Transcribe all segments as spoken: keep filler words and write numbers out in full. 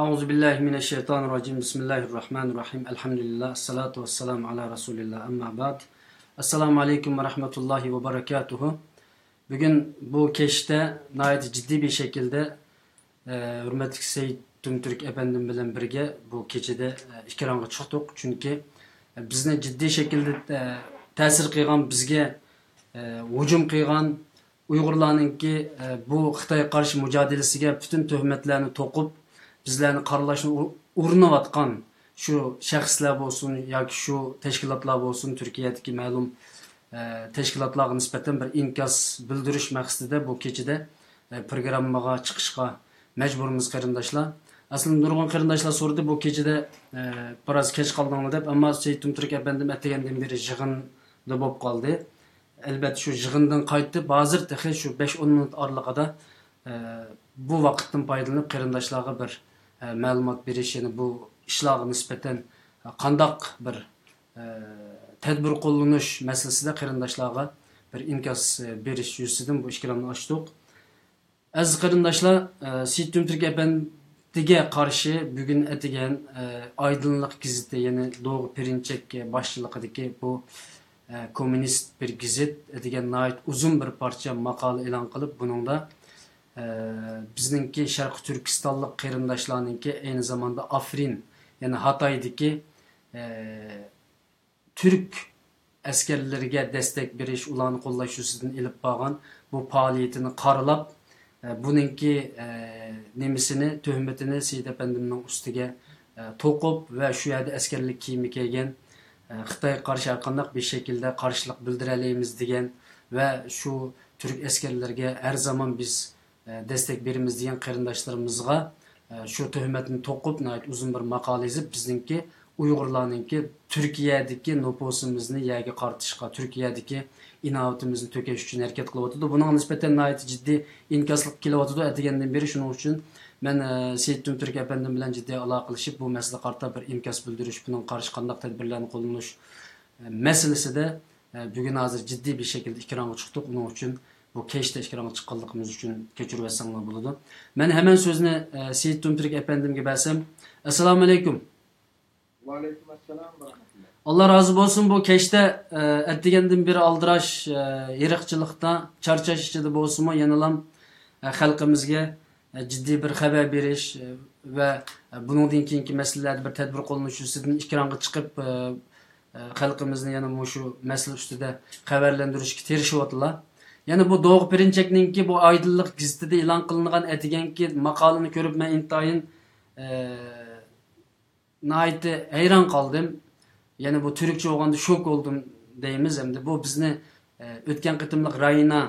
أعوذ بالله من الشيطان الرجيم. بسم الله الرحمن الرحيم. الحمد لله. الصلاة والسلام على رسول الله. أما بعد. السلام عليكم ورحمة الله وبركاته. بۈگۈن بۇ كەچتە ناھايىتى جىددىي بىر شەكىلدە، ئە، ھۆرمەتلىك سېيىت تۈمتۈرك ئەپەندىم بىلەن بىرگە بۇ كېچىدە، ئە، ئېكرانغا چىقتۇق. چۈنكى، ئە، بىزنى جىددىي شەكىلدە، ئە، تەسىر قىلغان، بىزگە، ئە، ھۇجۇم قىلغان، ئۇيغۇرلارنىڭكى، ئە، بۇ خىتايغا قارشى مۇجادىلىسىگە پۈتۈن تۆھمەتلەرنى توقۇپ، بىزلەرنى قارىلاشنى ئۇ-، ئۇرۇنۇۋاتقان شۇ شەخسلەر بولسۇن ياكى شۇ تەشكىلاتلار بولسۇن، تۈركىيەدىكى مەلۇم، ئە، تەشكىلاتلارغا نىسبەتەن بىر ئىنكاس بىلدۈرۈش مەقسىتىدە بۇ كېچىدە، ئە، پروگراممىغا چىقىشقا مەجبۇرمىز، قېرىنداشلار. ئەسلىدە نۇرغۇن قېرىنداشلار سورىدى، بۇ كېچىدە، ئە، بىراز كەچ قالدىڭلار دەپ، ئەمما سېيىت تۈمتۈرك ئەپەندىم ئەتىگەندىن بېرى يىغىندا بولۇپ قالدى. ئەلبەتتە، شۇ يىغىندىن قايتىپ، ھازىر تېخى شۇ بەش-ئون مىنۇت ئارىلىقىدا، ئە، بۇ ۋاقىتتىن پايدىلىنىپ، قېرىنداشلارغا بىر، ئە، مەلۇمات بېرىش، يەنى بۇ ئىشلارغا نىسبەتەن قانداق بىر، ئە، تەدبىر قوللىنىش مەسىلىسىدە قېرىنداشلارغا بىر ئىنكاس، ئە، بېرىش يۈزىسىدىن بۇ ئىككى ئەزىز قېرىنداشلار، ئە، سېيىت تۈمتۈرك ئەپەندىگە قارشى بۈگۈن ئەتىگەن، ئە، ئايدىنلىق گېزىتى، يەنى دوغۇ پېرىنچەك باشچىلىقىدىكى بۇ، ئە، كوممۇنىست بىر گېزىت ئەتىگەن ناھايىتى ئۇزۇن بىر پارچە ماقالە ئېلان قىلىپ، بۇنىڭدا، ئە، بىزنىڭكى شەرقىي تۈركىستانلىق قېرىنداشلارنىڭكى ئەينى زاماندا ئافرىن، يەنى ھاتايدىكى، ئە، تۈرك ئەسكەرلىرىگە دەستەك بېرىش، ئۇلارنى قوللاش يۈزىسىدىن ئېلىپ بارغان بۇ پائالىيىتىنى قارىلاپ، ئە، بۇنىڭكى، ئە، نېمىسىنى، تۆھمىتىنى سېيىت ئەپەندىمنىڭ ئۈستىگە، ئە، توقۇپ ۋە شۇ يەردە ئەسكەرلىك كىيىمى كىيگەن، ئە، خىتايغا قارشى ھەرقانداق بىر شەكىلدە قارشىلىق بىلدۈرەلەيمىز دېگەن ۋە شۇ تۈرك ئەسكەرلىرىگە ھەر زامان بىز ئە، دەستەك بېرىمىز دېگەن قېرىنداشلىرىمىزغا، ئە، شۇ تۆھمەتنى توقۇپ، ناھايىتى ئۇزۇن بىر ماقالە يېزىپ، بىزنىڭكى ئۇيغۇرلارنىڭكى تۈركىيەدىكى نوپۇسىمىزنى يەرگە قارىتىشقا، تۈركىيەدىكى ئىناۋىتىمىزنى تۆكۈش ئۈچۈن ھەرىكەت قىلىۋاتىدۇ. بۇنىڭغا نىسبەتەن ناھايىتى جىددىي ئىنكاسلىق كېلىۋاتىدۇ ئەتىگەندىن بېرى. شۇنىڭ ئۈچۈن مەن، ئە، سېيىت تۈمتۈرك ئەپەندىم بىلەن جىددىي ئالاقىلىشىپ، بۇ مەسىلىگە قارىتا بىر ئىنكاس بىلدۈرۈش، بۇنىڭغا قارشى قانداق تەدبىرلەرنى قوللىنىش، ئە، مەسىلىسىدە ئە، بۈگۈن ھازىر جىددىي بىر شەكىلدە ئېكرانغا چىقتۇق. ئۇنىڭ ئۈچۈن بۇ كەچتە ئېكرانغا چىققانلىقىمىز ئۈچۈن كەچۈرۈۋەتسەڭلار بولىدۇ. مەن ھەمەن سۆزنى، ئە، سېيىت تۈمتۈرك ئەپەندىمگە بەرسەم. ئەسسالامۇ ئەلەيكۇم. ۋەئەلەيكۇم ئەسسالام ۋە رەھمەتۇللا. ئاللا رازى بولسۇن، بۇ كەچتە، ئە، ئەتىگەندىن بېرى ئالدىراش، ئە، ھېرىقچىلىقتا، چارچاش ئىچىدە بولسىمۇ، يەنىلام، ئە، خەلقىمىزگە، ئە، جىددىي بىر خەۋەر بېرىش، ئە، ۋە، ئە، بۇنىڭدىن كېيىنكى مەسىلىلەردە بىر تەدبىر قوللىنىش يۈزىسىدىن ئېكرانغا چىقىپ، ئە، ئە، خەلقىمىزنى يەنە مۇشۇ مەسىلە ئۈستىدە خەۋەرلەندۈرۈشكە تىرىشىۋاتىدۇ. يەنە بۇ دوغۇ پېرىنچەكنىڭكى بۇ ئايدىنلىق گېزىتىدە ئېلان قىلىنغان ئەتىگەنكى ماقالىنى كۆرۈپ، مەن ئىنتايىن، ئە، ناھايىتى ھەيران قالدىم. يەنە بۇ تۈركچە بولغاندا شوك بولدۇم دەيمىز. ئەمدى بۇ بىزنى، ئە، ئۆتكەن قېتىملىق راينا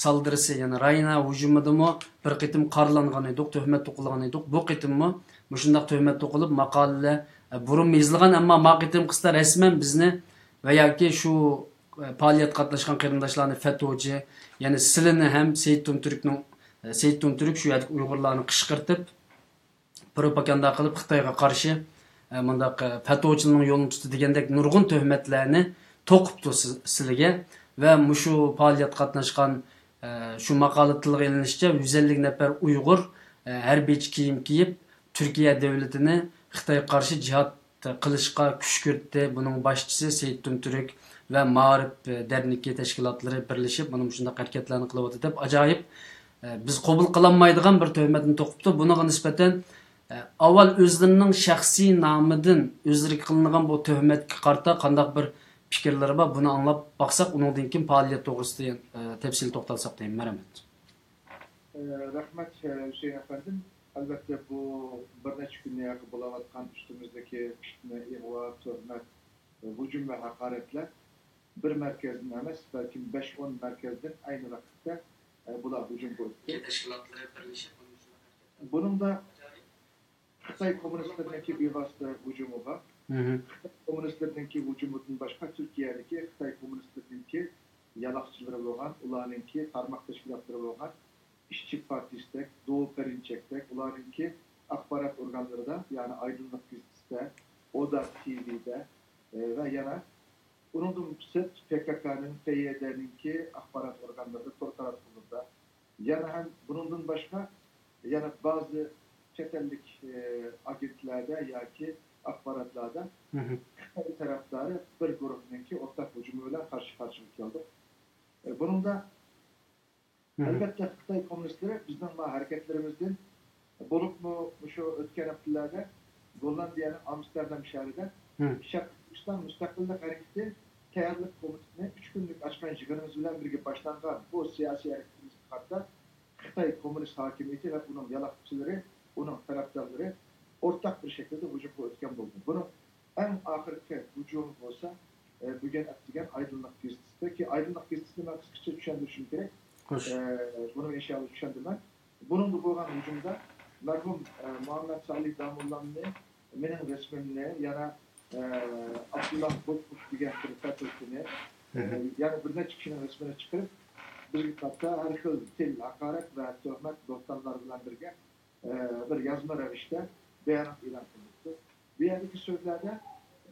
سالدۇرۇسى، يەنى راينا ھۇجۇمىدىمۇ بىر قېتىم قارىلانغان ئىدۇق، تۆھمەت توقۇلغان ئىدۇق. بۇ قېتىممۇ مۇشۇنداق تۆھمەت توقۇلۇپ، ماقالىلەر، ئە، بۇرۇنمۇ يېزىلغان، ئەمما ما قېتىمقىسىدا رەسمەن بىزنى ۋە ياكى شۇ، ئە، پائالىيەتكە قاتناشقان قېرىنداشلارنى فەتوچى، يەنى سىلىنى ھەم سېيىت تۈمتۈركنىڭ، ئە، سېيىت تۈمتۈرك شۇ يەردىكى ئۇيغۇرلارنى قىشقىرتىپ، پروپاگاندا قىلىپ، خىتايغا قارشى، ئە، مۇنداق، ئە، پەتۋاچىلارنىڭ يولىنى تۇتتى دېگەندەك نۇرغۇن تۆھمەتلەرنى توقۇپتۇ سىز-، سىلىگە ۋە مۇشۇ پائالىيەتكە قاتناشقان، ئە، شۇ ماقالىدا تىلغا ئېلىنىشىچە، يۈز ئەللىك نەپەر ئۇيغۇر، ئە، ھەربىيچە كىيىم كىيىپ، تۈركىيە دۆلىتىنى خىتايغا قارشى جىھاد قىلىشقا كۈشكۈرتتى. بۇنىڭ باشچىسى سېيىت تۈمتۈرك ۋە مائارىپ دەرنىكى تەشكىلاتلىرى بىرلىشىپ، مانا مۇشۇنداق ھەرىكەتلەرنى قىلىۋاتىدۇ دەپ ئاجايىپ، ئە، بىز قوبۇل قىلالمايدىغان بىر تۆھمەتنى توقۇپتۇ. بۇنىڭغا نىسبەتەن، ئە، ئاۋۋال ئۆزلىرىنىڭ شەخسىي نامىدىن ئۆزلىرىگە قىلىنغان بۇ تۆھمەتكە قارىتا قانداق بىر پىكىرلىرى بار، بۇنى ئاڭلاپ باقساق، ئۇنىڭدىن كېيىن پائالىيەت توغرىسىدا، ئە، تەپسىلىي توختالساق دەيمەن. رەھمەت. ئە، رەھمەت، ئە، ھۈسەيىن ئەپەندىم. ئەلۋەتتە، بۇ بىر نەچچە كۈندىن ياقى بولاۋاتقان ئۈستىمىزدىكى پىتنە، ئىغۋا، تۆھمەت، ئە، ھۇجۇم ۋە ھاقارەتلەر بىر مەركەزدىن ئەمەس، بەلكىم بەش-ئون مەركەزدىن ئەينى ۋاقىتتا، ئە، بۇلار ھۇجۇم قىلىپتۇ. تەشكىلاتلىرى بىرلىشىپ، بۇنىڭ ئۈچۈن ھەرىكەت قىلىپ، بۇنىڭدا خىتاي كوممۇنىستلىرىنىڭكى بىۋاسىتە ھۇجۇمى بار. مھم. خىتاي كوممۇنىستلىرىنىڭكى ھۇجۇمىدىن باشقا، تۈركىيەدىكى خىتاي كوممۇنىستلىرىنىڭكى يالاقچىلىرى بولغان، ئۇلارنىڭكى تارماق تەشكىلاتلىرى بولغان ئىشچى پارتىيىسىدەك، دوغۇ پېرىنچەكتەك، ئۇلارنىڭكى ئاخبارات ئورگانلىرىدا، يەنى ئايدىنلىق گېزىتىدە، ئودا تىۋىدە، ئە، ۋە يەنە ئۇنىڭدىن سىرت پككنىڭ، پيدنىڭكى ئاخبارات ئورگانلىرىدا، تور تاراتقۇلىرىدا، يەنە ھەم بۇنىڭدىن باشقا، يەنە بەزى چەت ئەللىك، ئە، ئاگېنتلاردا ياكى ئاخباراتلاردا خىتاي تەرەپدارى بىر گۇرۇھنىڭكى ئورتاق ھۇجۇمى بىلەن قارشى قارشىغا كەلدۇق. ئە، بۇنىڭدا ئەلۋەتتە، خىتاي كوممۇنىستلىرى بىزنىڭ مانا ھەرىكەتلىرىمىزدىن، بولۇپمۇ مۇشۇ ئۆتكەن ھەپتىلەردە گوللاندىيەنىڭ ئامستەردام شەھىرىدە شەرقىي تۈركىستان مۇستەقىللىق ھەرىكىتى تەييارلىق كومىتېتىنى ئۈچ كۈنلۈك ئاچقان يىغىنىمىز بىلەن بىرگە باشلانغان بۇ سىياسىي ھەرىكىتىمىزگە قارىتا خىتاي كوممۇنىست ھاكىمىيىتى ۋە ئۇنىڭ يالاقچىلىرى، ئۇنىڭ تەرەپدارلىرى ئورتاق بىر شەكىلدە ھۇجۇمغا ئۆتكەن بولدى. بۇنىڭ ئەڭ ئاخىرقى ھۇجۇمى بولسا، ئە، بۈگۈن ئەتىگەن ئايدىنلىق گېزىتىدە، ئايدىنلىق گېزىتىنى مەن قىسقىچە چۈشەندۈرۈشۈم كېرەك. خوش. ئە، بۇنى ئىنشاللا چۈشەندۈرىمەن. بۇنىڭدا بولغان ھۇجۇمدا مەرھۇم، ئە، مۇھەممەد سالىھ داموللامنى، مېنىڭ رەسىمىمنى، يەنە، ئە، ئابدۇللا بوتكوف دېگەن بىر پەتۋىسىنى، ئە، يەنە بىر نەچچە كىشىنىڭ رەسىمىنى چىقىرىپ، بىزگە قارىتا ھەر خىل تىل، ھاقارەت ۋە تۆھمەت، بوھتانلار بىلەن بىرگە، ئە، بىر يازما رەۋىشتە بايانات ئېلان قىلدۇق. بۇ يەردىكى سۆزلەردە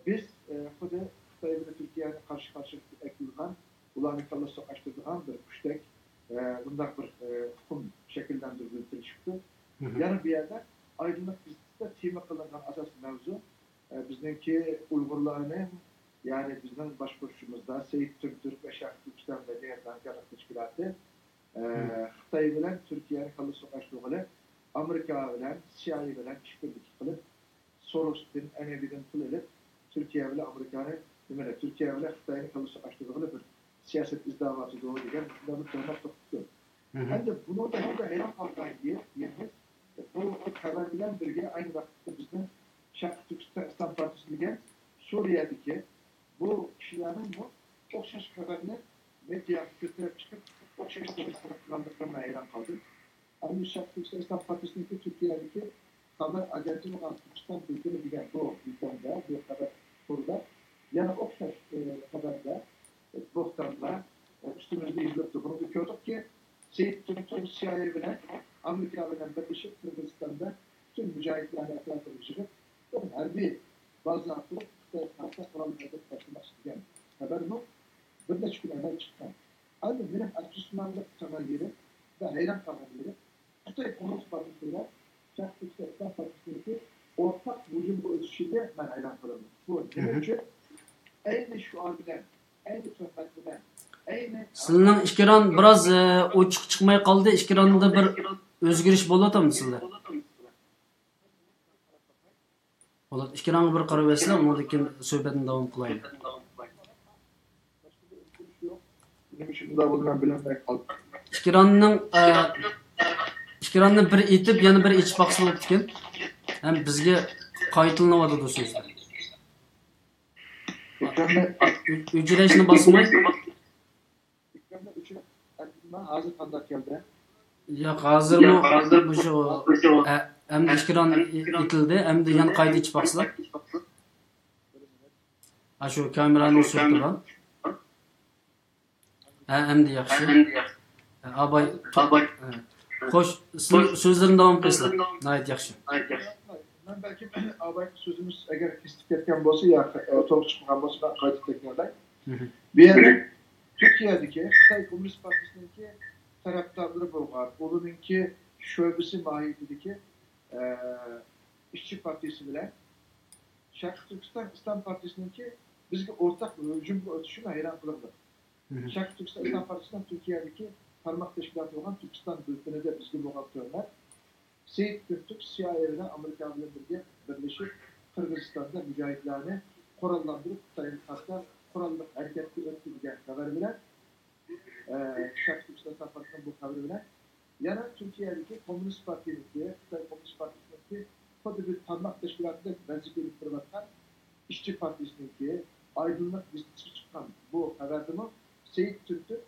بىز، ئە، خۇددى خىتاي بىلەن تۈركىيەنى قارشى قارشىغا ئەكېلىدىغان، ئۇلارنى كاللا سوقاشتۇرىدىغان بىر كۈچتەك، ئە، بۇنداق بىر، ئە، ئۇقۇم شەكىللەندۈرگىلى تىرىشىپتۇ. يەنە بۇ يەردە ئايدىنلىق گېزىتىدە تېما قىلىنغان ئاساسىي مەۋزۇ، ئە، بىزنىڭكى ئۇيغۇرلارنىڭ، يەنى بىزنىڭ باشقۇرۇشىمىزدا سېيىت تۈرك ۋە شەرقىي تۈركىستان مەدەنىيەت ھەمكارلىق تەشكىلاتى، ئە، خىتاي بىلەن تۈركىيەنى كاللا سوقاشتۇرغىلى، ئامېرىكا بىلەن، سىئايئې بىلەن ئىشبىرلىكى قىلىپ، سوروستىن، ئەنئەۋىدىن پۇل ئېلىپ، تۈركىيە بىلەن ئامېرىكانى، نېمىنى، تۈركىيە بىلەن خىتاينى كاللا سوقاشتۇرغىلى بىر سىياسەت ئىزدەۋاتىدۇ دېگەن مۇشۇنداق بىر تۆھمەت توختىتىپتۇ. ئەمدى بۇنىڭدا ھەم ھەيران قالغان يېرىمىز، بۇ خەۋەر بىلەن بىرگە ئەينى ۋاقىتتا بىزنىڭ شەرقىي تۈركىستان ئىسلام پارتىيىسى دېگەن سۈرىيەدىكى بۇ كىشىلەرنىڭمۇ ئوخشاش خەۋەرنى مېدىياغا كۆتۈرۈپ چىقىپ، ئوخشاش تەرەپ قىلغانلىقىغا مەن ھەيران قالدىم. ئەمدى شەرقىي تۈركىستان ئىسلام پارتىيىسىنىڭكى تۈركىيەدىكى خەۋەر ئاگېنتى بولغان تۈركىستان بىلدۈرمە دېگەن بۇ بىلدۈرمىدە، بۇ خەۋەر تورىدا يەنە ئوخشاش، ئە، خەۋەردە، ئە، بوھتانلار، ئە، ئۈستىمىزگە يېزىلىپتۇ. بۇنىڭدا كۆردۇقكى، سېيىت تۈركتۇر سىيايى بىلەن ئامېرىكا بىلەن بىرلىشىپ قىرغىزىستاندا پۈتۈن مۇجاھىدلارنى ئەتراپىغا يىغىپ، بىر ھەربىي بازا قۇرۇپ، خىتايغا قارشى قورال ھەرىكەت باشلىماقچى دېگەن خەۋەرمۇ بىر نەچچە كۈن ئەۋۋەل چىققان. ئەمدى مېنىڭ ئەپسۇسلىنارلىق قىلغان يېرىم ۋە ھەيران قالغان يېرىم، خىتاي كوممۇنىست پارتىيىسى بىلەن شەرقىي تۈركىستان ئىسلام پارتىيىسىنىڭكى ئورتاق ھۇجۇمغا ئۆتۈشىگە مەن ھەيران قالىمەن. بۇ نېمە ئۈچۈن؟ ئەينى شوئار بىلەن، ئەينى تۆھمەت بىلەن، ئەينى سىلىنىڭ ئېكران بىراز، ئە، ئوچۇق چىقماي قالدى. ئېكراندا بىر ئۆزگىرىش بولۇۋاتامدۇ سىلدە؟ بولۇپ، ئېكرانغا بىر قاراپ بەرسىلەر، ئۇنىڭدىن كېيىن سۆھبەتنى داۋام قىلايلى. نېمە ئۈچۈن بۇنداق بولدى، مەن بىلەلمەي قالدىم. ئېكراننىڭ، ئە، ئېكراننى بىر ئېتىپ، يەنە بىر ئېچىپ باقسا بوپتىكەن. ھەم بىزگە قايتىلىنىۋاتىدۇ سۆزلەر. ئۆ-، ئۆچۈرۈشنى باسماي. ھازىر قانداق كەلدى؟ ياق، ھازىرمۇ مۇشۇ، ئە-، ئەمدى ئېكران ئېتىلدى، ئەمدى يەنە قايتا ئېچىپ باقسىلا. ھە، شۇ كامېرانىڭ سۈرىتى بار. ھە، ئەمدى ياخشى. ھە، ئاباي. ھە. خوش، سىز سۆزلىرىنى داۋام قىلسىلا. ناھايىتى ياخشى. مەن بەلكىم ئاباي سۆزىمىز ئەگەر كېسىلىپ كەتكەن بولسا يا توغرا چىقمىغان بولسا، مەن قايتا تەكرارلاي. بۇ يەردە تۈركىيەدىكى خىتاي كوممۇنىست پارتىيىسىنىڭكى تەرەپدارلىرى بولغان، ئۇلارنىڭكى شۆبىسى ماھىيىتىدىكى، ئە، ئىشچى پارتىيىسى بىلەن شەرقىي تۈركىستان ئىسلام پارتىيىسىنىڭكى بىزگە ئورتاق ھۇجۇمغا ئۆتۈشىنى ھەيران قىلىمىز. شەرقىي تۈركىستان ئىسلام پارتىيىسىنىڭ تۈركىيەدىكى تارماق تەشكىلاتى بولغان تۈركىستان بۈلتېنىدە بىزگە بولغان تۆھمەت، سېيىت تۈركتۈك سىيائىي بىلەن ئامېرىكا بىلەن بىرگە بىرلىشىپ، قىرغىزىستاندا مۇجاھىدلارنى قوراللاندۇرۇپ، خىتايغا قارشى قوراللىق ھەرىكەتكە ئۆتتى دېگەن خەۋەر بىلەن، ئە، شەرقىي تۈركىستان ئىسلام پارتىيىسىنىڭ بۇ خەۋىرى بىلەن يەنە تۈركىيەدىكى كوممۇنىست پارتىيىنىڭكى، خىتاي كوممۇنىست پارتىيىسىنىڭكى خۇددى بىر تارماق تەشكىلاتىدەك ۋەزىپە ئېلىپ بېرىۋاتقان ئىشچى پارتىيىسىنىڭكى ئايدىنلىق گېزىتىگە چىققان بۇ خەۋەردىمۇ سېيىت تۈركتۈك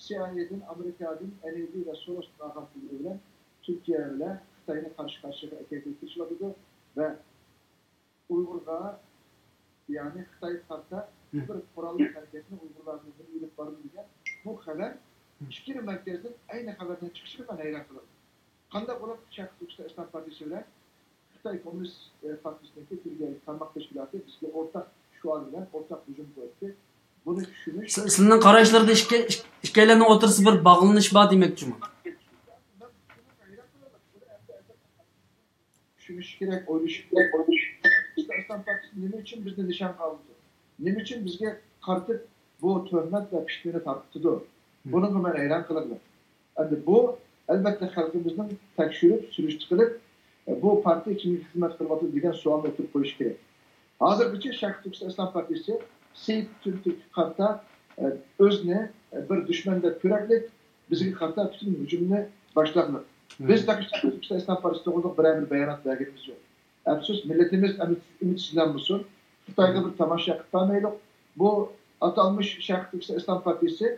سىئايئېدىن، ئامېرىكادىن، ئەنئېدى ۋە سوروستىن ئالغان پۇللىرى بىلەن تۈركىيە بىلەن خىتاينى قارشى قارشىغا ئەكەلگىلى تىرىشىۋاتىدۇ ۋە ئۇيغۇرغا، يەنى خىتايغا قارىتا بىر قوراللىق ھەرىكەتنى ئۇيغۇرلارنىڭ بىرى ئېلىپ بارىدۇ دېگەن بۇ خەۋەر ئىككىلا مەركەزدىن ئەينى خەۋەرنىڭ چىقىشىغا مەن ھەيران قالىمەن. قانداق بولۇپ شەرقىي تۈركىستان ئىسلام پارتىيىسى بىلەن خىتاي كوممۇنىست، ئە، پارتىيىسىنىڭكى تۈركىيەدىكى تارماق تەشكىلاتى بىزگە ئورتاق شوئار بىلەن ئورتاق ھۇجۇم قىلىۋەتتى؟ بۇنى چۈشىنىش. سىلەرنىڭ قاراشلىرىدا ئىككى، ئىككىيلەننىڭ ئوتتۇرىسىدا بىر باغلىنىش بار دېمەكچىمۇ؟ ئويلىشىش كېرەك، ئويلىشىش كېرەك، ئويلىشىش كېرەك. ئىسلام پارتىيىسى نېمە ئۈچۈن بىزنى نىشانغا ئالىدۇ؟ نېمە ئۈچۈن بىزگە قارىتىپ بۇ تۆھمەت ۋە پىتنىنى تارقىتىدۇ؟ بۇنىڭغا مەن ھەيران قېلىمەن. ئەمدى بۇ، ئەلۋەتتە، خەلقىمىزنىڭ تەكشۈرۈپ، سۈرۈشتە قىلىپ، بۇ پارتىيە كىمگە خىزمەت قىلىۋاتىدۇ دېگەن سوئالنى ئوتتۇرىغا قويۇشى كېرەك. ھازىرغىچە شەرقىي تۈركىستان ئىسلام پارتىيىسى سېيىت تۈرككە قارىتا، ئۆزىنى بىر دۈشمەن دەپ كۆرەرلىك، بىزگە قارىتا پۈتۈن ھۇجۇمنى باشلاقلىق. بىز تېخى شەرقىي تۈركىستان ئىسلام پارتىيىسى توغرىلىق بىرەر بىر بايانات بەرگىنىمىز يوق. ئەپسۇس، مىللىتىمىز ئۈمىد-، ئۈمىدسىزلەنمىسۇن. خىتايغا بىر تاماشا قىلىپ بارمايلۇق. بۇ ئاتالمىش شەرقىي تۈركىستان ئىسلام پارتىيىسى،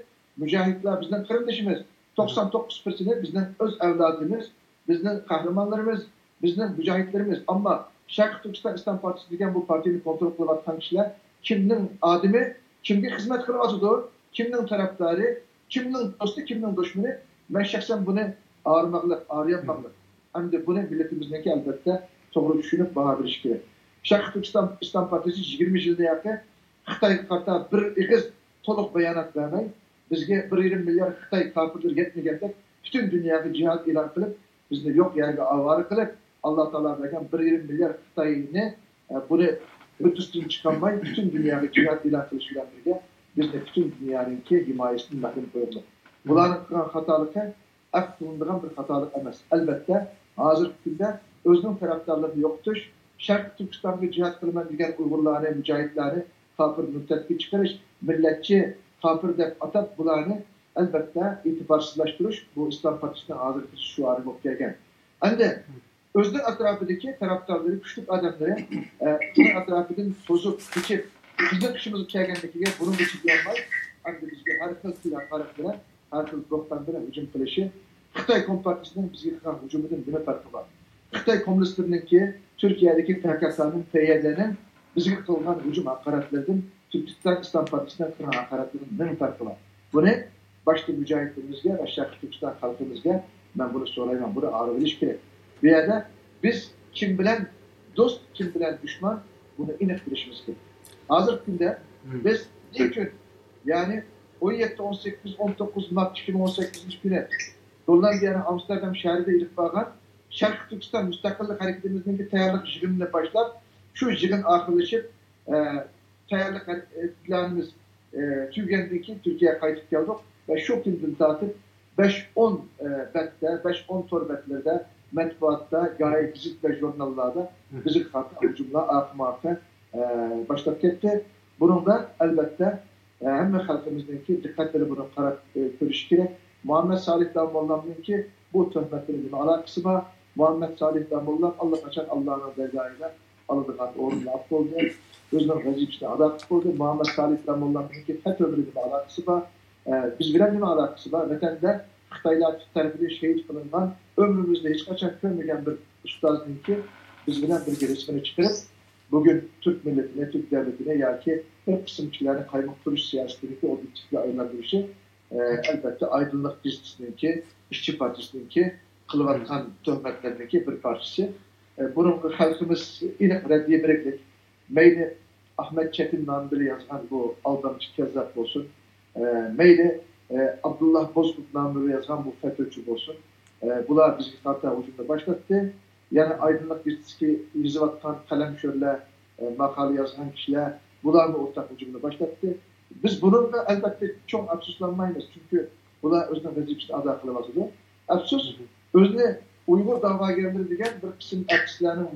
مۇجاھىدلار بىزنىڭ قېرىندىشىمىز. توقسان توققۇز پىرسەنتى بىزنىڭ ئۆز ئەۋلادىمىز، بىزنىڭ قەھرىمانلىرىمىز، بىزنىڭ مۇجاھىدلىرىمىز. ئەمما شەرقىي تۈركىستان ئىسلام پارتىيىسى دېگەن بۇ پارتىيىنى كونترول قىلىۋاتقان كىشىلەر كىمنىڭ ئادىمى، كىمگە خىزمەت قىلىۋاتىدۇ، كىمنىڭ تەرەپدارى، كىمنىڭ دوستى، كىمنىڭ دۈشمىنى؟ مەن شەخسەن بۇنى ئايرىماقلىق، ئايرىيالمايمەن. ئەمدى بۇنى مىللىتىمىزنىڭكى ئەلۋەتتە توغرا چۈشىنىپ باھا بېرىشى كېرەك. شەرقىي تۈركىستان ئىسلام پارتىيىسى يىگىرمە يىلدىن ياقى خىتايغا قارىتا بىر ئېغىز تولۇق بايانات بەرمەي، بىزگە بىر يېرىم مىليارد خىتاي كاپىرلىرى يەتمىگەندەك پۈتۈن دۇنياغا جىھاد ئېلان قىلىپ، بىزنى يوق يەرگە ئاۋارە قىلىپ، ئاللا تائالا بەرگەن بىر يېرىم مىليارد خىتاينى، ئە، بۇنى ھۆددىسىدىن چىقارماي، پۈتۈن دۇنياغا جىھاد ئېلان قىلىش بىلەن بىرگە، بىزنى پۈتۈن دۇنيانىڭكى ھىمايىسىدىن مەھرۇم قويۇپتۇ. بۇلارنىڭ قىلغان خاتالىقى ئەپۇ قىلىنىدىغان بىر خاتالىق ئەمەس. ئەلۋەتتە، ھازىرقى كۈندە ئۆزىنىڭ تەرەپدارلىرىنى يوقىتىش، شەرقىي تۈركىستانغا جىھاد قىلىمەن دېگەن ئۇيغۇرلارنى، مۇجاھىدلارنى كاپىر، مۇرتەتكە چىقىرىش، مىللەتچى، كاپىر دەپ ئاتاپ، بۇلارنى ئەلۋەتتە ئېتىبارسىزلاشتۇرۇش، بۇ ئىسلام پارتىيىسىنىڭ ھازىرقى شوئارى بولۇپ كەلگەن. ئەمدى ئۆزىنىڭ ئەتراپىدىكى تەرەپدارلىرى، كۈچلۈك ئادەملىرى، ئە، ئۇنىڭ ئەتراپىدىن توزۇپ، قېچىپ، بىزنىڭ قېشىمىزغا كەلگەندىكىگە بۇنىڭغا چىدىيالماي، ئەمدى بىزگە ھەر خىل تىل ھاقارەت بىلەن، ھەر خىل بۆھتان بىلەن ھۇجۇم قىلىشى، خىتاي كومپارتىيىسىنىڭ بىزگە قىلغان ھۇجۇمىدىن نېمە پەرقى بار؟ خىتاي كوممۇنىستلىرىنىڭكى، تۈركىيەدىكى پەكەكانىڭ، پەيەدەنىڭ بىزگە قىلغان ھۇجۇم ھاقارەتلىرىدىن تۈركىستان ئىسلام پارتىيىسىنىڭ قىلغان ھاقارەتلىرىدىن نېمە پەرقى بار؟ بۇنى باشتا مۇجاھىدلىرىمىزگە ۋە شەرقىي تۈركىستان خەلقىمىزگە مەن بۇنى سورايمەن، بۇنى ئايرىۋېلىش كېرەك. بۇ يەردە بىز كىم بىلەن دوست، كىم بىلەن دۈشمەن، بۇنى ئېنىق بىلىشىمىز كېرەك. ھازىرقى كۈندە بىز نېمە ئۈچۈن، يەنى ئون يەتتە، ئون سەككىز، ئون توققۇز مارت ئىككى مىڭ ئون سەككىزىنچى كۈنى گوللاندىيەنىڭ ئامستېردام شەھىرىدە ئېلىپ بارغان شەرقىي تۈركىستان مۇستەقىللىق ھەرىكىتىمىزنىڭكى تەييارلىق يىغىنىنى باشلاپ، شۇ يىغىن ئاخىرلىشىپ، ئە، تەييارلىق ھەر-، ئە، پىلانىمىز، ئە، تۈگىگەندىن كېيىن تۈركىيەگە قايتىپ كەلدۇق ۋە شۇ كۈندىن تارتىپ بەش ئون، ئە، بەتتە، بەش ئون تور بەتلىرىدە، مەتبۇئاتتا، گاھى گېزىت ۋە ژۇرناللاردا بىزگە قارىتا ھۇجۇملار ئارقىمۇ ئارقا، ئە، باشلاپ كەتتى. بۇنىڭدا، ئەلۋەتتە، ئە، ھەممە خەلقىمىزنىڭكى دىققەتلىرى بۇنى قاراپ، ئە، كۆرۈشى كېرەك. مۇھەممەد سالىھ داموللامنىڭكى بۇ تۆھمەت بىلەن نېمە ئالاقىسى بار؟ مۇھەممەد سالىھ داموللام ئاللىقاچان ئاللانىڭ دەرگاھىدا ئالىدىغان ئورۇننى ئاپ بولدى. ئۆزىنىڭ ۋەزىپىسىنى ئادا قىلىپ بولدى. مۇھەممەد سالىھ داموللامنىڭكى پەتھى بىلەن نېمە ئالاقىسى بار؟ ئە، بىز بىلەن نېمە ئالاقىسى بار؟ ۋەتەندە خىتايلار تەرىپىدىن شېھىت قىلىنغان، ئۆمرىمىزدە ھېچقاچان كۆرمىگەن بىر ئۇستازنىڭكى بىز بىلەن بىرگە رەسىمىنى چىقىرىپ، بۈگۈن تۈرك مىللىتىنى، تۈرك دۆلىتىنى ياكى بىر قىسىم كىشىلەرنى قايمۇقتۇرۇش سىياسىتىنىڭكى ئوبيېكتىپكە ئايلاندۇرۇشى، ئە، ئەلۋەتتە، ئايدىنلىق گېزىتىسىنىڭكى، ئىشچى پارتىيىسىنىڭكى قىلىۋاتقان تۆھمەتلىرىنىڭكى بىر پارچىسى. ئە، بۇنىڭغا خەلقىمىز ئېنىق رەددىيە بېرەيلىك. مەيلى ئەخمەت چېتىن نامى بىلەن يازغان بۇ ئالدامچى كەززاپ بولسۇن، ئە، مەيلى، ئە، ئابدۇللا بوزكۇرت نامى بىلەن يازغان بۇ فەتۋىچى بولسۇن، ئە، بۇلار بىزگە قارىتا ھۇجۇمنى باشلاتتى. يەنە ئايدىنلىق گېزىتىسىگە يېزىۋاتقان قەلەمشۆرلەر، ئە، ماقالە يازغان كىشىلەر، بۇلارمۇ ئورتاق ھۇجۇمنى باشلاتتى. بىز بۇنىڭغا، ئەلۋەتتە، چوڭ ئەپسۇسلانمايمىز، چۈنكى بۇلار ئۆزىنىڭ ۋەزىپىسىنى ئادا قىلىۋاتىدۇ. ئەپسۇس، ئۆزىنى ئۇيغۇر دەۋاگەرلىرى دېگەن بىر قىسىم ئارتىسلارنىڭ،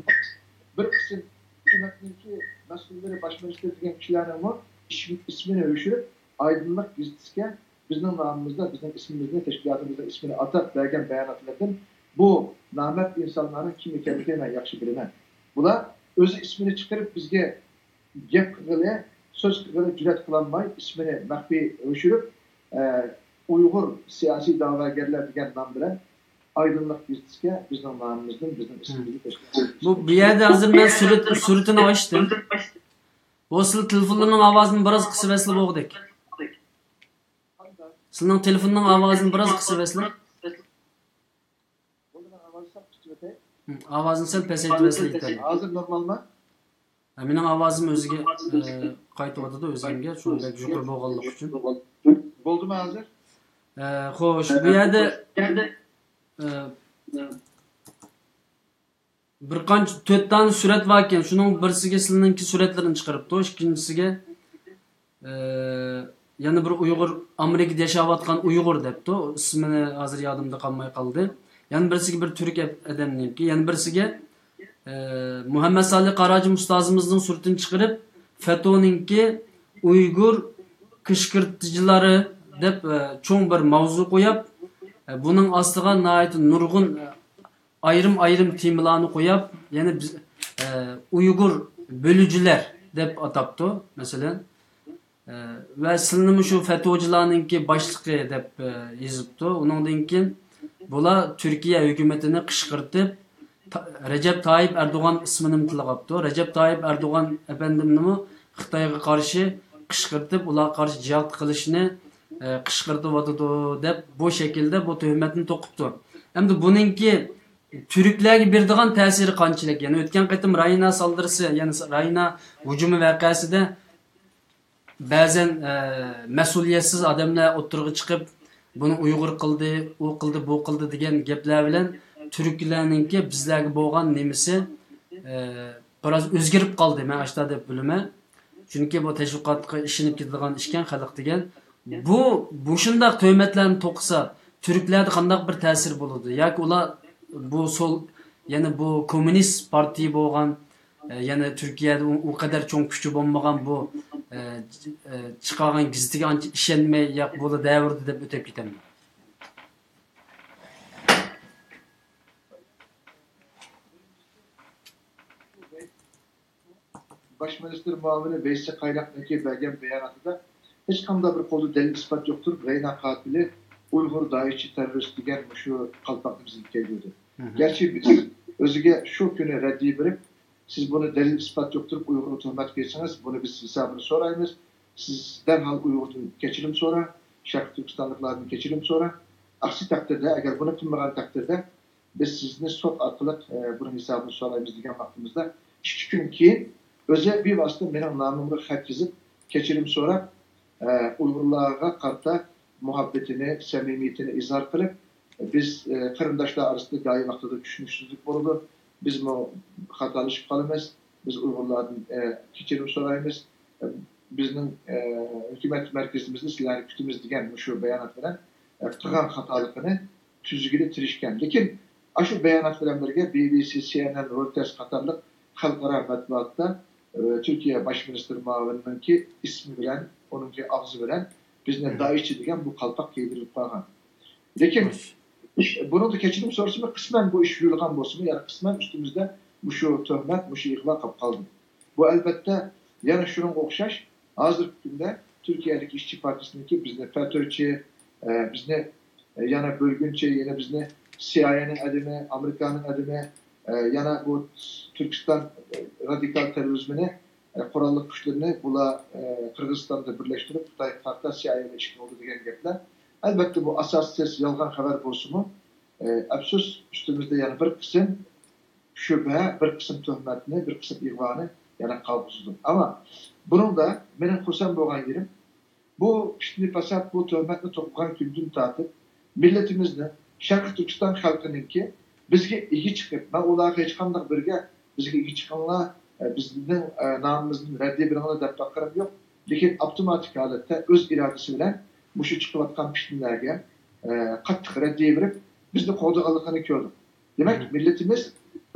بىر قىسىم ھۆكۈمەتنىڭكى مەسئۇللىرى، باش مىنىستىر دېگەن كىشىلەرنىڭمۇ ئىش-، ئىسمىنى ئۆچۈرۈپ، ئايدىنلىق گېزىتىگە بىزنىڭ نامىمىزدا، بىزنىڭ ئىسمىمىزنى، تەشكىلاتىمىزنىڭ ئىسمىنى ئاتاپ بەرگەن باياناتلىرىدىن بۇ نامەرد ئىنسانلارنىڭ كىم ئىكەنلىكىنى مەن ياخشى بىلىمەن. بۇلار ئۆزى ئىسمىنى چىقىرىپ، بىزگە گەپ قىلغىلى، سۆز قىلغىلى جۈرئەت قىلالماي، ئىسمىنى مەخپىي ئۆچۈرۈپ، ئە، ئۇيغۇر سىياسىي دەۋاگەرلەر دېگەن نام بىلەن ئايدىنلىق گېزىتىگە بىزنىڭ نامىمىزدىن، بىزنىڭ ئىسمىمىزنى تەشكىل قىلىش. بۇ، بۇ يەردە ھازىر مەن سۈرىتىنى ئاچتىم. بۇ سىلەر تېلېفونلارنىڭ ئاۋازىنى بىراز قىسىۋەتسىلە بولغۇدەك. سىلىنىڭ تېلېفوننىڭ ئاۋازىنى بىراز قىسىۋەتسىلە. بولدى، مەن ئاۋازنى سەل قىستىۋېتەي. ھە، ئاۋازنى سەل پەسەيتىۋەتسىلە يېتەرلىك. ھازىر نورمالمۇ؟ ھە، مېنىڭ ئاۋازىم ئۆزىگە، ئە، قايتىۋاتىدۇ، ئۆزۈمگە، شۇ بەك يۇقىرى بولغانلىقى ئۈچۈن. بولدىمۇ ھازىر؟ ئە، خوش، بۇ يەردە، ئە، بىر قانچە، تۆت دانە سۈرەت باركەن، شۇنىڭ بىرسىگە سىلىنىڭكى سۈرەتلىرىنى چىقىرىپتۇ، ئىككىنچىسىگە، ئە، يەنە بىر ئۇيغۇر، ئامېرىكىدا ياشاۋاتقان ئۇيغۇر دەپتۇ، ئىسمىنى ھازىر يادىمدا قالماي قالدى. يەنە بىرسىگە بىر تۈرك ئەپ-، ئادەمنىڭكى، يەنە بىرسىگە، ئە، مۇھەممەد سالىھ قاراجىم ئۇستازىمىزنىڭ سۈرىتىنى چىقىرىپ، فېتونىڭكى ئۇيغۇر قىشقىرتىجىلىرى دەپ، ئە، چوڭ بىر ماۋزۇ قويۇپ، ئە، بۇنىڭ ئاستىغا ناھايىتى نۇرغۇن، ئە، ئايرىم-ئايرىم تېمىلارنى قويۇپ، يەنە بىز، ئە، ئۇيغۇر بۆلۈجىلەر دەپ ئاتاپتۇ، مەسىلەن. ئە، ۋە سىلىنىمۇ شۇ فەتۋاچىلارنىڭكى باشلىقى دەپ، ئە، يېزىپتۇ. ئۇنىڭدىن كېيىن بۇلار تۈركىيە ھۆكۈمىتىنى قىشقىرتىپ، تا-، رەجەپ تايىپ ئەردوغان ئىسمىنىمۇ تىلغاپتۇ. رەجەپ تايىپ ئەردوغان ئەپەندىمنىمۇ خىتايغا قارشى قىشقىرتىپ، ئۇلارغا قارشى جىھاد قىلىشنى، ئە، قىشقىرتىۋاتىدۇ دەپ، بۇ شەكىلدە بۇ تۆھمەتنى توقۇپتۇ. ئەمدى بۇنىڭكى تۈركلەرگە بېرىدىغان تەسىرى قانچىلىك؟ يەنى ئۆتكەن قېتىم راينا سالدۇرۇسى، يەنى راينا ھۇجۇمى ۋەقەسىدە بەزەن، ئە، مەسئۇلىيەتسىز ئادەملەر ئوتتۇرىغا چىقىپ، بۇنى ئۇيغۇر قىلدى، ئۇ قىلدى، بۇ قىلدى دېگەن گەپلەر بىلەن تۈركلەرنىڭكى بىزلەرگە بولغان نېمىسى، ئە، بىراز ئۆزگىرىپ قالدى، مەن ئاشتا دەپ بىلىمەن. چۈنكى بۇ تەشۋىقاتقا ئىشىنىپ كېتىدىغان ئىشكەن خەلق دېگەن. بۇ، مۇشۇنداق تۆھمەتلەرنى توقۇسا، تۈركلەردە قانداق بىر تەسىر بولىدۇ؟ ياكى ئۇلار بۇ سول، يەنى بۇ كوممۇنىست پارتىيە بولغان، ئە، يەنە تۈركىيەدە ئۇ، ئۇ قەدەر چوڭ كۈچى بولمىغان بۇ، ئە، ئە، چىقارغان گېزىتىگە ئانچە ئىشەنمەي، ياق، بۇلا دەۋردى دەپ ئۆتۈپ كېتەمدۇ؟ باش مىنىستىر مۇئاۋىنى ۋەيسە قايناقنىڭكى بەرگەن باياناتىدا ھېچقانداق بىر قولدا دەلىل ئىسپات يوق تۇرۇپ، رەينا قاتىلى ئۇيغۇر دائىشچى تېررورىست دېگەن مۇشۇ قالپاقنى بىزگە كىيدۈردى. گەرچە بىز ئۆزىگە شۇ كۈنى رەددىيە بېرىپ، سىز بۇنى دەلىل ئىسپات يوق تۇرۇپ ئۇيغۇرغا تۆھمەت قىلسىڭىز، بۇنى بىز ھېسابىنى سورايمىز. سىز دەرھال ئۇيغۇردىن كەچۈرۈم سورا، شەرقىي تۈركىستانلىقلاردىن كەچۈرۈم سورا. ئاكسى تەقدىردە، ئەگەر بۇنى قىلمىغان تەقدىردە، بىز سىزنى سوت ئارقىلىق، ئە، بۇنىڭ ھېسابىنى سورايمىز دېگەن ۋاقتىمىزدا، ئىككى كۈن كېيىن ئۆزى بىۋاسىتە مېنىڭ نامىمغا خەت يېزىپ، كەچۈرۈم سوراپ، ئە، ئۇيغۇرلارغا قارىتا مۇھەببىتىنى، سەمىمىيىتىنى ئىزھار قىلىپ، بىز، ئە، قېرىنداشلار ئارىسىدا دائىم ۋاقتىدا چۈشىنىشسىزلىك بولىدۇ. بىزمۇ خاتالىشىپ قالىمىز. بىز ئۇيغۇرلاردىن، ئە، كەچۈرۈم سورايمىز. ئە، بىزنىڭ، ئە، ھۆكۈمەت مەركىزىمىزدە سىلەرنى كۈتىمىز دېگەن مۇشۇ بايانات بىلەن، ئە، قىلغان خاتالىقىنى تۈزىگىلى تىرىشكەن. لېكىن ئاشۇ بايانات بىلەن بىرگە بى بى سى، سى ئېن ئېن، رويتېرس قاتارلىق خەلقئارا مەتبۇئاتتا، ئە، تۈركىيە باش مىنىستىر مۇئاۋىنىنىڭكى ئىسمى بىلەن، ئۇنىڭكى ئاغزى بىلەن بىزنى دائىشچى دېگەن بۇ قالپاق كىيدۈرۈلۈپ قالغان. لېكىن بۇنىڭدا كەچۈرۈم سورىسىمۇ، قىسمەن بۇ ئىش يۇيۇلغان بولسىمۇ، يەنى قىسمەن ئۈستىمىزدە مۇشۇ تۆھمەت، مۇشۇ ئىغۋا قاپ قالدى. بۇ، ئەلۋەتتە، يەنە شۇنىڭغا ئوخشاش، ھازىرقى كۈندە تۈركىيەدىكى ئىشچى پارتىيىسىنىڭكى بىزنى فەتۆچى، ئە، بىزنى، ئە، يەنە بۆلگۈنچى، يەنە بىزنى سى ئاي ئېنىڭ ئادىمى، ئامېرىكانىڭ ئادىمى، ئە، يەنە بۇ تۈركىستان، ئە، رادىكال تېررورىزمىنى، ئە، قوراللىق كۈچلىرىنى بۇلار، ئە، قىرغىزىستاندا بىرلەشتۈرۈپ، خىتايغا قارىتا سى ئاي ئېنى ئىشقا ئالدى دېگەن گەپلەر. ئەلۋەتتە، بۇ ئاساسسىز يالغان خەۋەر بولسىمۇ، ئە، ئەپسۇس، ئۈستىمىزدە يەنە بىر قىسىم شۈبھە، بىر قىسىم تۆھمەتنى، بىر قىسىم ئىغۋانى يەنە قالغۇزىدۇ. ئەمما بۇنىڭدا مېنىڭ خۇرسەن بولغان يېرىم، بۇ پىتنە پاسات، بۇ تۆھمەتنى توقۇغان كۈندىن تارتىپ، مىللىتىمىزنىڭ، شەرقىي تۈركىستان خەلقىنىڭكى بىزگە ئىگە چىقىپ، مەن ئۇلارغا ھېچقانداق بىرگە بىزگە ئىگە چىقىڭلار، ئە، بىزنىڭ، ئە، نامىمىزدىن رەددىيە بېرىڭلار دەپ باققىنىم يوق. لېكىن ئاپتوماتىك ھالەتتە ئۆز ئىرادىسى بىلەن مۇشۇ چىقىۋاتقان پىتنىلەرگە، ئە، قاتتىق رەددىيە بېرىپ، بىزنى قوغدىغانلىقىنى كۆردۇق. دېمەك، مىللىتىمىز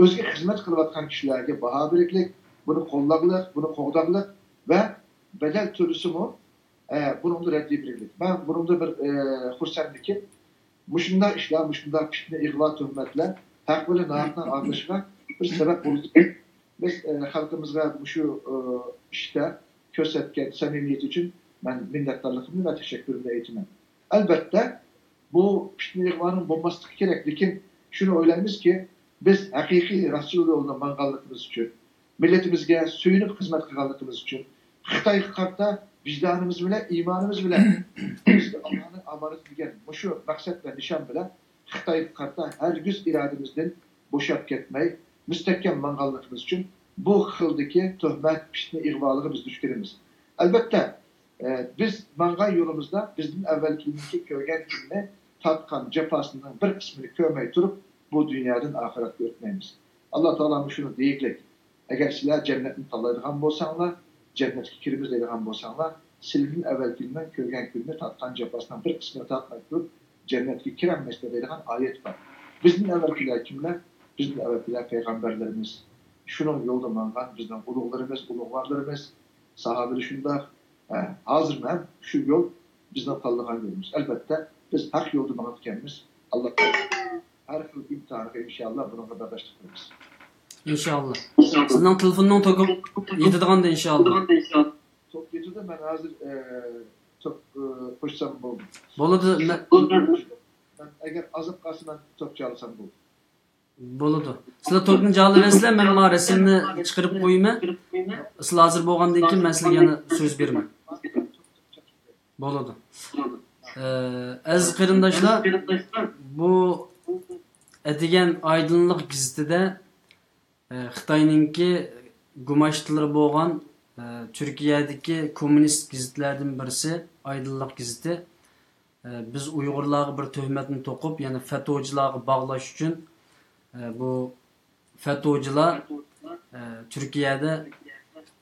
ئۆزىگە خىزمەت قىلىۋاتقان كىشىلەرگە باھا بېرىكلىك، بۇنى قوللاغلىق، بۇنى قوغداغلىق ۋە بەدەل تۆلىسىمۇ، ئە، بۇنىڭدا رەددىيە بېرىكلىك. مەن بۇنىڭدا بىر، ئە، خۇرسەنلىكىم، مۇشۇنداق ئىشلار، مۇشۇنداق پىتنە، ئىغۋا، تۆھمەتلەر ھەق بىلەن ناھەقنىڭ ئاغرىشىغا بىر سەۋەب بولىدۇ. بىز، ئە، خەلقىمىزغا مۇشۇ، ئە، ئىشتا كۆرسەتكەن سەمىمىيىتى ئۈچۈن مەن مىننەتدارلىقىمنى ۋە تەشەككۈرۈمنى ئېيتىمەن. ئەلۋەتتە، بۇ پىتنە ئىغۋانىڭ بولماسلىقى كېرەك، لېكىن شۇنى ئويلايمىزكى، بىز ھەقىقىي راستچىل يولدا ماڭغانلىقىمىز ئۈچۈن، مىللىتىمىزگە سۆيۈنۈپ خىزمەت قىلغانلىقىمىز ئۈچۈن، خىتايغا قارىتا ۋىجدانىمىز بىلەن، ئىمانىمىز بىلەن بىزگە ئاللانىڭ ئامانىتى دېگەن مۇشۇ مەقسەت ۋە نىشان بىلەن خىتايغا قارىتا ھەرگىز ئىرادىمىزدىن بوشاپ كەتمەي، مۇستەھكەم ماڭغانلىقىمىز ئۈچۈن بۇ خىلدىكى تۆھمەت، پىتنە، ئىغۋالىغا بىز دۇچ كېلىمىز. ئەلۋەتتە، ئە، بىز ماڭغان يولىمىزدا بىزدىن ئەۋۋەلكىلىرىنىڭكى كۆرگەن كۈنىنى، تارتقان جاپاسىنىڭ بىر قىسمىنى كۆرمەي تۇرۇپ، بۇ دۇنيادىن ئاخىرەتكە ئۆتمەيمىز. ئاللا تائالا مۇشۇنى دېگۈدەك، ئەگەر سىلەر جەننەتنى تاللايدىغان بولساڭلار، جەننەتكە كىرىمىز دەيدىغان بولساڭلار، سىلىدىن ئەۋۋەلكىلىنىڭ كۆرگەن كۈنىنى، تارتقان جاپاسىنىڭ بىر قىسمىنى تارتماي تۇرۇپ، جەننەتكە كىرەلمەيسىلەر دەيدىغان ئايەت بار. بىزدىن ئەۋۋەلكىلەر كىملەر؟ بىزدىن ئەۋۋەلكىلەر پەيغەمبەرلىرىمىز. شۇنىڭ يولىدا ماڭغان بىزنىڭ ئۇلۇغلىرىمىز، ئۇلۇغۋارلىرىمىز، ساھابىلەر شۇنداق. ھە، ھازىر مەن شۇ يول بىزنىڭ تاللىغان يولىمىز. ئەلۋەتتە، بىز ھەق يولدا ماڭىدىكەنمىز. ئاللا ھەر خىل ئىمتىھانغا، ئىنشائاللا، بۇنىڭغا بەرداشلىق بېرىمىز. ئىنشائاللا. سىزنىڭ تېلېفوننىڭ توكى يېتىدىغاندا، ئىنشائاللا. توك يېتىدۇ، مەن ھازىر، ئە، توك، ئە، قوشسام بولدى. بولىدۇ. مەن، مەن ئەگەر ئازاپ قالسا، مەن توك چالسام بولدى. بولىدۇ. سىلەر توكنى جالاۋەرسىلەر، مەن مانا رەسىمنى چىقىرىپ قويىمەن. سىلەر ھازىر بولغاندىن كېيىن مەن سىلەرگە يەنە سۆز بېرىمەن. بولىدۇ. ئە، ئەزىز قېرىنداشلار، بۇ ئەتىگەن ئايدىنلىق گېزىتىدە، ئە، خىتاينىڭكى گۇماشتىلىرى بولغان، ئە، تۈركىيەدىكى كوممۇنىست گېزىتلەردىن بىرسى، ئايدىنلىق گېزىتى، ئە، بىز ئۇيغۇرلارغا بىر تۆھمەتنى توقۇپ، يەنى فەتۋىچىلارغا باغلاش ئۈچۈن، ئە، بۇ فەتۋىچىلار، ئە، تۈركىيەدە،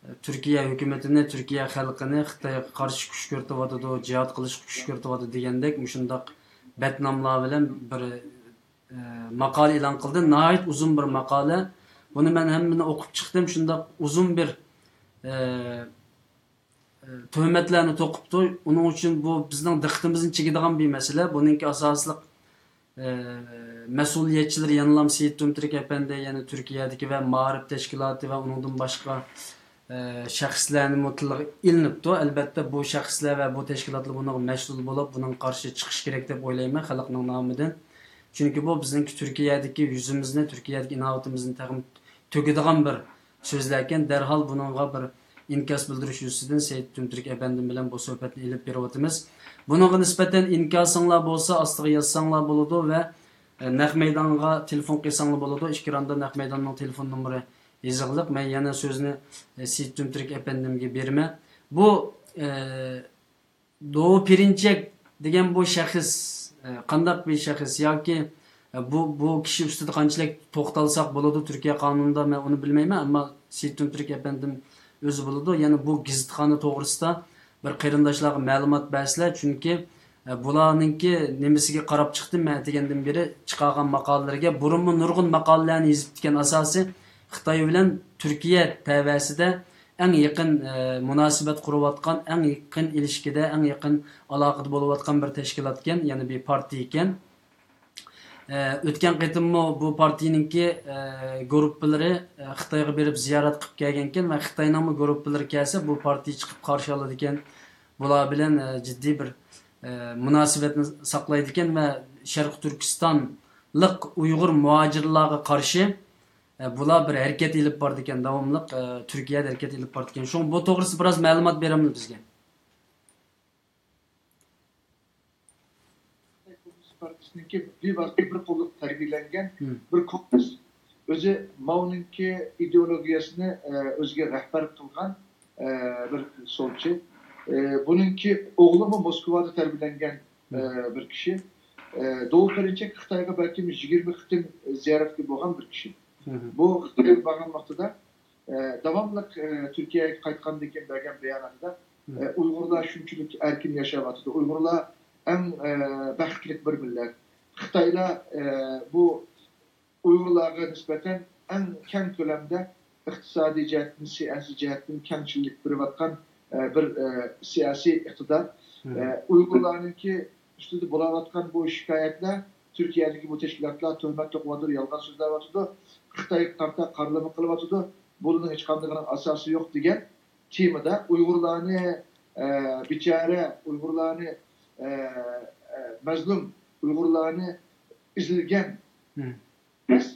ئە، تۈركىيە ھۆكۈمىتىنى، تۈركىيە خەلقىنى خىتايغا قارشى كۈشكۈرتۈۋاتىدۇ، جىھاد قىلىشقا كۈشكۈرتۈۋاتىدۇ دېگەندەك مۇشۇنداق بەتناملار بىلەن بىر، ئە، ماقالە ئېلان قىلدى. ناھايىتى ئۇزۇن بىر ماقالە. بۇنى مەن ھەممىنى ئوقۇپ چىقتىم. شۇنداق ئۇزۇن بىر، ئە، تۆھمەتلەرنى توقۇپتۇ. ئۇنىڭ ئۈچۈن بۇ بىزنىڭ دىققىتىمىزنى چېكىدىغان بىر مەسىلە. بۇنىڭكى ئاساسلىق، ئە، مەسئۇلىيەتچىلىرى يەنىلا سېيىت تۈمتۈرك ئەپەندى، يەنى تۈركىيەدىكى ۋە مائارىپ تەشكىلاتى ۋە ئۇنىڭدىن باشقا، ئە، شەخسلەرنىمۇ تىلغا ئېلىنىپتۇ. ئەلۋەتتە، بۇ شەخسلەر ۋە بۇ تەشكىلاتلار بۇنىڭغا مەسئۇل بولۇپ، بۇنىڭغا قارشى چىقىشى كېرەك دەپ ئويلايمەن خەلقنىڭ نامىدىن. چۈنكى بۇ بىزنىڭكى تۈركىيەدىكى يۈزىمىزنى، تۈركىيەدىكى ئىناۋىتىمىزنى تېخىمۇ تۆكىدىغان بىر سۆزلەركەن، دەرھال بۇنىڭغا بىر ئىنكاس بىلدۈرۈش يۈزىسىدىن سېيىت تۈمتۈرك ئەپەندىم بىلەن بۇ سۆھبەتنى ئېلىپ بېرىۋاتىمىز. بۇنىڭغا نىسبەتەن ئىنكاسىڭلار بولسا ئاستىغا يازساڭلار بولىدۇ ۋە، ئە، نەق مەيدانغا تېلېفون قىلساڭلار بولىدۇ. ئېكراندا نەق مەيداننىڭ تېلېفون نومۇرى يېزىقلىق. مەن يەنە سۆزنى، ئە، سېيىت تۈمتۈرك ئەپەندىمگە بېرىمەن. بۇ، ئە، دوۋا پېرىنچەك دېگەن بۇ شەخس، ئە، قانداق بىر شەخس ياكى، ئە، بۇ، بۇ كىشى ئۈستىدە قانچىلىك توختالساق بولىدۇ تۈركىيە قانۇنىدا، مەن ئۇنى بىلمەيمەن، ئەمما سېيىت تۈمتۈرك ئەپەندىم ئۆزى بىلىدۇ. يەنە بۇ گېزىتخانا توغرىسىدا بىر قېرىنداشلارغا مەلۇمات بەرسىلەر، چۈنكى، ئە، بۇلارنىڭكى نېمىسىگە قاراپ چىقتىم مەن دېگەندىن بېرى چىقارغان ماقالىلىرىگە، بۇرۇنمۇ نۇرغۇن ماقالىلەرنى يېزىپتىكەن، ئاساسى خىتاي بىلەن تۈركىيە تەۋەسىدە ئەڭ يېقىن، ئە، مۇناسىۋەت قۇرۇۋاتقان، ئەڭ يېقىن ئىلىشكىدە، ئەڭ يېقىن ئالاقىدە بولۇۋاتقان بىر تەشكىلاتكەن، يەنى بىر پارتىيىكەن. ئە، ئۆتكەن قېتىممۇ بۇ پارتىيىنىڭكى، ئە، گۇرۇپپىلىرى، ئە، خىتايغا بېرىپ زىيارەت قىلىپ كەلگەنكەن ۋە خىتاينىڭمۇ گۇرۇپپىلىرى كەلسە، بۇ پارتىيە چىقىپ قارشى ئالىدىكەن. بۇلار بىلەن، ئە، جىددىي بىر، ئە، مۇناسىۋەتنى ساقلايدىكەن ۋە شەرقىي تۈركىستانلىق ئۇيغۇر مۇھاجىرلارغا قارشى، ئە، بۇلار بىر ھەرىكەت ئېلىپ بارىدىكەن، داۋاملىق، ئە، تۈركىيەدە ھەرىكەت ئېلىپ بارىدىكەن. شۇڭا بۇ توغرىسىدا بىراز مەلۇمات بېرەمدۇ بىزگە؟ خىتاي كوممۇنىست پارتىيىسىنىڭكى بىۋاسىتە بىر قوللۇق تەربىيەلەنگەن بىر كوممۇنىست. ئۆزى ماۋنىڭكى ئىدېئولوگىيەسىنى، ئە، ئۆزىگە رەھبەر قىلغان، ئە، بىر سولچى. ئە، بۇنىڭكى ئوغلىمۇ موسكۋادا تەربىيەلەنگەن، ئە، بىر كىشى. ئە، دوۋا پېرىنچەك خىتايغا بەلكىم يىگىرمە قېتىم زىيارەتكە بولغان بىر كىشى. بۇ خىتايغا بارغان ۋاقتىدا، ئە، داۋاملىق، ئە، تۈركىيەگە قايتقاندىن كېيىن بەرگەن باياناتىدا، ئە، ئۇيغۇرلار شۇنچىلىك ئەركىن ياشاۋاتىدۇ، ئۇيغۇرلار ئەڭ، ئە، بەختلىك بىر مىللەت. خىتايلار، ئە، بۇ ئۇيغۇرلارغا نىسبەتەن ئەڭ كەڭ كۆلەمدە ئىقتىسادىي جەھەتتىن، سىياسىي جەھەتتىن كەڭچىلىك بېرىۋاتقان، ئە، بىر، ئە، سىياسىي ئىقتىدار. ئە، ئۇيغۇرلارنىڭكى ئۈستىدە بولاۋاتقان بۇ شىكايەتلەر، تۈركىيەدىكى بۇ تەشكىلاتلار تۆھمەت توقۇۋاتىدۇ، يالغان سۆزلەۋاتىدۇ، خىتايغا قارىتا قارىلىما قىلىۋاتىدۇ، بۇنىڭ ھېچقاندىقىنىڭ ئاساسى يوق دېگەن تېمىدا ئۇيغۇرلارنى، ئە، بىچارە، ئۇيغۇرلارنى، ئە، ئە، مەزلۇم، ئۇيغۇرلارنى ئېزىلگەن، بەس،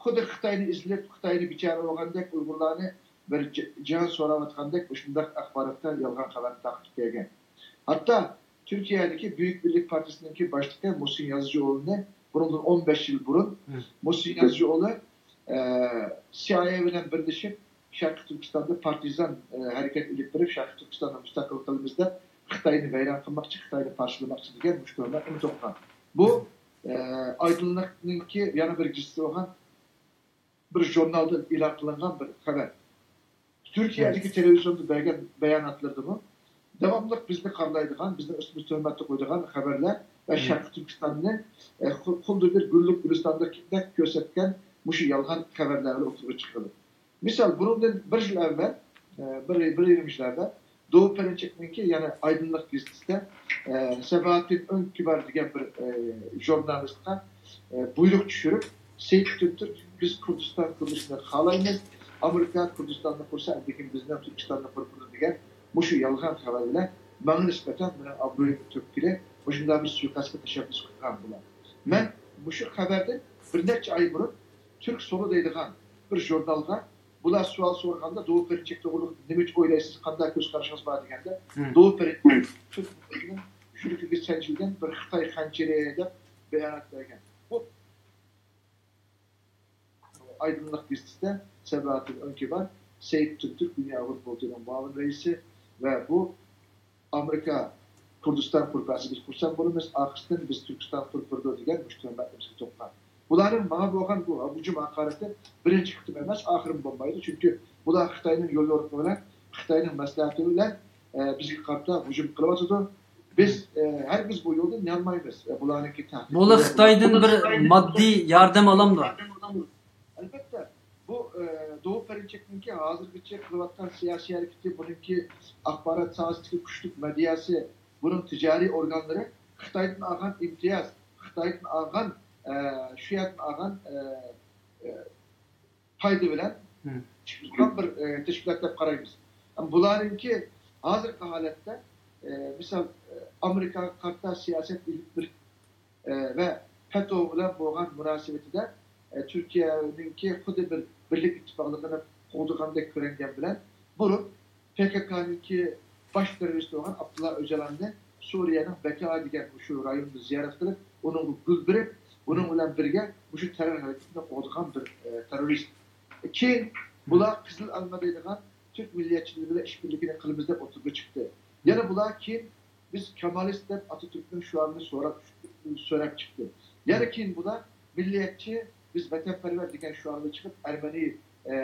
خۇددى خىتاينى ئېزىلىپ، خىتاينى بىچارە بولغاندەك، ئۇيغۇرلارنى بىر ج-، جان سوراۋاتقاندەك مۇشۇنداق ئاخباراتتا يالغان خەۋەرنى تارقىتىپ كەلگەن. ھەتتا تۈركىيەدىكى بۈيۈك بىرلىك پارتىيىسىنىڭكى باشلىقى مۇھسىن يازىچىئوغلۇنى بۇنىڭدىن ئون بەش يىل بۇرۇن مۇھسىن يازىچىئوغلۇ، ئە، سىئايئې بىلەن بىرلىشىپ، شەرقىي تۈركىستاندا پارتىزان، ئە، ھەرىكەت ئېلىپ بېرىپ، شەرقىي تۈركىستاننى مۇستەقىل قىلىمىز دەپ، خىتاينى ۋەيران قىلماقچى، خىتاينى پارچىلىماقچى دېگەن مۇشۇ تۆھمەتنى توقۇغان. بۇ، ئە، ئايدىنلىقنىڭكى يەنە بىر گېزىتى بولغان بىر ژۇرنالدا ئېلان قىلىنغان بىر خەۋەر. تۈركىيەدىكى تېلېۋىزىيوندا بەرگەن باياناتلىرىدىمۇ داۋاملىق بىزنى قارىلايدىغان، بىزنىڭ ئۈستىمىزگە تۆھمەتنى قويىدىغان خەۋەرلەر ۋە شەرقىي تۈركىستاننى، ئە، خۇ-، خۇددى بىر گۈللۈك گۈلىستاندەك كۆرسەتكەن مۇشۇ يالغان خەۋەرلەر بىلەن ئوتتۇرىغا چىقىرىلىدۇ. مىسال، بۇنىڭدىن بىر يىل ئەۋۋەل، ئە، بىر، بىر يېرىم يىل ئەۋۋەل دوۋا پېرىنچەكنىڭكى، يەنى ئايدىنلىق گېزىتىدە، ئە، سەباھەتتىن ئۆڭكۈبار دېگەن بىر، ئە، ژۇرنالىستقا، ئە، بۇيرۇق چۈشۈرۈپ، سېيىت ئاتاتۈرك، بىز كۇردىستان قۇرۇلۇشىنى خالايمىز، ئامېرىكا كۇردىستاننى قۇرسا، ئاندىن كېيىن بىزنىڭ تۈركىستاننى قۇرىدۇ دېگەن مۇشۇ يالغان خەۋەر بىلەن ماڭا نىسبەتەن مېنىڭ ئابرۇيۇمنى تۆككىلى مۇشۇنداق بىر سۇيىقەستكە تەشەببۇس قىلغان بۇلار. مەن مۇشۇ خەۋەردىن بىر نەچچە ئاي بۇرۇن تۈرك سولى دەيدىغان بىر ژۇرنالغا بۇلار سوئال سورىغاندا، دوۋا پېرىنچەك توغرىلىق نېمە ئويلايسىز، قانداق كۆز قارىشىڭىز بار دېگەندە، دوۋا پېرىنچەك تۈرك مىللىتىنىڭ يۈرىكىگە سانجىلغان بىر خىتاي خەنجىرى دەپ بايانات بەرگەن. بۇ ئايدىنلىق گېزىتىدە سەباھەتتىن ئۆڭكۈبار، سېيىت ئاتاتۈرك دۇنيا ئۇيغۇر قۇرۇلتىيىنىڭ مۇئاۋىن رەئىسى ۋە بۇ ئامېرىكا كۇردىستان قۇرۇپ بەرسە بىز خۇرسەن بولىمىز، ئارقىسىدىن بىز تۈركىستان قۇرۇپ بېرىدۇ دېگەن مۇشۇ تۆھمەتنى بىزگە توقۇغان. بۇلارنىڭ ماڭا بولغان بۇ ھۇجۇم ھاقارىتى بىرىنچى قېتىم ئەمەس، ئاخىرىمۇ بولمايدۇ. چۈنكى بۇلار خىتاينىڭ يول يورۇقى بىلەن، خىتاينىڭ مەسلىھەتى بىلەن، ئە، بىزگە قارىتا ھۇجۇم قىلىۋاتىدۇ. بىز، ئە، ھەرگىز بۇ يولدىن يانمايمىز. ئە، بۇلارنىڭكى تەھدىت بۇلار بىلەن خىتايدىن بىر ماددىي ياردەم ئالامدۇ؟ ئەلۋەتتە، بۇ، ئە، دوۋا پېرىنچەكنىڭكى ھازىرغىچە قىلىۋاتقان سىياسىي ھەرىكىتى، بۇنىڭكى ئاخبارات ساھەسىدىكى كۈچلۈك مېدىياسى، بۇنىڭ تىجارىي ئورگانلىرى خىتايدىن ئالغان ئىمتىياز، خىتايدىن ئالغان، ئە، شۇ يەردىن ئالغان، ئە، ئە، پايدا بىلەن چىقىرىلغان بىر، ئە، تەشكىلات دەپ قارايمىز. بۇلارنىڭكى ھازىرقى ھالەتتە، ئە، مىسال، ئە، ئامېرىكاغا قارىتا سىياسەت ئېلىپ بېرىش، ئە، ۋە پەتو بىلەن بولغان مۇناسىۋىتىدە، ئە، تۈركىيەنىڭكى خۇددى بىر بىرلىك ئىتتىپاقلىقىنى قوغدىغاندەك كۆرۈنگەن بىلەن، بۇرۇن پككنىڭكى باش تېررورىستى بولغان ئابدۇللا ئۆجالاننى سۈرىيەنىڭ بەكا دېگەن مۇشۇ رايونىدا زىيارەت قىلىپ، ئۇنىڭغا گۈل بېرىپ، ئۇنىڭ بىلەن بىرگە مۇشۇ تېررور ھەرىكىتىنى قوغدىغان بىر، ئە، تېررورىست. كېيىن بۇلار قىزىل ئالما دەيدىغان تۈرك مىللىيەتچىلىرى بىلەن ئىشبىرلىكىنى قىلىمىز دەپ ئوتتۇرىغا چىقتى. يەنە بۇلار كېيىن بىز كامالىست دەپ ئاتاتۈركنىڭ شوئارىنى سوراپ، سۆرەپ چىقتى. يەنە كېيىن بۇلار مىللىيەتچى، بىز ۋەتەنپەرۋەر دېگەن شوئارنى چىقىپ، ئەرمەنىي، ئە،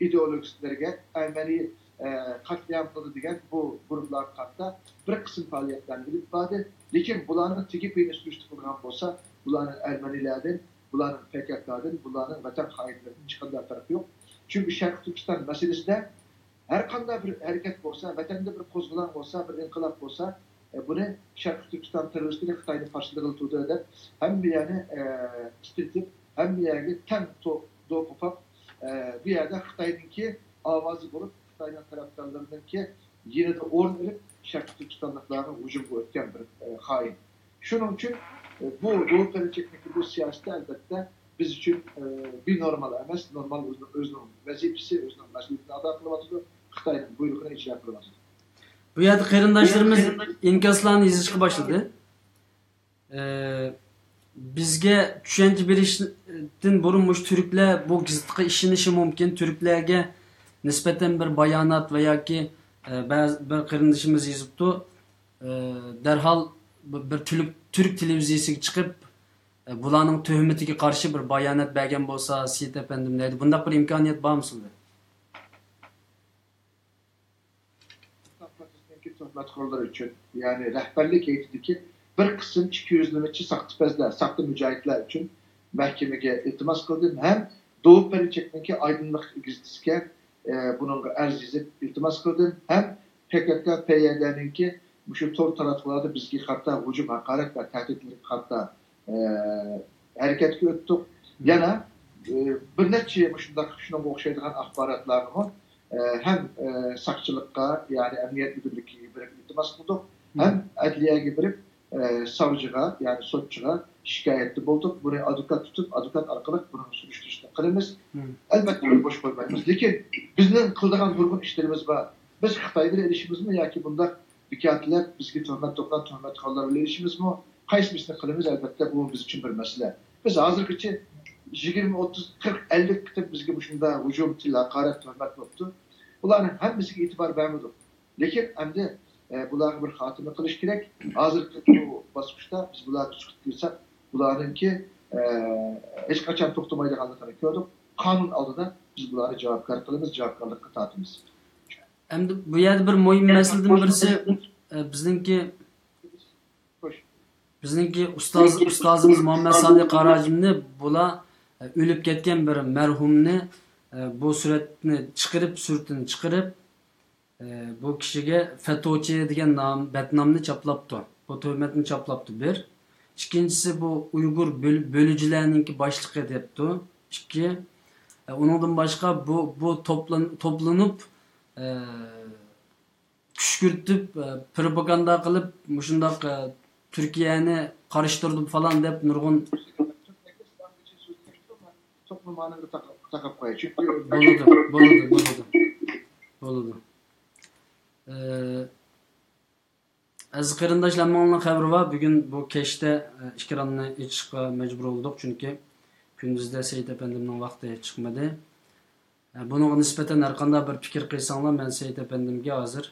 ئىدېئولوگىستلىرىگە، ئەرمەنىي، ئە، قەتلىئام قىلدى دېگەن بۇ گۇرۇپپىلارغا قارىتا بىر قىسىم پائالىيەتلەرنى ئېلىپ باردى. لېكىن بۇلارنىڭ تېگى پېيىنى سۈرۈشتە قىلىدىغان بولسا، بۇلارنىڭ ئەرمەنىيلەردىن، بۇلارنىڭ پككدىن، بۇلارنىڭ ۋەتەن خائىنلىرىدىن ھېچقانداق پەرقى يوق. چۈنكى شەرقىي تۈركىستان مەسىلىسىدە ھەر قانداق بىر ھەرىكەت بولسا، ۋەتەندە بىر قوزغىلاڭ بولسا، بىر ئىنقىلاب بولسا، ئە، بۇنى شەرقىي تۈركىستان تېررورىستلىرى خىتاينى قارشىلىغىلى تۇرىدۇ دەپ ھەممە يەرنى، ئە، تىترىتىپ، ھەممە يەرگە تەڭ تو-، دو قوپاپ، ئە، بۇ يەردە خىتاينىڭكى ئاۋازى بولۇپ، خىتاينىڭ تەرەپدارلىرىنىڭكى يېنىدا ئورۇن ئېلىپ، شەرقىي تۈركىستانلىقلارغا ھۇجۇمغا ئۆتكەن بىر، ئە، خائىن. شۇنىڭ ئۈچۈن، ئە، بۇ، بۇ قېرىچەكنىڭكى بۇ سىياسىتى، ئەلۋەتتە، بىز ئۈچۈن، ئە، بىنورمال ئەمەس. نورمال ئۆزىنىڭ، ئۆزىنىڭ ۋەزىپىسى، ئۆزىنىڭ مەسئۇلىيىتىنى ئادا قىلىۋاتىدۇ، خىتاينىڭ بۇيرۇقىنى ئىجرا قىلىۋاتىدۇ. بۇ يەردە قېرىنداشلىرىمىز ئىنكاسلارنى يېزىشقا باشلىدى. ئە، بىزگە چۈشەنچە بېرىشتىن بۇرۇن مۇشۇ تۈركلەر بۇ گېزىتقا ئىشىنىشى مۇمكىن، تۈركلەرگە نىسبەتەن بىر بايانات ۋە ياكى، ئە، بەزى بىر قېرىندىشىمىز يېزىپتۇ، ئە، دەرھال بىر، بىر تۈرك، تۈرك تېلېۋىزىيىسىگە چىقىپ، ئە، بۇلارنىڭ تۆھمىتىگە قارشى بىر بايانات بەرگەن بولسا، سېيىت ئەپەندىم دەيدۇ. بۇنداق بىر ئىمكانىيەت بارمۇ سىلىدە؟ تۆھمەتخورلىرى ئۈچۈن، يەنى رەھبەرلىك ھەيئىتىدىكى بىر قىسىم ئىككى يۈزلىمىچى ساختىپەزلەر، ساختا مۇجاھىدلار ئۈچۈن مەھكىمىگە ئىلتىماس قىلدىم ھەم دوۋا پېرىنچەكنىڭكى ئايدىنلىق گېزىتىسىگە، ئە، بۇنىڭغا ئەرز يېزىپ ئىلتىماس قىلدىم ھەم پكك، پيدنىڭكى مۇشۇ تور تاراتقۇلاردا بىزگە قارىتا ھۇجۇم، ھاقارەت ۋە تەھدىتلىرىگە قارىتا، ئە، ھەرىكەتكە ئۆتتۇق. يەنە، ئە، بىر نەچچە مۇشۇنداق شۇنىڭغا ئوخشايدىغان ئاخباراتلارغىمۇ ئە، ھەم، ئە، ساقچىلىققا، يەنى ئەمنىيەت مۇدىرلىكىگە بېرىپ ئىلتىماس قىلدۇق. ھەم ئەدلىيەگە بېرىپ، ئە، ساۋجىغا، يەنى سوتچىغا شىكايەتتە بولدۇق. بۇنى ئادۋوكات تۇتۇپ، ئادۋوكات ئارقىلىق بۇنىڭ سۈرۈشتۈرۈشىنى قىلىمىز. ئەلۋەتتە، بۇنى بوش قويمايمىز. لېكىن بىزنىڭ قىلىدىغان نۇرغۇن ئىشلىرىمىز بار. بىز خىتاي بىلەن ئېلىشىمىزمۇ ياكى بۇنداق بىكارچىلار، بىزگە تۆھمەت توقۇغان تۆھمەتخورلار بىلەن ئېلىشىمىزمۇ؟ قايسىمىسىنى قىلىمىز؟ ئەلۋەتتە، بۇمۇ بىز ئۈچۈن بىر مەسىلە. بىز ھازىرغىچە يىگىرمە، ئوتتۇز، قىرىق، ئەللىك قېتىم بىزگە مۇشۇنداق ھۇجۇم، تىل، ھاقارەت، تۆھمەت بوپتۇ. بۇلارنىڭ ھەممىسىگە ئېتىبار بەرمىدۇق. لېكىن ئەمدى، ئە، بۇلارغا بىر خاتىمە قىلىش كېرەك. ھازىرقى بۇ باسقۇچتا بىز بۇلارغا چىقىپ كىرسەك، بۇلارنىڭكى، ئە، ھېچقاچان توختىمايدىغانلىقىنى كۆردۇق. قانۇن ئالدىدا بىز بۇلارنى جاۋابكار قىلىمىز، جاۋابكارلىققا تارتىمىز. ئەمدى بۇ يەردە بىر مۇھىم مەسىلىدىن بىرسى، ئە، بىزنىڭكى، بىزنىڭكى ئۇستاز، ئۇستازىمىز مۇھەممەد سادىق قاراجىمنى بۇلار، ئە، ئۆلۈپ كەتكەن بىر مەرھۇمنى، ئە، بۇ سۈرەتنى چىقىرىپ، سۈرىتىنى چىقىرىپ، ئە، بۇ كىشىگە فەتوچى دېگەن نام، بەتنامنى چاپلاپتۇ. بۇ تۆھمەتنى چاپلاپتۇ، بىر. ئىككىنچىسى، بۇ ئۇيغۇر بۆل-، بۆلۈجىلەرنىڭكى باشلىقى دەپتۇ، ئىككى. ئە، ئۇنىڭدىن باشقا بۇ، بۇ توپلان-، توپلىنىپ، ئە، كۈشكۈرتۈپ، ئە، پروپاگاندا قىلىپ، مۇشۇنداق، ئە، تۈركىيەنى قارشى تۇردۇم فالان دەپ نۇرغۇن. توپلىمانىڭغا تاقاپ، تاقاپ قوياي. چۈنكى بولىدۇ، بولىدۇ، بولىدۇ. بولىدۇ. ئە، ئەزىز قېرىنداشلار، ھەممىڭلارنىڭ خەۋىرى بار. بۈگۈن بۇ كەچتە، ئە، ئېكراننى ئېچىشقا مەجبۇر بولدۇق، چۈنكى كۈندۈزدە سېيىت ئەپەندىمنىڭ ۋاقتى چىقمىدى. ئە، بۇنىڭغا نىسبەتەن ھەرقانداق بىر پىكىر قىلساڭلار، مەن سېيىت ئەپەندىمگە ھازىر،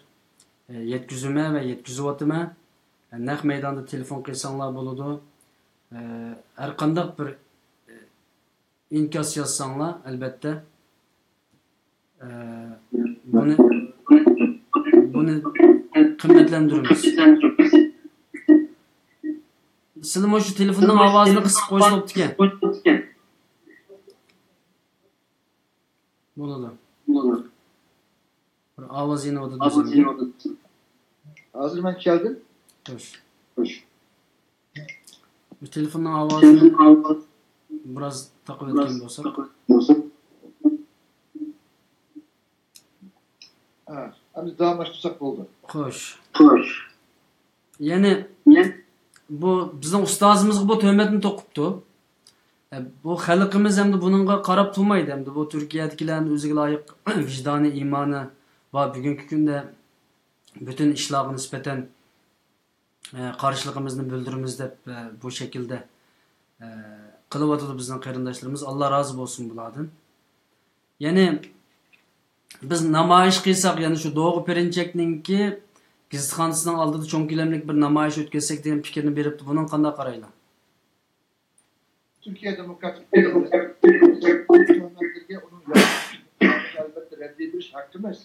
ئە، يەتكۈزىمەن ۋە يەتكۈزۈۋاتىمەن. ئە، نەق مەيداندا تېلېفون قىلساڭلار بولىدۇ. ئە، ھەرقانداق بىر، ئە، ئىنكاس يازساڭلار، ئەلۋەتتە، ئە، بۇنى، بۇنى قىممەتلەندۈرىمىز. سىلىمۇ شۇ تېلېفوننىڭ ئاۋازىنى قىسىپ قويسا بوپتىكەن. بولىدۇ. بىر ئاۋاز يېنىۋاتىدۇ سەندە. ھازىر مەن كەلدىم. خوش. خوش. بۇ تېلېفوننىڭ ئاۋازىنى بىراز تاقىۋەتكەن بولساق. ھە، ئەمدى داۋاملاشتۇرساق بولدى. خوش. خوش. يەنى بۇ بىزنىڭ ئۇستازىمىزغا بۇ تۆھمەتنى توقۇپتۇ. ئە، بۇ خەلقىمىز ئەمدى بۇنىڭغا قاراپ تۇرمايدۇ. ئەمدى بۇ تۈركىيەدىكىلەرنىڭ ئۆزىگە لايىق ۋىجدانىي ئىمانى بار. بۈگۈنكى كۈندە پۈتۈن ئىشلارغا نىسبەتەن، ئە، قارشىلىقىمىزنى بىلدۈرىمىز دەپ، ئە، بۇ شەكىلدە، ئە، قىلىۋاتىدۇ بىزنىڭ قېرىنداشلىرىمىز. ئاللا رازى بولسۇن بۇلاردىن. يەنى بىز نامايىش قىلساق، يەنى شۇ دوغۇ پېرىنچەكنىڭكى گېزىتخانىسىنىڭ ئالدىدا چوڭ كۆلەملىك بىر نامايىش ئۆتكۈزسەك دېگەن پىكىرنى بېرىپتۇ. بۇنىڭغا قانداق قارايلا؟ تۈركىيە دېموكراتىك دۆلەتلىرىگە ئۇنىڭ ياخشى ئەلۋەتتە رەددىيە بېرىش ھەققىمىز.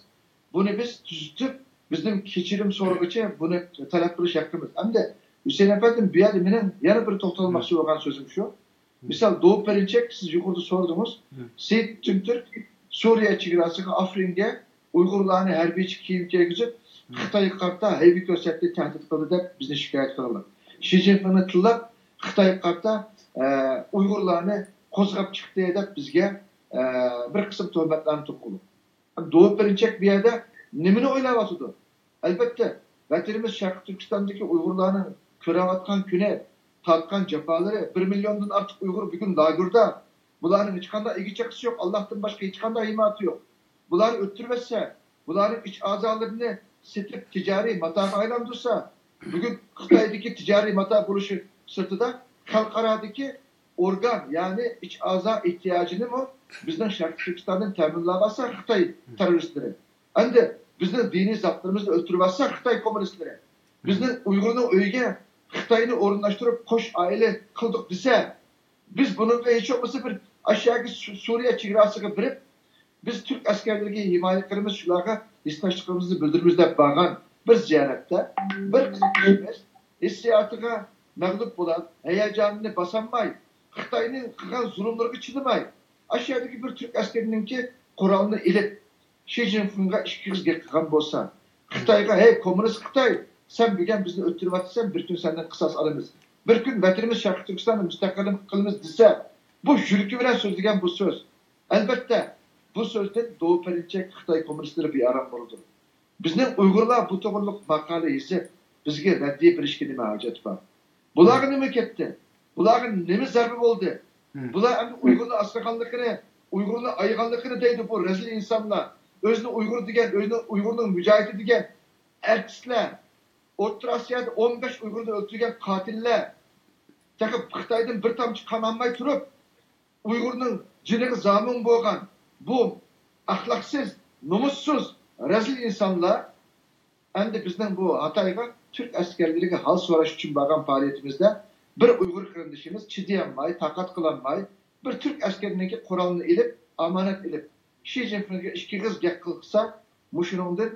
بۇنى بىز تۈزىتىپ، بىزدىن كەچۈرۈم سورىغۇچە بۇنى تەلەپ قىلىش ھەققىمىز. ئەمدى ھۈسەيىن ئەپەندىم، بۇ يەردە مېنىڭ يەنە بىر توختالماقچى بولغان سۆزۈم شۇ. مىسال، دوغۇ پېرىنچەك، سىز يۇقىرىدا سورىدىڭىز. سېيىت تۈنتۈرك سۈرىيە چېگراسىغا، ئافرىنگە ئۇيغۇرلارنى ھەربىيچە كىيىم كىيگۈزۈپ، خىتايغا قارىتا ھەيۋە كۆرسەتتى، تەھدىت قىلدى دەپ بىزنى شىكايەت قىلغان. شى جىنپىڭنى تىللاپ، خىتايغا قارىتا، ئە، ئۇيغۇرلارنى قوزغاپ چىقتى دەپ بىزگە، ئە، بىر قىسىم تۆھمەتلەرنى توقۇدى. دوغۇ پېرىنچەك بۇ يەردە نېمىنى ئويلاۋاتىدۇ؟ ئەلۋەتتە، ۋەتىنىمىز شەرقىي تۈركىستاندىكى ئۇيغۇرلارنىڭ كۆرۈۋاتقان كۈنى، تارتقان جاپالىرى، بىر مىليوندىن ئارتۇق ئۇيغۇر بۈگۈن لاگېردا. بۇلارنىڭ ھېچقانداق ئىگە چاقىسى يوق، ئاللاھتىن باشقا ھېچقانداق ھىمايىتى يوق. بۇلارنى ئۆلتۈرۈۋەتسە، بۇلارنىڭ ئىچ ئەزالىرىنى سېتىپ تىجارىي ماتاغا ئايلاندۇرسا، بۈگۈن خىتايدىكى تىجارىي ماتا بولۇشى سىرتىدا، خەلقئارادىكى ئورگان، يەنى ئىچ ئەزا ئېھتىياجىنىمۇ بىزنىڭ شەرقىي تۈركىستاندىن تەمىنلەۋاتسا خىتاي تېررورىستلىرى. ئەمدى بىزنىڭ دىنىي زاتلىرىمىزنى ئۆلتۈرۈۋاتسا خىتاي كوممۇنىستلىرى. بىزنىڭ ئۇيغۇرنىڭ ئۆيىگە خىتاينى ئورۇنلاشتۇرۇپ قوش ئائىلە قىلدۇق دېسە، بىز بۇنىڭغا ھېچ بولمىسا بىر ئاشۇ يەرگە سۇ-، سۈرىيە چېگراسىغا بېرىپ، بىز تۈرك ئەسكەرلىرىگە ھىمايە قىلىمىز، شۇلارغا ھېسداشلىقىمىزنى بىلدۈرىمىز دەپ بارغان بىر زىيارەتتە بىر قىسىم كىشىمىز ھېسسىياتىغا مەغلۇپ بولۇپ، ھاياجانىنى باسالماي، خىتاينىڭ قىلغان زۇلۇملىرىغا چىدىماي، ئاشۇ يەردىكى بىر تۈرك ئەسكىرىنىڭكى قورالنى ئېلىپ، شى جىنپىڭغا ئىككى ئېغىز گەپ قىلغان بولسا، خىتايغا، ھەي، كوممۇنىست خىتاي، سەن بۈگۈن بىزنى ئۆلتۈرۈۋاتىسەن، بىر كۈن سەندىن قىساس ئالىمىز. بىر كۈن ۋەتىنىمىز شەرقىي تۈركىستاننى مۇستەقىل قىلىمىز دېسە، بۇ يۈرىكى بىلەن سۆزلىگەن بۇ سۆز. ئەلۋەتتە، بۇ سۆزدىن دوغۇ پېرىنچەك خىتاي كوممۇنىستلىرى بىئارام بولىدۇ. بىزنىڭ ئۇيغۇرلار بۇ توغرىلىق ماقالە يېزىپ، بىزگە رەددىيە بېرىشكە نېمە ھاجەت بار؟ بۇلارغا نېمە كەتتى؟ بۇلارغا نېمە زەربە بولدى؟ بۇلار ئەمدى ئۇيغۇرنى ئاسرىغانلىقىنى، ئۇيغۇرنى ئايىغانلىقىنى دەيدۇ بۇ رەزىل ئىنسانلار. ئۆزىنى ئۇيغۇر دېگەن، ئۆزىنى ئۇيغۇرنىڭ مۇجاھىدى دېگەن ئارتىسلار. ئوتتۇرا ئاسىيادا ئون بەش ئۇيغۇرنى ئۆلتۈرگەن قاتىللار. تېخى خىتايدىن بىر تامچە قان ئالماي تۇرۇپ، ئۇيغۇرنىڭ جېنىغا زامىن بولغان بۇ ئەخلاقسىز، نومۇسسىز، رەزىل ئىنسانلار ئەمدى بىزنىڭ بۇ ھاتايغا تۈرك ئەسكەرلىرىگە ھال سوراش ئۈچۈن بارغان پائالىيىتىمىزدە بىر ئۇيغۇر قېرىندىشىمىز چىدىيالماي، تاقەت قىلالماي، بىر تۈرك ئەسكىرىنىڭكى قورالىنى ئېلىپ، ئامانەت ئېلىپ، شى جىنپىڭگە ئىككى ئېغىز گەپ قىلسا، مۇشۇنىڭدىن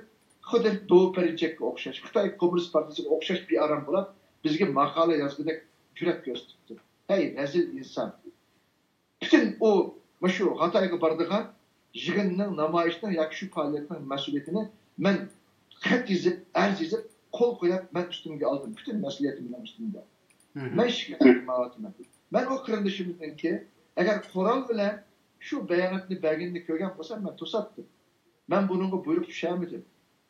خۇددى دوۋا پەرىجەككە ئوخشاش، خىتاي كوممۇنىست پارتىيىسىگە ئوخشاش بىئارام بولاپ، بىزگە ماقالە يازغۇدەك جۈرئەت كۆرسىتىپتۇ. ھەي، رەزىل ئىنسان! پۈتۈن ئۇ، مۇشۇ ھاتايغا بارىدىغان يىغىننىڭ، نامايىشنىڭ ياكى شۇ پائالىيەتنىڭ مەسئۇلىيىتىنى مەن خەت يېزىپ، ئەرز يېزىپ، قول قويۇپ، مەن ئۈستۈمگە ئالدىم. پۈتۈن مەسئۇلىيىتىم مېنىڭ ئۈستۈمدە. مەن شىكايەت قىلمايۋاتىمەن. مەن ئۇ قېرىندىشىمىزنىڭكى، ئەگەر قورال بىلەن شۇ باياناتنى بەرگىنىنى كۆرگەن بولسام، مەن توساتتىم. مەن بۇنىڭغا بۇيرۇق چۈشەلمىدىم.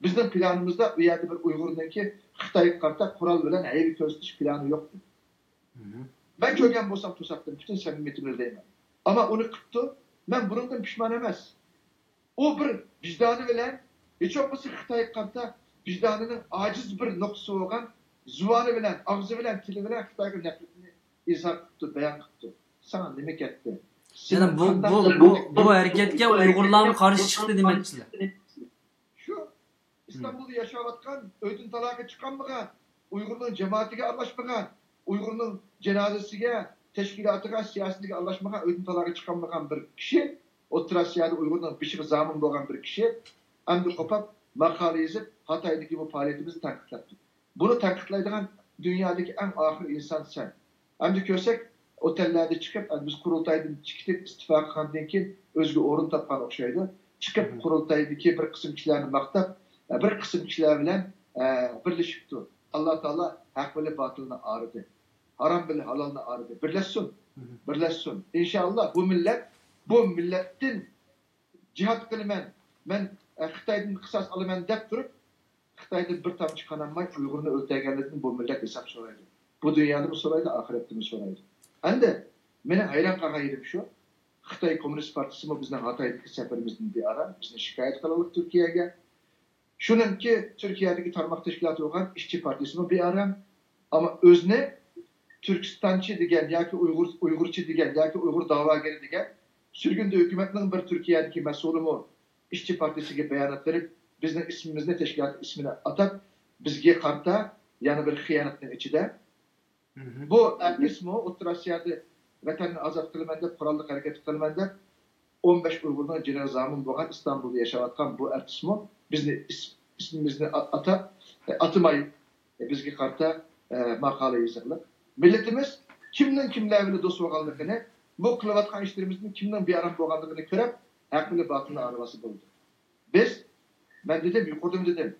بىزنىڭ پىلانىمىزدا ئۇ يەردە بىر ئۇيغۇرنىڭكى خىتايغا قارىتا قورال بىلەن ھەيۋە كۆرسىتىش پىلانى يوق ئىدى. مەن كۆرگەن بولسام توساتتىم، پۈتۈن سەمىمىيىتىم بىلەن دەيمەن. ئەمما ئۇنى قىپتۇ، مەن بۇنىڭدىن پۇشمان ئەمەس. ئۇ بىر ۋىجدانى بىلەن، ھېچ بولمىسا خىتايغا قارىتا ۋىجدانىنىڭ ئاجىز بىر نۇقتىسى بولغان زۇۋانى بىلەن، ئاغزى بىلەن، تىلى بىلەن خىتايغا نەپرىتىنى ئىزھار قىپتۇ، بايان قىپتۇ. ساڭا نېمە كەتتى؟ يەنى بۇ، بۇ، بۇ، بۇ ھەرىكەتكە ئۇيغۇرلارمۇ قارشى چىقتى دېمەكچىلەر. شۇ ئىستانبۇلدا ياشاۋاتقان، ئۆيدىن تالاغا چىقالمىغان، ئۇيغۇرنىڭ جامائىتىگە ئارىلاشمىغان، ئۇيغۇرنىڭ جانازىسىگە، تەشكىلاتىغا، سىياسىتىگە ئارىلاشمىغان، ئۆيدىن تالاغا چىقالمىغان بىر كىشى، ئوتتۇرا ئاسىيادا ئۇيغۇرنىڭ بېشىغا زامىن بولغان بىر كىشى، ئەمدى قوپاپ ماقالە يېزىپ، ھاتايدىكى بۇ پائالىيىتىمىزنى تەنقىدلەپتۇ. بۇنى تەنقىدلەيدىغان دۇنيادىكى ئەڭ ئاخىرى ئىنسان سەن. ئەمدى كۆرسەك، ئوتەللەردە چىقىپ، ئەمدى بىز قۇرۇلتايدىن چىقىپ، ئىستېپا قىلغاندىن كېيىن ئۆزىگە ئورۇن تاپقان ئوخشايدۇ. چىقىپ، قۇرۇلتايدىكى بىر قىسىم كىشىلەرنى ماختاپ، بىر قىسىم كىشىلەر بىلەن، ئە، بىرلىشىپتۇ. ئاللا تائالا ھەق بىلەن باتىلنى ئايرىدى. ھارام بىلەن ھالالنى ئايرىدى. بىرلەشسۇن. بىرلەشسۇن. ئىنشائاللا بۇ مىللەت، بۇ مىللەتتىن جىھاد قىلىمەن، مەن، ئە، خىتايدىن قىساس ئالىمەن دەپ تۇرۇپ، خىتايدىن بىر تامچە قان ئالماي ئۇيغۇرنى ئۆلتۈرگەنلىكتىن بۇ مىللەت ھېساب سورايدۇ. بۇ دۇنيادىمۇ سورايدۇ، ئاخىرەتتىمۇ سورايدۇ. ئەمدى مېنىڭ ھەيران قالغان يېرىم شۇ، خىتاي كوممۇنىست پارتىيىسىمۇ بىزنىڭ ھاتايدىكى سەپىرىمىزدىن بىئارام، بىزنى شىكايەت قىلىۋالدى تۈركىيەگە. شۇنىڭكى تۈركىيەدىكى تارماق تەشكىلاتى بولغان ئىشچى پارتىيىسىمۇ بىئارام. ئەمما ئۆزىنى تۈركىستانچى دېگەن ياكى ئۇيغۇر، ئۇيغۇرچى دېگەن ياكى ئۇيغۇر داۋاگىرى دېگەن سۈرگۈندە ھۆكۈمەتنىڭ بىر تۈركىيەدىكى مەسئۇلىمۇ ئىشچى پارتىيىسىگە بايانات بېرىپ، بىزنىڭ ئىسمىمىزنى، تەشكىلات ئىسمىنى ئاتاپ، بىزگە قارىتا يەنە بىر خىيانەتنىڭ ئىچىدە. بۇ ئارتىسمۇ ئوتتۇرا ئاسىيادا ۋەتەننى ئازاد قىلىمەن دەپ، قوراللىق ھەرىكەت قىلىمەن دەپ، ئون بەش ئۇيغۇرنىڭ جېنىغا زامىن بولغان ئىستانبۇلدا ياشاۋاتقان بۇ ئارتىسمۇ بىزنى ئىس-، ئىسمىمىزنى ئا-، ئاتاپ، ئاتىماي، بىزگە قارىتا، ئە، ماقالە يېزىقلىق. مىللىتىمىز كىمنىڭ كىملەر بىلەن دوست بولغانلىقىنى، بۇ قىلىۋاتقان ئىشلىرىمىزدىن كىمنىڭ بىئارام بولغانلىقىنى كۆرۈپ، ھەق بىلەن باتىلنى ئايرىۋالسا بولىدۇ. بىز، مەن دېدىم، يۇقىرىدىمۇ دېدىم،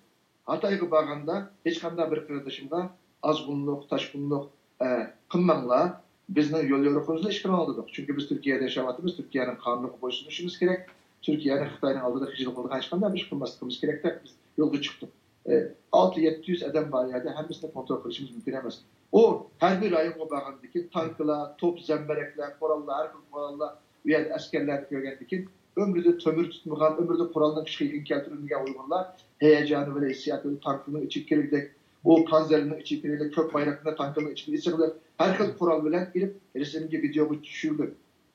ھاتايغا بارغاندا ھېچقانداق بىر قېرىندىشىمغا ئازغۇنلۇق، تاشقۇنلۇق، ئە، قىلماڭلار، بىزنىڭ يول يورۇقىمىزنى ئىش قىلىڭلار دېدۇق. چۈنكى بىز تۈركىيەدە ياشاۋاتىمىز، تۈركىيەنىڭ قانۇنىغا بويسۇنۇشىمىز كېرەك، تۈركىيەنىڭ خىتاينىڭ ئالدىدا خىجىل قىلىدىغان ھېچقانداق بىر ئىش قىلماسلىقىمىز كېرەك دەپ بىز يولغا چىقتۇق. ئە، ئالتە يەتتە يۈز ئادەم بار يەردە، ھەممىسىنى كونترول قىلىشىمىز مۇمكىن ئەمەس. ئۇ ھەربىي رايونغا بارغاندىن كېيىن تانكىلار، توپ، زەمبىرەكلەر، قوراللار، ھەر خىل قوراللار، ئۇ يەردە ئەسكەرلەرنى كۆرگەندىن كېيىن، ئۆمرىدە تۆمۈر تۇتمىغان، ئۆمرىدە قورالنىڭ كۈچىگە ئىنكاس كۆرمىگەن ئۇيغۇرلار ھەيجانى بىلەن ھېسسىياتى بىلەن تانكىنىڭ ئىچىگە كىرگۈدەك، ئۇ پانزېرنىڭ ئىچىگە كىرگۈدەك، كۆك بايراقنى تانكىنىڭ ئىچىگە ئېسىغۇدەك، ھەر خىل قورال بىلەن كېلىپ، رەسىمگە، ۋىدېئوغا چۈشۈردى.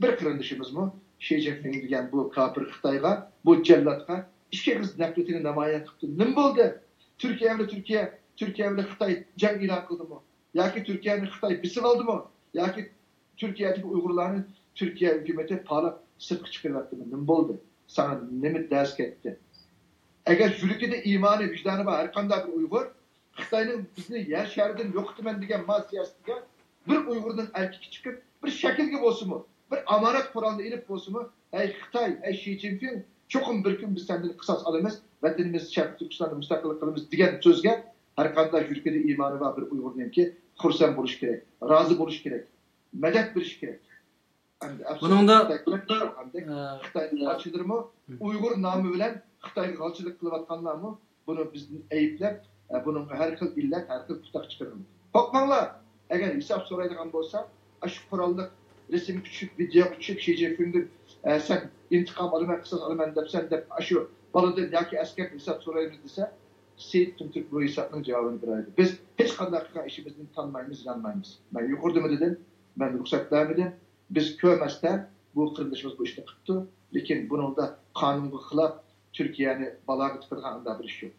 بىر قېرىندىشىمىزمۇ شى جىنپىڭ دېگەن بۇ كاپىر خىتايغا، بۇ جاللاتقا ئىككى ئېغىز نەپرىتىنى نامايان قىپتۇ. نېمە بولدى؟ تۈركىيە بىلەن تۈركىيە، تۈركىيە بىلەن خىتاي جەڭ ئېلان قىلدىمۇ؟ ياكى تۈركىيەنى خىتاي بېسىۋالدىمۇ؟ ياكى تۈركىيەدىكى ئۇيغۇرلارنى تۈركىيە ھۆكۈمىتى پالاپ سىرتقا چىقىرىۋەتتىمۇ؟ نېمە بولدى؟ ساڭا نېمە دەرس كەتتى؟ ئەگەر يۈرىكىدە ئىمانى، ۋىجدانى بار ھەرقانداق بىر ئۇيغۇر، خىتاينىڭ بىزنى يەر شارىدىن يوقىتىمەن دېگەن ما سىياسىتىگە بىر ئۇيغۇرنىڭ ئەركىكى چىقىپ، بىر شەكىلگە بولسىمۇ، بىر ئامانەت قورالنى ئېلىپ بولسىمۇ، ھەي خىتاي، ھەي شى جىنپىڭ، چوقۇم بىر كۈن بىز سەندىن قىساس ئالىمىز، ۋەتىنىمىز شەرقىي تۈركىستاندا مۇستەقىللىق قىلىمىز دېگەن سۆزگە ھەرقانداق يۈرىكىدە ئىمانى بار بىر ئۇيغۇرنىڭكى خۇرسەن بولۇشى كېرەك، رازى بولۇشى كېرەك، مەدەت بېرىشى كېرەك. ئەمدى ئەپسۇس، بۇنىڭدا، خىتاي، ئە، خىتاي غالچىلىرىمۇ، ئۇيغۇر نامى بىلەن خىتايغا غالچىلىق قىلىۋاتقانلارمۇ بۇنى بىزدىن ئەيىبلەپ، ئە، بۇنىڭغا ھەر خىل ئىللەت، ھەر خىل پۇتاق چىقىرىدۇ. قورقماڭلار! ئەگەر ھېساب سورايدىغان بولسا، ئاشۇ قوراللىق رەسىمگە چۈشۈپ، ۋىدېئوغا چۈشۈپ، شى جىنپىڭدىن، ئە، سەن ئىنتىقام ئالىمەن، قىساس ئالىمەن دەپسەن دەپ، ئاشۇ بالىدىن ياكى ئەسكەردىن ھېساب سورايمىز دېسە، سېيىت تۈڭتۈرك بۇ ھېسابنىڭ جاۋابىنى بېرەلەيدۇ. بىز ھېچقانداق قىلغان ئىشىمىزنى تانمايمىز، يانمايمىز. مەن يۇقىرىدىمۇ دېدىم، مەن رۇخسەت بەرمىدىم. بىز كۆرمەستە بۇ قېرىندىشىمىز بۇ ئىشنى قىپتۇ. لېكىن بۇنىڭدا قانۇنغا خىلاپ تۈركىيەنى بالاغا تىقىدىغان ئۇنداق بىر ئىش يوق.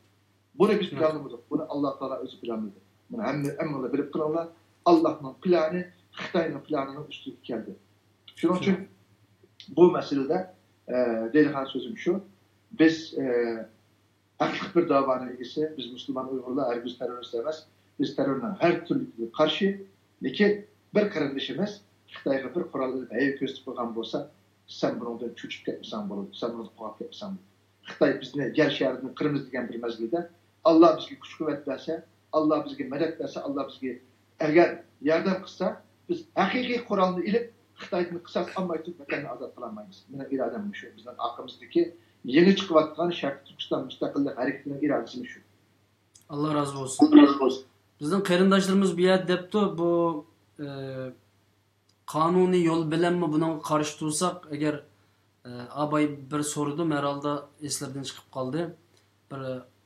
بۇنى بىز پىلانلىمىدۇق. بۇنى ئاللا تائالا ئۆزى پىلانلىدى. بۇنى ھەممە، ھەممىڭلار بىلىپ قېلىڭلار. ئاللاھنىڭ پىلانى خىتاينىڭ پىلانىنىڭ ئۈستىگە كەلدى. شۇنىڭ ئۈچۈن بۇ مەسىلىدە، ئە، دەيدىغان سۆزۈم شۇ، بىز، ئە، ھەقلىق بىر داۋانىڭ ئىگىسى، بىز مۇسۇلمان ئۇيغۇرلار ھەرگىز تېررورىست ئەمەس، بىز تېررورنىڭ ھەر تۈرلۈكىگە قارشى، لېكىن بىر قېرىندىشىمىز خىتايغا بىر قورال ئېلىپ ھەيۋە كۆرسىتىپ قويغان بولسا، سەن بۇنىڭدىن چۆچۈپ كەتمىسەڭ بولىدۇ، سەن بۇنىڭدىن قورقۇپ كەتمىسەڭ بولىدۇ. خىتاي بىزنى يەر شارىدىن قىرىمىز دېگەن بىر مەزگىلدە، ئاللا بىزگە كۈچ-قۇۋۋەت بەرسە، ئاللا بىزگە مەدەت بەرسە، ئاللا بىزگە ئەگەر ياردەم قىلسا، بىز ھەقىقىي قورالنى ئېلىپ، خىتايدىن قىساس ئالماي تۇرۇپ ۋەتەننى ئازاد قىلالمايمىز. مېنىڭ ئىرادەم مۇشۇ. بىزنىڭ ئارقىمىزدىكى يېڭى چىقىۋاتقان شەرقىي تۈركىستان مۇستەقىللىق ھەرىكىتىنىڭ ئىرادىسى مۇشۇ. ئاللا رازى بولسۇن. بىزنىڭ قېرىنداشلىرىمىز بۇ يەردە دەپتۇ، بۇ، ئە، قانۇنىي يول بىلەنمۇ بۇنىڭغا قارشى تۇرساق، ئەگەر، ئە، ئاباي بىر سورىدىم، ھەرھالدا ئېسلىرىدىن چىقىپ قالدى. بىر،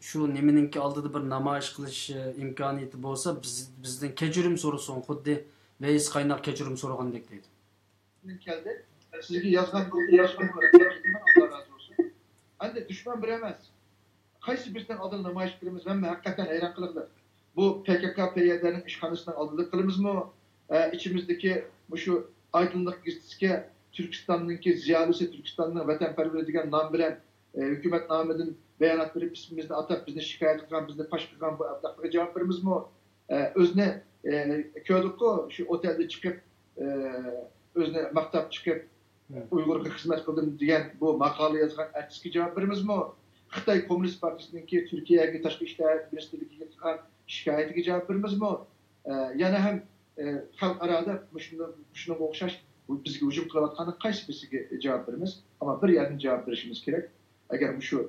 شۇ نېمىنىڭكى ئالدىدا بىر نامايىش قىلىش، ئە، ئىمكانىيىتى بولسا، بىز، بىزدىن كەچۈرۈم سورىسۇن، خۇددى ۋەيس قايناق كەچۈرۈم سورىغاندەك دەيدۇ. كەلدى. سىزگە يازغان، يازغان، ئاللا رازى بولسۇن. ئەندى دۈشمەن بىر ئەمەس. قايسى بىرسىنىڭ ئالدىدا نامايىش قىلىمىز؟ مەن، مەن ھەقىقەتەن ھەيران قېلىقلىق. بۇ پكك، پيدنىڭ ئىشخانىسىنىڭ ئالدىدا قىلىمىزمۇ؟ ئە، ئىچىمىزدىكى مۇشۇ ئايدىنلىق گېزىتىگە تۈركىستاننىڭكى زىيالىيسى، تۈركىستاننىڭ ۋەتەنپەرۋىرى دېگەن نام بىلەن، ئە، ھۆكۈمەت نامىدىن بايانات بېرىپ، ئىسمىمىزنى ئاتاپ، بىزنى شىكايەت قىلغان، بىزنى پاش قىلغان بۇ ئەبلەخلەرگە جاۋاب بېرىمىزمۇ؟ ئە، ئۆزىنى، ئە، كۆردۇققۇ، شۇ ئوتەلدە چىقىپ، ئە، ئۆزىنى ماختاپ چىقىپ، ئۇيغۇرغا خىزمەت قىلدىم دېگەن بۇ ماقالە يازغان ئارتىسقا جاۋاب بېرىمىزمۇ؟ خىتاي كوممۇنىست پارتىيىسىنىڭكى تۈركىيەگە تاشقى ئىشلار مىنىستىرلىكىگە قىلغان شىكايىتىگە جاۋاب بېرىمىزمۇ؟ ئە، يەنە ھەم، ئە، خەلقئارادا مۇشۇنىڭ، مۇشۇنىڭغا ئوخشاش بىزگە ھۇجۇم قىلىۋاتقاننىڭ قايسى بىرسىگە جاۋاب بېرىمىز؟ ئەمما بىر يەردىن جاۋاب بېرىشىمىز كېرەك. ئەگەر مۇشۇ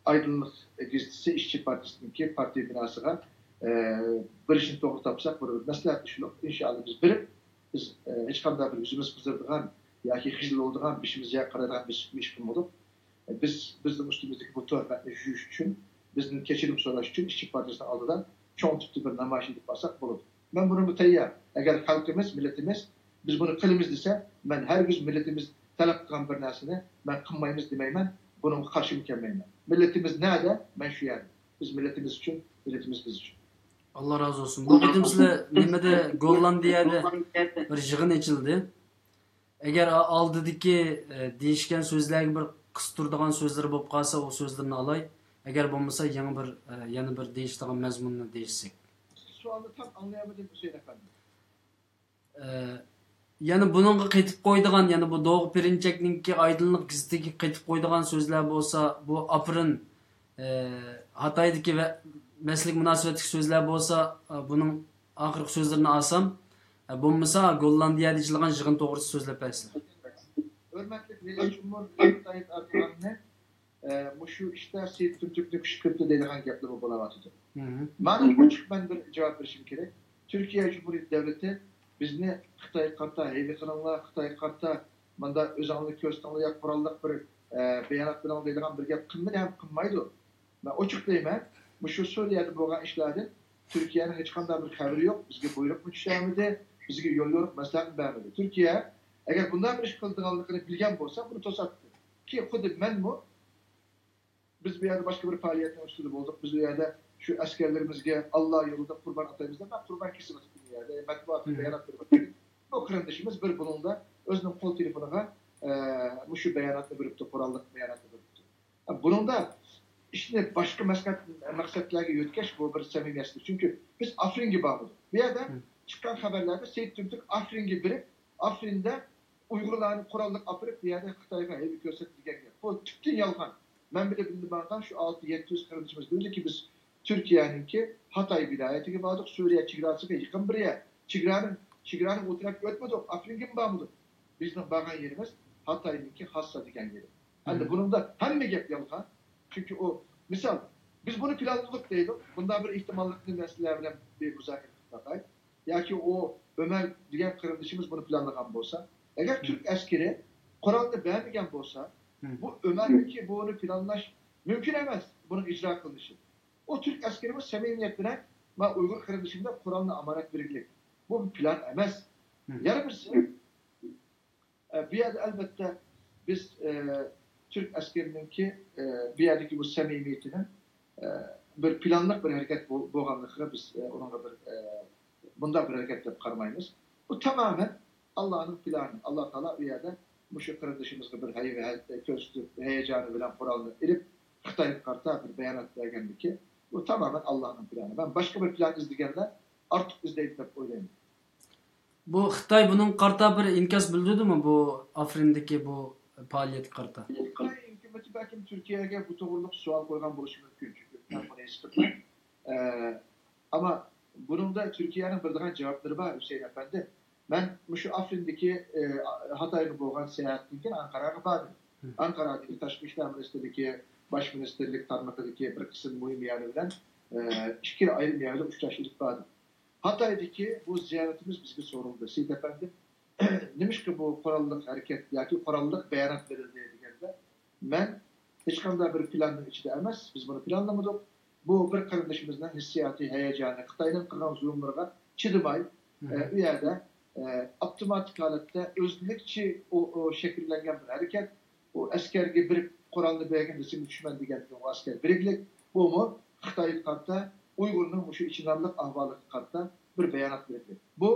ئايدىنلىق گېزىتىسى ئىشچى پارتىيىسىنىڭكى پارتىيە بىناسىغا، ئە، بېرىشنى توغرا تاپساق، بىر مەسلىھەتلىشىلىپ، ئىنشائاللا بىز بېرىپ، بىز، ئە، ھېچقانداق بىر يۈزىمىز قىزىرىدىغان ياكى خىجىل بولىدىغان، بېشىمىز يەرگە قارايدىغان بىر ئىش قىلمىدۇق. بىز، بىزنىڭ ئۈستىمىزدىكى بۇ تۆھمەتنى يۇيۇش ئۈچۈن بىزدىن كەچۈرۈم سوراش ئۈچۈن ئىشچى پارتىيىسىنىڭ ئالدىدا چوڭ تىپتا بىر نامايىش ئېلىپ بارساق بولىدۇ. مەن بۇنىڭغا تەييار. ئەگەر خەلقىمىز، مىللىتىمىز، بىز بۇنى قىلىمىز دېسە، مەن ھەرگىز مىللىتىمىز تەلەپ قىلغان بىر نەرسىنى مەن قىلمايمىز دېمەيمەن، بۇنىڭغا قارشىمۇ كەلمەيمەن. مىللىتىمىز نەدە؟ مەن شۇ يەردە. بىز مىللىتىمىز ئۈچۈن، مىللىتىمىز بىز ئۈچۈن. ئاللا رازى بولسۇن. بۇ قېتىم سىلەر نېمىدە، گوللاندىيەدە بىر يىغىن ئېچىلدى. ئەگەر ئا-، ئالدىدىكى، ئە، دېيىشكەن سۆزلەرگە بىر قىستۇرىدىغان سۆزلىرى بولۇپ قالسا، ئۇ سۆزلىرىنى ئالاي. ئەگەر بولمىسا، يېڭى بىر، ئە، يەنە بىر دېيىشىدىغان مەزمۇننى دېيىشسەك. سوئالنى تام ئاڭلىيالمىدىم، ھۈسەيىن ئەپەندى. ئە، يەنە بۇنىڭغا قېتىپ قويىدىغان، يەنە بۇ دوغۇ پىرىنچەكنىڭكى ئايدىنلىق گېزىتىگە قېتىپ قويىدىغان سۆزلەر بولسا، بۇ ئاپىرىن، ئە، ھاتايدىكى ۋە مەسىلىگە مۇناسىۋەتلىك سۆزلەر بولسا، ئە، بۇنىڭ ئاخىرقى سۆزلىرىنى ئالسام، ئە، بولمىسا گوللاندىيەدە ئېچىلغان يىغىن توغرىسىدا سۆزلەپ بەرسىلەر. ھۆرمەتلىك رەئىس جۇمھۇر تايىپ ئەردوغاننى، ئە، مۇشۇ ئىشتا سېيىت تۈمتۈكنى كۈشكۈرتتى دەيدىغان گەپلىرمۇ بولاۋاتىدۇ. مانا ئوچۇق مەن بىر جاۋاب بېرىشىم كېرەك. تۈركىيە جۇمھۇرىيىتى دۆلىتى بىزنى خىتايغا قارىتا ھەيۋە قىلىڭلار، خىتايغا قارىتا مۇنداق ئۆزۈڭلارنى كۆرسىتىڭلار يا قوراللىق بىر، ئە، بايانات بېرىڭلار دەيدىغان بىر گەپ قىلمىدى ھەم قىلمايدۇ. مەن ئوچۇق دەيمەن، مۇشۇ سۈرىيەدە بولغان ئىشلاردىن تۈركىيەنىڭ ھېچقانداق بىر خەۋىرى يوق، بىزگە بۇيرۇقمۇ چۈشۈرمىدى، بىزگە يول يورۇق مەسلىھەتمۇ بەرمىدى. تۈركىيە ئەگەر بۇنداق بىر ئىش قىلىدىغانلىقىنى بىلگەن بولسا، بۇنى توساتتى. كېيىن خۇددى مەنمۇ، بىز بۇ يەردە باشقا بىر پائالىيەتنىڭ ئۈستىدە بولدۇق، بىز ئۇ يەردە شۇ ئەسكەرلىرىمىزگە ئاللا يولىدا قۇربان ئاتايمىز دەپ، مەن قۇربان كېسىۋاتىپتىم ئۇ يەردە، مەتبۇئاتقا بايانات بېرىۋاتىمەن. بۇ قېرىندىشىمىز بىر بۇلۇڭدا ئۆزىنىڭ قول تېلېفونىغا، ئە، مۇشۇ باياناتنى بېرىپتۇ، قوراللىق باياناتنى بېرىپتۇ. بۇنىڭدا ئىشنى باشقا مەقسەت، مەقسەتلەرگە يۆتكەش بۇ بىر سەمىمىيەتسىزلىك. چۈنكى بىز ئافرىنگە بارمىدۇق. بۇ يەردە چىققان خەۋەرلەردە سېيىت تۈمتۈك ئافرىنگە بېرىپ، ئافرىندا ئۇيغۇرلارنى قوراللىق ئاپىرىپ، بۇ يەردە خىتايغا ھەيۋە كۆرسەتتى دېگەن گەپ. بۇ تۈپتىن يالغان. مەن بىلەن بىللە بارغان شۇ ئالتە يەتتە يۈز قېرىندىشىمىز بىلدى كى، بىز تۈركىيەنىڭكى ھاتاي ۋىلايىتىگە باردۇق، سۈرىيە چېگراسىغا يېقىن بىر يەر. چېگرانىڭ، چېگرانىڭ ئۇ تەرەپكە ئۆتمىدۇق، ئافرىنگىمۇ بارمىدۇق. بىزنىڭ بارغان يېرىمىز ھاتاينىڭكى خاسسا دېگەن يېرى. ئەمدى بۇنىڭدا ھەممە گەپ يالغان. چۈنكى ئۇ، مىسال، بىز بۇنى پىلانلىدۇق دەيدۇ. بۇنداق بىر ئېھتىماللىقنى مەن سىلەر بىلەن بىر مۇزاكىرە قىلىپ باقاي. ياكى ئۇ ئۆمەر دېگەن قېرىندىشىمىز بۇنى پىلانلىغان بولسا، ئەگەر تۈرك ئەسكىرى قورالنى بەرمىگەن بولسا، بۇ ئۆمەرنىڭكى بۇنى پىلانلاش مۇمكىن ئەمەس، بۇنىڭ ئىجرا قىلىنىشى. ئۇ تۈرك ئەسكىرىمۇ سەمىمىيەت بىلەن، مانا ئۇيغۇر قېرىندىشىمغا قورالنى ئامانەت بېرگىلى. بۇ بىر پىلان ئەمەس. يەنە بىرسى، ئە، بۇ يەردە ئەلۋەتتە بىز، ئە، تۈرك ئەسكىرىنىڭكى، ئە، بۇ يەردىكى بۇ سەمىمىيىتىنىڭ، ئە، بىر پىلانلىق بىر ھەرىكەت بول-، بولغانلىقىغا بىز، ئە، ئۇنىڭغا بىر، ئە، بۇنداق بىر ھەرىكەت دەپ قارىمايمىز. بۇ تامامەن ئاللانىڭ پىلانى. ئاللا تائالا ئۇ يەردە مۇشۇ قېرىندىشىمىزغا بىر ھەيۋە كۆرسىتىپ، ھەيجانى بىلەن قورالنى ئېلىپ، خىتايغا قارىتا بىر بايانات بەرگەنلىكى، بۇ تامامەن ئاللانىڭ پىلانى. مەن باشقا بىر پىلان ئىزدىگەنلەر ئارتۇق ئىزدەيدۇ دەپ ئويلايمەن. بۇ خىتاي بۇنىڭغا قارىتا بىر ئىنكاس بىلدۈردىمۇ بۇ ئافرىندىكى بۇ پائالىيەتكە قارىتا؟ خىتاي ھۆكۈمىتى بەلكىم تۈركىيەگە بۇ توغرۇلۇق سوئال قويغان بولۇشى مۇمكىن، چۈنكى مەن بۇنى ھېس قىلىمەن. ئە، ئەمما بۇنىڭدا تۈركىيەنىڭ بېرىدىغان جاۋابلىرى بار، ھۈسەيىن ئەپەندى. مەن مۇشۇ ئافرىندىكى، ئە، خىتايغا بولغان ساياھەتتىن كېيىن ئەنقەرەگە باردىم. ئەنقەرەدىكى تاشقى ئىشلار مىنىستىرلىكى، باش مىنىستىرلىك تارمىقىدىكى بىر قىسىم مۇھىم يەرلەر بىلەن، ئە، ئىككى ئايرىم يەردە ئۇچراشىش ئېلىپ باردىم. خىتايدىكى بۇ زىيارىتىمىز بىزگە سورىلدى، سېيىت ئەپەندى، نېمىشقا بۇ قوراللىق ھەرىكەت ياكى قوراللىق بايانات بېرىلدى دېگەندە، مەن ھېچقانداق بىر پىلاننىڭ ئىچىدە ئەمەس، بىز بۇنى پىلانلىمىدۇق. بۇ بىر قېرىندىشىمىزنىڭ ھېسسىياتى، ھەيجانى، خىتاينىڭ قىلغان زۇلۇملىرىغا چىدىماي، ئە، ئۇ يەردە، ئە، ئاپتوماتىك ھالەتتە ئۆزلۈكچە ئۇ، ئۇ شەكىللەنگەن بىر ھەرىكەت. ئۇ ئەسكەرگە بېرىپ قورالنى بەرگىن، رەسىمگە چۈشىمەن دېگەندىن ئۇ ئەسكەر بېرىگلىك. بۇمۇ خىتايغا قارىتا ئۇيغۇرنىڭ مۇشۇ ئېچىنارلىق ئەھۋالىغا قارىتا بىر بايانات بېرىگلىك. بۇ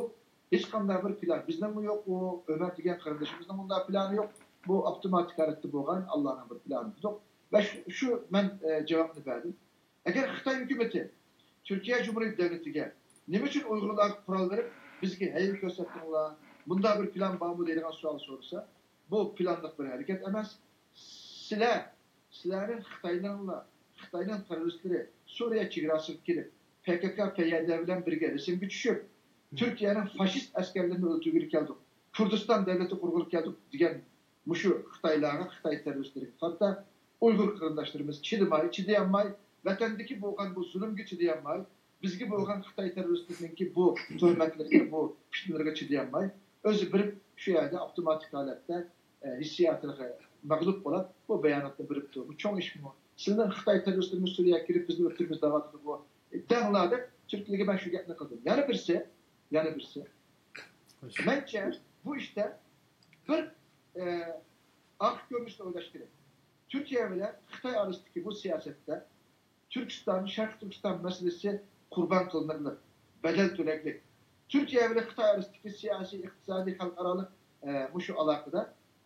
ھېچقانداق بىر پىلان. بىزنىڭمۇ يوق، ئۇ ئۆمەر دېگەن قېرىندىشىمىزنىڭ ئۇنداق پىلانى يوق. بۇ ئاپتوماتىك ھالەتتە بولغان ئاللانىڭ بىر پىلانى دېدۇق. ۋە شۇ، شۇ مەن، ئە، جاۋابنى بەردىم. ئەگەر خىتاي ھۆكۈمىتى تۈركىيە جۇمھۇرىيەت دۆلىتىگە نېمە ئۈچۈن ئۇيغۇرلارغا قورال بېرىپ، بىزگە ھەيۋە كۆرسەتتىڭلار، بۇنداق بىر پىلان بارمۇ دەيدىغان سوئال سورىسا، بۇ پىلانلىق بىر ھەرىكەت ئەمەس. سىلەر، سىلەرنىڭ خىتاينىڭلا، خىتاينىڭ تېررورىستلىرى سۈرىيە چېگراسىغا كېلىپ، پې كې كې، پې يې دې بىلەن بىرگە رەسىمگە چۈشۈپ، تۈركىيەنىڭ فاشىست ئەسكەرلىرىنى ئۆلتۈرگىلى كەلدۇق، كۇردىستان دۆلىتى قۇرغىلى كەلدۇق دېگەن مۇشۇ خىتايلارغا، خىتاي تېررورىستلىرىغا قارىتا ئۇيغۇر قېرىنداشلىرىمىز چىدىماي، چىدىيالماي، ۋەتەندىكى بولغان بۇ زۇلۇمغا چىدىيالماي، بىزگە بولغان خىتاي تېررورىستلىرىنىڭكى بۇ تۆھمەتلىرىگە، بۇ پىتنىلىرىگە چىدىيالماي، ئۆزى بېرىپ شۇ يەردە ئاپتوماتىك ھالەتتە، ئە، ھېسسىياتىغا مەغلۇپ بولۇپ، بۇ باياناتنى بېرىپتۇ. بۇ چوڭ ئىشمۇ؟ سىلىنىڭ خىتاي تېررورىستلىرىمىز سۈرىيەگە كېلىپ بىزنى ئۆلتۈرگۈزۈۋاتىدۇ بۇ، دەڭلار دەپ تۈركلەرگە مەن شۇ گەپنى قىلدىم. يەنە بىرسى، يەنە بىرسى. مەنچە بۇ ئىشتا بىر، ئە، ئارقا كۆرۈنۈشنى ئويلاش كېرەك. تۈركىيە بىلەن خىتاي ئارىسىدىكى بۇ سىياسەتتە تۈركىستان، شەرقىي تۈركىستان مەسىلىسى قۇربان قىلىنىدۇ، بەدەل تۆلەيدۇ. تۈركىيە بىلەن خىتاي ئارىسىدىكى سىياسىي، ئىقتىسادىي، خەلقئارالىق، ئە، مۇشۇ ئالاقىدە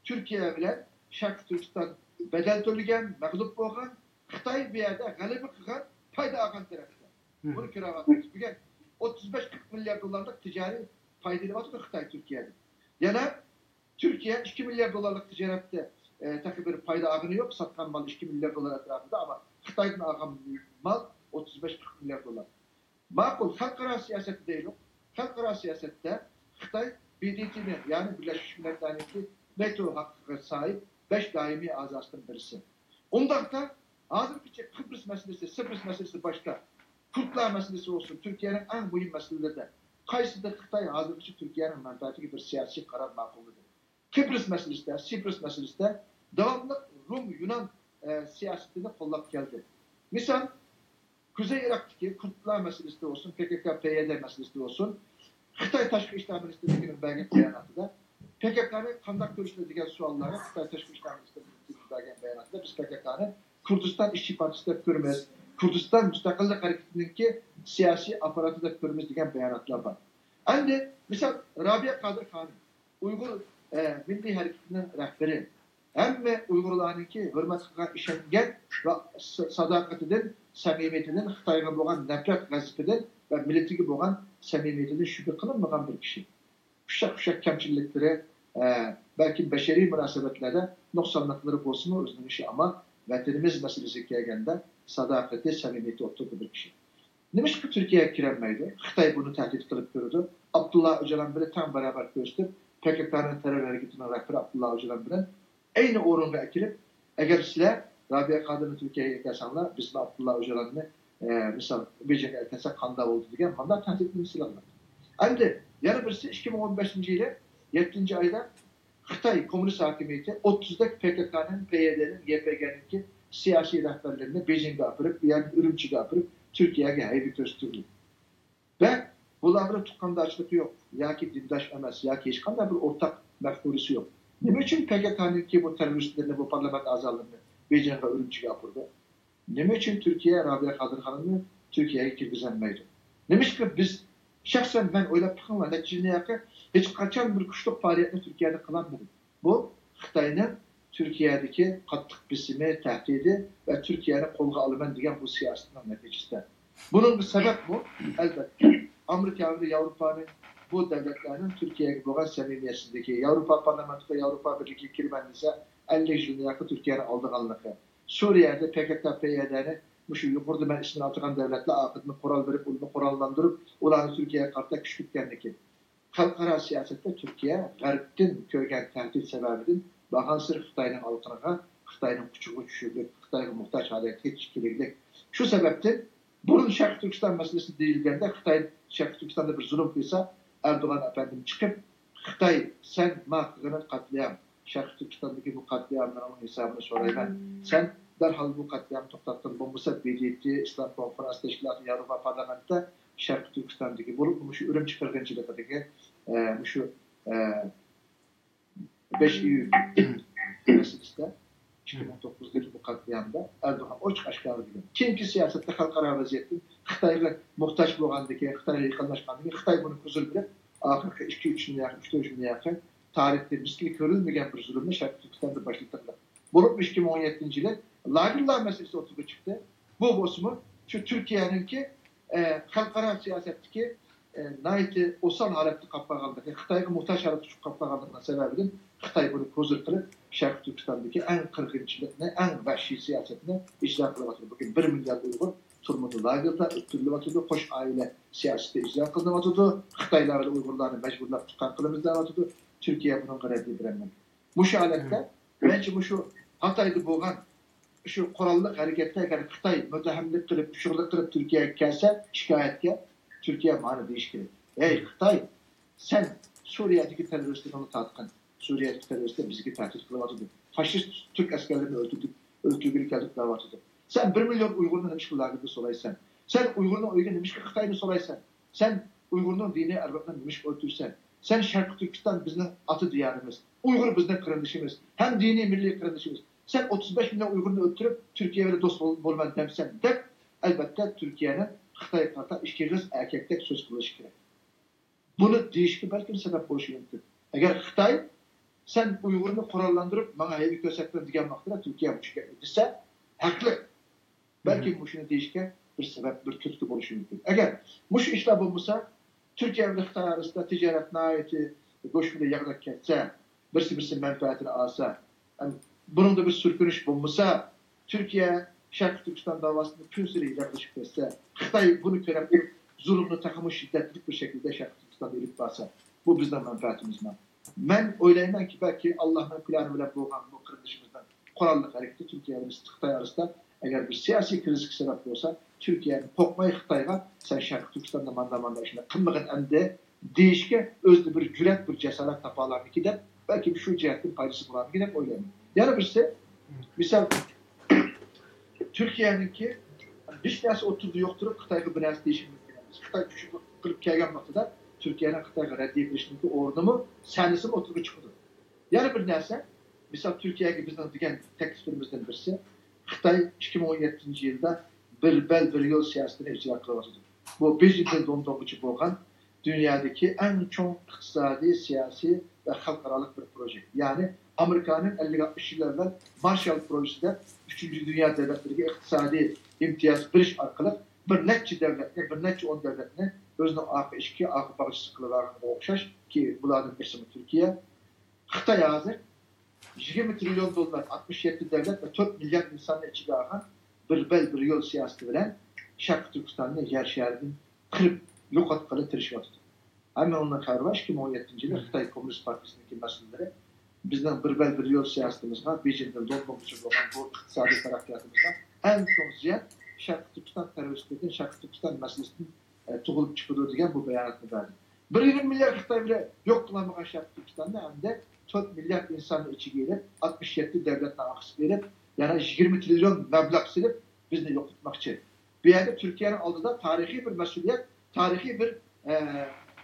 تۈركىيە بىلەن شەرقىي تۈركىستان بەدەل تۆلىگەن، مەغلۇپ بولغان، خىتاي بۇ يەردە غەلىبە قىلغان، پايدا ئالغان تەرەپلەر. بۇنى كۆرۈۋاتىمىز. بۈگۈن ئوتتۇز بەش قىرىق مىليارد دوللارلىق تىجارىي پايدا ئېلىۋاتىدۇ خىتاي تۈركىيەدىن. يەنە تۈركىيە ئىككى مىليارد دوللارلىق تىجارەتتە، ئە، تېخى بىر پايدا ئالغىنى يوق. ساتقان مال ئىككى مىليارد دوللار ئەتراپىدا، ئەمما خىتايدىن ئالغان مال ئوتتۇز بەش قىرىق مىليارد دوللار. ماقۇل، خەلقئارا سىياسەتتە دەيلۇق. خەلقئارا سىياسەتتە خىتاي بې دې تېنى، يەنى بىرلەشمىش مىللەتلەرنىڭكى ۋېتو ھەققىگە ساھىب بەش دائىمىي ئەزاسىدىن بىرسى. ئۇنداقتا ھازىرغىچە قىبرىس مەسىلىسى، سىپرىس مەسىلىسى باشتا، كۇردلار مەسىلىسى بولسۇن، تۈركىيەنىڭ ئەڭ مۇھىم مەسىلىلىرىدە قايسىدا خىتاي ھازىرغىچە تۈركىيەنىڭ مەنپەئەتىگە بىر سىياسىي قارار ماقۇللىدى؟ قىبرىس مەسىلىسىدە، سىپرىس مەسىلىسىدە داۋاملىق رۇم، يۇنان، ئە، سىياسىتىنى قوللاپ كەلدى. مىسال، كۈزەي ئىراقتىكى كۇردلار مەسىلىسىدە بولسۇن، پې كې كې، پې يې دې مەسىلىسىدە بولسۇن، خىتاي تاشقى ئىشلار مىنىستىرلىكىنىڭ بەرگەن باياناتىدا پې كې كېنى قانداق كۆرىسىلەر دېگەن سوئاللارغا خىتاي تاشقى ئىشلار مىنىستىرلىكىنىڭ بەرگەن باياناتىدا، بىز پې كې كېنى كۇردىستان ئىشچى پارتىيىسى دەپ كۆرىمىز، كۇردىستان مۇستەقىللىق ھەرىكىتىنىڭكى سىياسىي ئاپپاراتى دەپ كۆرىمىز دېگەن باياناتلار بار. ئەمدى مىسال، رابىيە قادىر خانىم، ئۇيغۇر، ئە، مىللىي ھەرىكىتىنىڭ رەھبىرى، ھەممە ئۇيغۇرلارنىڭكى ھۆرمەت قىلغان، ئىشەنگەن ۋە س-، ساداقىتىدىن، سەمىمىيىتىدىن، خىتايغا بولغان نەپرەت، غەزىپىدىن ۋە مىللىتىگە بولغان سەمىمىيىتىدىن شۈبھە قىلىنمىغان بىر كىشى. ئۇششاق-ئۇششاق كەمچىلىكلىرى، ئە، بەلكىم بەشەرىي مۇناسىۋەتلەردە نۇقسانلىقلىرى بولسىمۇ، ئۆزىنىڭ ئىشى، ئەمما ۋەتىنىمىز مەسىلىسىگە كەلگەندە ساداقىتى، سەمىمىيىتى ئوتتۇرىدا بىر كىشى. نېمىشقا تۈركىيەگە كىرەلمەيدۇ؟ خىتاي بۇنى تەھدىت قىلىپ كۆرىدۇ. ئابدۇللا ئۆجالان بىلەن تەڭ باراۋەر كۆرسىتىپ، پې كې كېنىڭ تېررور ھەرىكىتىنىڭ رەھبىرى ئابدۇللا ئۆجالان بىلەن ئەينى ئورۇنغا ئەكىرىپ، ئەگەر سىلەر رابىيە قادىرنى تۈركىيەگە ئەكەلسەڭلار، بىزمۇ ئابدۇللا ئۆجالاننى، ئە، مىسال، بېيجىڭغا ئەكەلسەك قانداق بولىدۇ دېگەن مانداق تەھدىتنى سېلىڭلار. ئەمدى يەنە بىرسى، ئىككى مىڭ ئون بەشىنچى يىلى يەتتىنچى ئايدا خىتاي كوممۇنىست ھاكىمىيىتى ئوتتۇزدەك پې كې كېنىڭ، پې يې دېنىڭ، يې پې گېنىڭكى سىياسىي رەھبەرلىرىنى بېيجىڭغا ئاپىرىپ، يەنى ئۈرۈمچىگە ئاپىرىپ، تۈركىيەگە ھەيۋە كۆرسىتىۋېتىدۇ. ۋە بۇلار بىلەن تۇغقانداشلىقى يوق ياكى دىنداش ئەمەس ياكى ھېچقانداق بىر ئورتاق مەپكۇرىسى يوق. نېمە ئۈچۈن پې كې كېنىڭكى بۇ تېررورىستلىرىنى، بۇ پارلامېنت ئەزالىرىنى بېيجىڭغا، ئۈرۈمچىگە ئاپىرىدۇ؟ نېمە ئۈچۈن تۈركىيە رابىيە قادىر خانىمنى تۈركىيەگە كىرگۈزەلمەيدۇ؟ نېمىشقا بىز شەخسەن مەن ئويلاپ بېقىڭلار، نەچچە يىلنى ياقى ھېچقاچان بىر كۈچلۈك پائالىيەتنى تۈركىيەدە قىلالمىدىم. بۇ خىتاينىڭ تۈركىيەدىكى قاتتىق بېسىمى، تەھدىتى ۋە تۈركىيەنى قولغا ئالىمەن دېگەن بۇ سىياسىتىنىڭ نەتىجىسىدە. بۇنىڭغا سەۋەبمۇ، ئەلۋەتتە، ئامېرىكا ۋە ياۋروپانىڭ بۇ دەۋلەتلەرنىڭ تۈركىيەگە بولغان سەمىمىيەتسىزلىكى، ياۋروپا پارلامېنتىغا ياۋروپا بىرلىكىگە كىرىمەن دېسە، ئەللىك يىلنى ياقى تۈركىيەنى ئالدىغانلىقى، سۈرىيەدە پكك، پيدنى مۇشۇ يۇقىرىدا مەن ئىسمىنى ئاتىغان دەۋلەتلەر ئارقىدىن قورال بېرىپ، ئۇلارنى قوراللاندۇرۇپ، ئۇلارنى تۈركىيەگە قارىتا كۈچ كۈتكەنلىكى. خەلقئارا سىياسەتتە تۈركىيە غەربتىن كۆرگەن تەھدىت سەۋەبىدىن بارغانسېرى خىتاينىڭ ئالىقىنىغا، خىتاينىڭ قۇچىقىغا چۈشۈرۈلۈپ، خىتايغا موھتاج ھالەتكە چىقىپ كېلىگلىك. شۇ سەۋەبتىن بۇرۇن شەرقىي تۈركىستان مەسىلىسى دېيىلگەندە، خىتاي شەرقىي تۈركىستاندا بىر زۇلۇم قىلسا، ئەردوغان ئەپەندىم چىقىپ، خىتاي، سەن ما قىلغىنىڭ قەتلىئام، شەرقىي تۈركىستاندىكى بۇ قەتلىئاملىرىڭنىڭ ھېسابىنى سورايمەن. سەن دەرھال بۇ قەتلىئامنى توختاتقىن، بولمىسا ب د ت، ئىسلام كونفرانس تەشكىلاتى، ياۋروپا پارلامېنتىدا شەرقىي تۈركىستاندىكى، بولۇپمۇ مۇشۇ ئۈرۈمچى قىرغىنچىلىقىدىكى، ئە، مۇشۇ، ئە، بەش ئىيۇل مەسىلىسىدە، ئىككى مىڭ توققۇزدىكى بۇ قەتلىئامدا ئەردوغان ئوچۇق ئاشكارا دېگەن. كېيىنكى سىياسەتتە خەلقئارا ۋەزىيەتتىن خىتايغا موھتاج بولغاندىن كېيىن، خىتايغا يېقىنلاشقاندىن كېيىن، خىتاي بۇنى ھۇزۇر بېرىپ، ئاخىرقى ئىككى، ئۈچ يىلنى ياقى، ئۈچ، تۆت يىلنى ياقى تارىختا مىسلى كۆرۈلمىگەن بىر زۇلۇمنى شەرقىي تۈركىستاندا باشلىدى. بولۇپمۇ ئىككى مىڭ ئون يەتتىنچى يىلى لاگېرلار مەسىلىسى ئوتتۇرىغا چىقتى. بۇ بولسىمۇ شۇ تۈركىيەنىڭكى، ئە، خەلقئارا سىياسەتتىكى، ئە، ناھايىتى ئوسال ھالەتتە قاپقالغانلىقى، خىتايغا موھتاج ھالەتتە چۈشۈپ قاپقالغانلىقىنىڭ سەۋەبىدىن خىتاي بۇنى ھۇزۇر قىلىپ، شەرقىي تۈركىستاندىكى ئەڭ قىرغىنچىلىقنى، ئەڭ ۋەھشىي سىياسەتنى ئىجرا قىلىۋاتىدۇ. بۈگۈن بىر مىليار ئۇيغۇر تۈرمىدە، لاگېردا ئۆلتۈرۈلۈۋاتىدۇ، قوش ئائىلە سىياسىتى ئىجرا قىلىنىۋاتىدۇ. خىتايلار بىلەن ئۇيغۇرلارنى مەجبۇرلاپ تۇتقان قىلىمىز دەۋاتىدۇ. تۈركىيە بۇنىڭغا رەددىيە بېرەلمەيدۇ. مۇشۇ ھالەتتە مەنچە مۇشۇ خىتايدا بولغان شۇ قوراللىق ھەرىكەتتە ئەگەر خىتاي مۇتتەھەملىك قىلىپ، ئۇچۇرلۇق قىلىپ تۈركىيەگە كەلسە، شىكايەتكە، تۈركىيە مانا دېيىشى كېرەك: «ھەي خىتاي، سەن سۈرىيەدىكى تېررورىستلىرىڭنى تارتقىن. سۈرىيەدىكى تېررورىستلار بىزگە تەھدىت قىلىۋاتىدۇ. فاشىست تۈرك ئەسكەرلىرىنى ئۆلتۈردۈك، ئۆلتۈرگىلى كەلدۇق دەۋاتىدۇ. سەن بىر مىليون ئۇيغۇرنى نېمىشقا لاگېردا سولايسەن؟ سەن ئۇيغۇرنىڭ ئۆيىگە نېمىشقا خىتاينى سولايسەن؟ سەن ئۇيغۇرنىڭ دىنىي ئەربابلىرىنى نېمىشقا ئۆلتۈرىسەن؟ سەن شەرقىي تۈركىستان بىزنىڭ ئاتا دىيارىمىز، ئۇيغۇر بىزنىڭ قېرىندىشىمىز، ھەم دىنىي مىللىي قېرىندىشىمىز. سەن ئوتتۇز بەش مىليون ئۇيغۇرنى ئۆلتۈرۈپ، تۈركىيە بىلەن دوست بول-، بولىمەن دەمسەن» دەپ، ئەلۋەتتە، تۈركىيەنىڭ خىتايغا قارىتا ئىككى ئېغىز ئەركەكتەك سۆز قىلىشى كېرەك. بۇنى دېيىشكە بەلكىم سەۋەب بولۇشى مۇمكىن. ئەگەر خىتاي، «سەن ئۇيغۇرنى قوراللاندۇرۇپ، ماڭا ھەيۋە كۆرسەتكىن» دېگەن ۋاقتىدا تۈركىيە مۇشۇ گەپنى دېسە، ھەقلىق. بەلكىم مۇشۇنى دېيىشكە بىر سەۋەب، بىر تۈرتكە بولۇشى مۇمكىن. ئەگەر مۇشۇ ئىشلار بولمىسا، تۈركىيە بىلەن خىتاي ئارىسىدا تىجارەت ناھايىتى گۆش بىلەن ياغدەك كەتسە، بىرسى بىرسى مەنپەئەتىنى ئالسا، ئەم، بۇنىڭدا بىر سۈركۈنۈش بولمىسا، تۈركىيە شەرقىي تۈركىستان داۋاسىنى كۈنسېرى يىراقلىشىپ كەتسە، خىتاي بۇنى كۆرەپ تۇرۇپ، زۇلۇمنى تېخىمۇ شىددەتلىك بىر شەكىلدە شەرقىي تۈركىستاندا ئېلىپ بارسا، بۇ بىزنىڭ مەنپەئەتىمىزمۇ؟ مەن ئويلايمەنكى، بەلكى ئاللاھنىڭ پىلانى بىلەن بولغان بۇ قېرىندىشىمىزنىڭ قوراللىق ھەرىكىتى تۈركىيە بىلەن خىتاي ئارىسىدا ئەگەر بىر سىياسىي كىرىزىسكە سەۋەب بولسا، تۈركىيەنى قورقماي خىتايغا، «سەن شەرقىي تۈركىستاندا ماندا ماندا ئىشنى قىلمىغىن ئەمدى» دېيىشكە ئۆزىدە بىر جۈرئەت، بىر جاسارەت تاپالارمىكىن دەپ، بەلكىم شۇ جەھەتتىن پايدىسى بولارمىكىن دەپ ئويلايمەن. يەنە بىرسى، مىسال، تۈركىيەنىڭكى ھېچ نەرسە ئوتتۇرىدا يوق تۇرۇپ خىتايغا بىر نەرسە دېيىشى مۇمكىن ئەمەس. خىتاي كۈچ قىلىپ كەلگەن ۋاقتىدا تۈركىيەنىڭ خىتايغا رەددىيە بېرىشنىڭكى ئورنىمۇ، سەنىسىمۇ ئوتتۇرىغا چىقىدۇ. يەنە بىر نەرسە، مىسال، تۈركىيەگە بىزنىڭ دېگەن تەكلىپلىرىمىزدىن بىرسى، خىتاي ئىككى مىڭ ئون يەتتىنچى يىلدا بىر بەل، بىر يول سىياسىتىنى ئىجرا قىلىۋاتىدۇ. بۇ بېيجىڭدىن لوندونغىچە بولغان دۇنيادىكى ئەڭ چوڭ ئىقتىسادىي، سىياسىي ۋە خەلقئارالىق بىر پروژېكت. يەنى ئامېرىكانىڭ ئەللىك ئاتمىش يىل ئەۋۋەل مارشال پروژىسى دەپ ئۈچىنچى دۇنيا دۆلەتلىرىگە ئىقتىسادىي ئىمتىياز بېرىش ئارقىلىق بىر نەچچە دەۋلەتنى، بىر نەچچە ئون دەۋلەتنى ئۆزىنىڭ ئارقا ئىشىكى، ئارقا باغچىسى قىلىۋالغانغا ئوخشاش، كى، بۇلاردىن بىرسىمۇ تۈركىيە. خىتاي ھازىر يىگىرمە تىرىليون دوللار، ئاتمىش يەتتە دەۋلەت ۋە تۆت مىليارد ئىنساننى ئىچىگە ئالغان بىر بەل، بىر يول سىياسىتى بىلەن شەرقىي تۈركىستاننى يەر شارىدىن قىرىپ يوقاتقىلى تىرىشىۋاتىدۇ. ھەممىڭلارنىڭ خەۋىرى بار، ئىككى مىڭ ئون يەتتىنچى يىلى خىتاي كوممۇنىست پارتىيىسىنىڭكى مەسئۇللىرى بىزنىڭ بىر بەل، بىر يول سىياسىتىمىزغا، بېيجىڭدىن لوندونغىچە بولغان بۇ ئىقتىسادىي تەرەققىياتىمىزغا ئەڭ چوڭ زىيان شەرقىي تۈركىستان تېررورىستلىرىدىن، شەرقىي تۈركىستان مەسىلىسىدىن، ئە، تۇغۇلۇپ چىقىدۇ دېگەن بۇ باياناتنى بەردى. بىر يېرىم مىليارد خىتاي بىلەن يوق قىلالمىغان شەرقىي تۈركىستاننى ئەمدى تۆت مىليارد ئىنساننى ئىچىگە ئېلىپ، ئاتمىش يەتتە دەۋلەتنى ئارقىسىغا ئېلىپ، يەنە يىگىرمە تىرىليون مەبلەغ سېلىپ بىزنى يوقاتماقچى. بۇ يەردە تۈركىيەنىڭ ئالدىدا تارىخىي بىر مەسئۇلىيەت، تارىخىي بىر، ئە،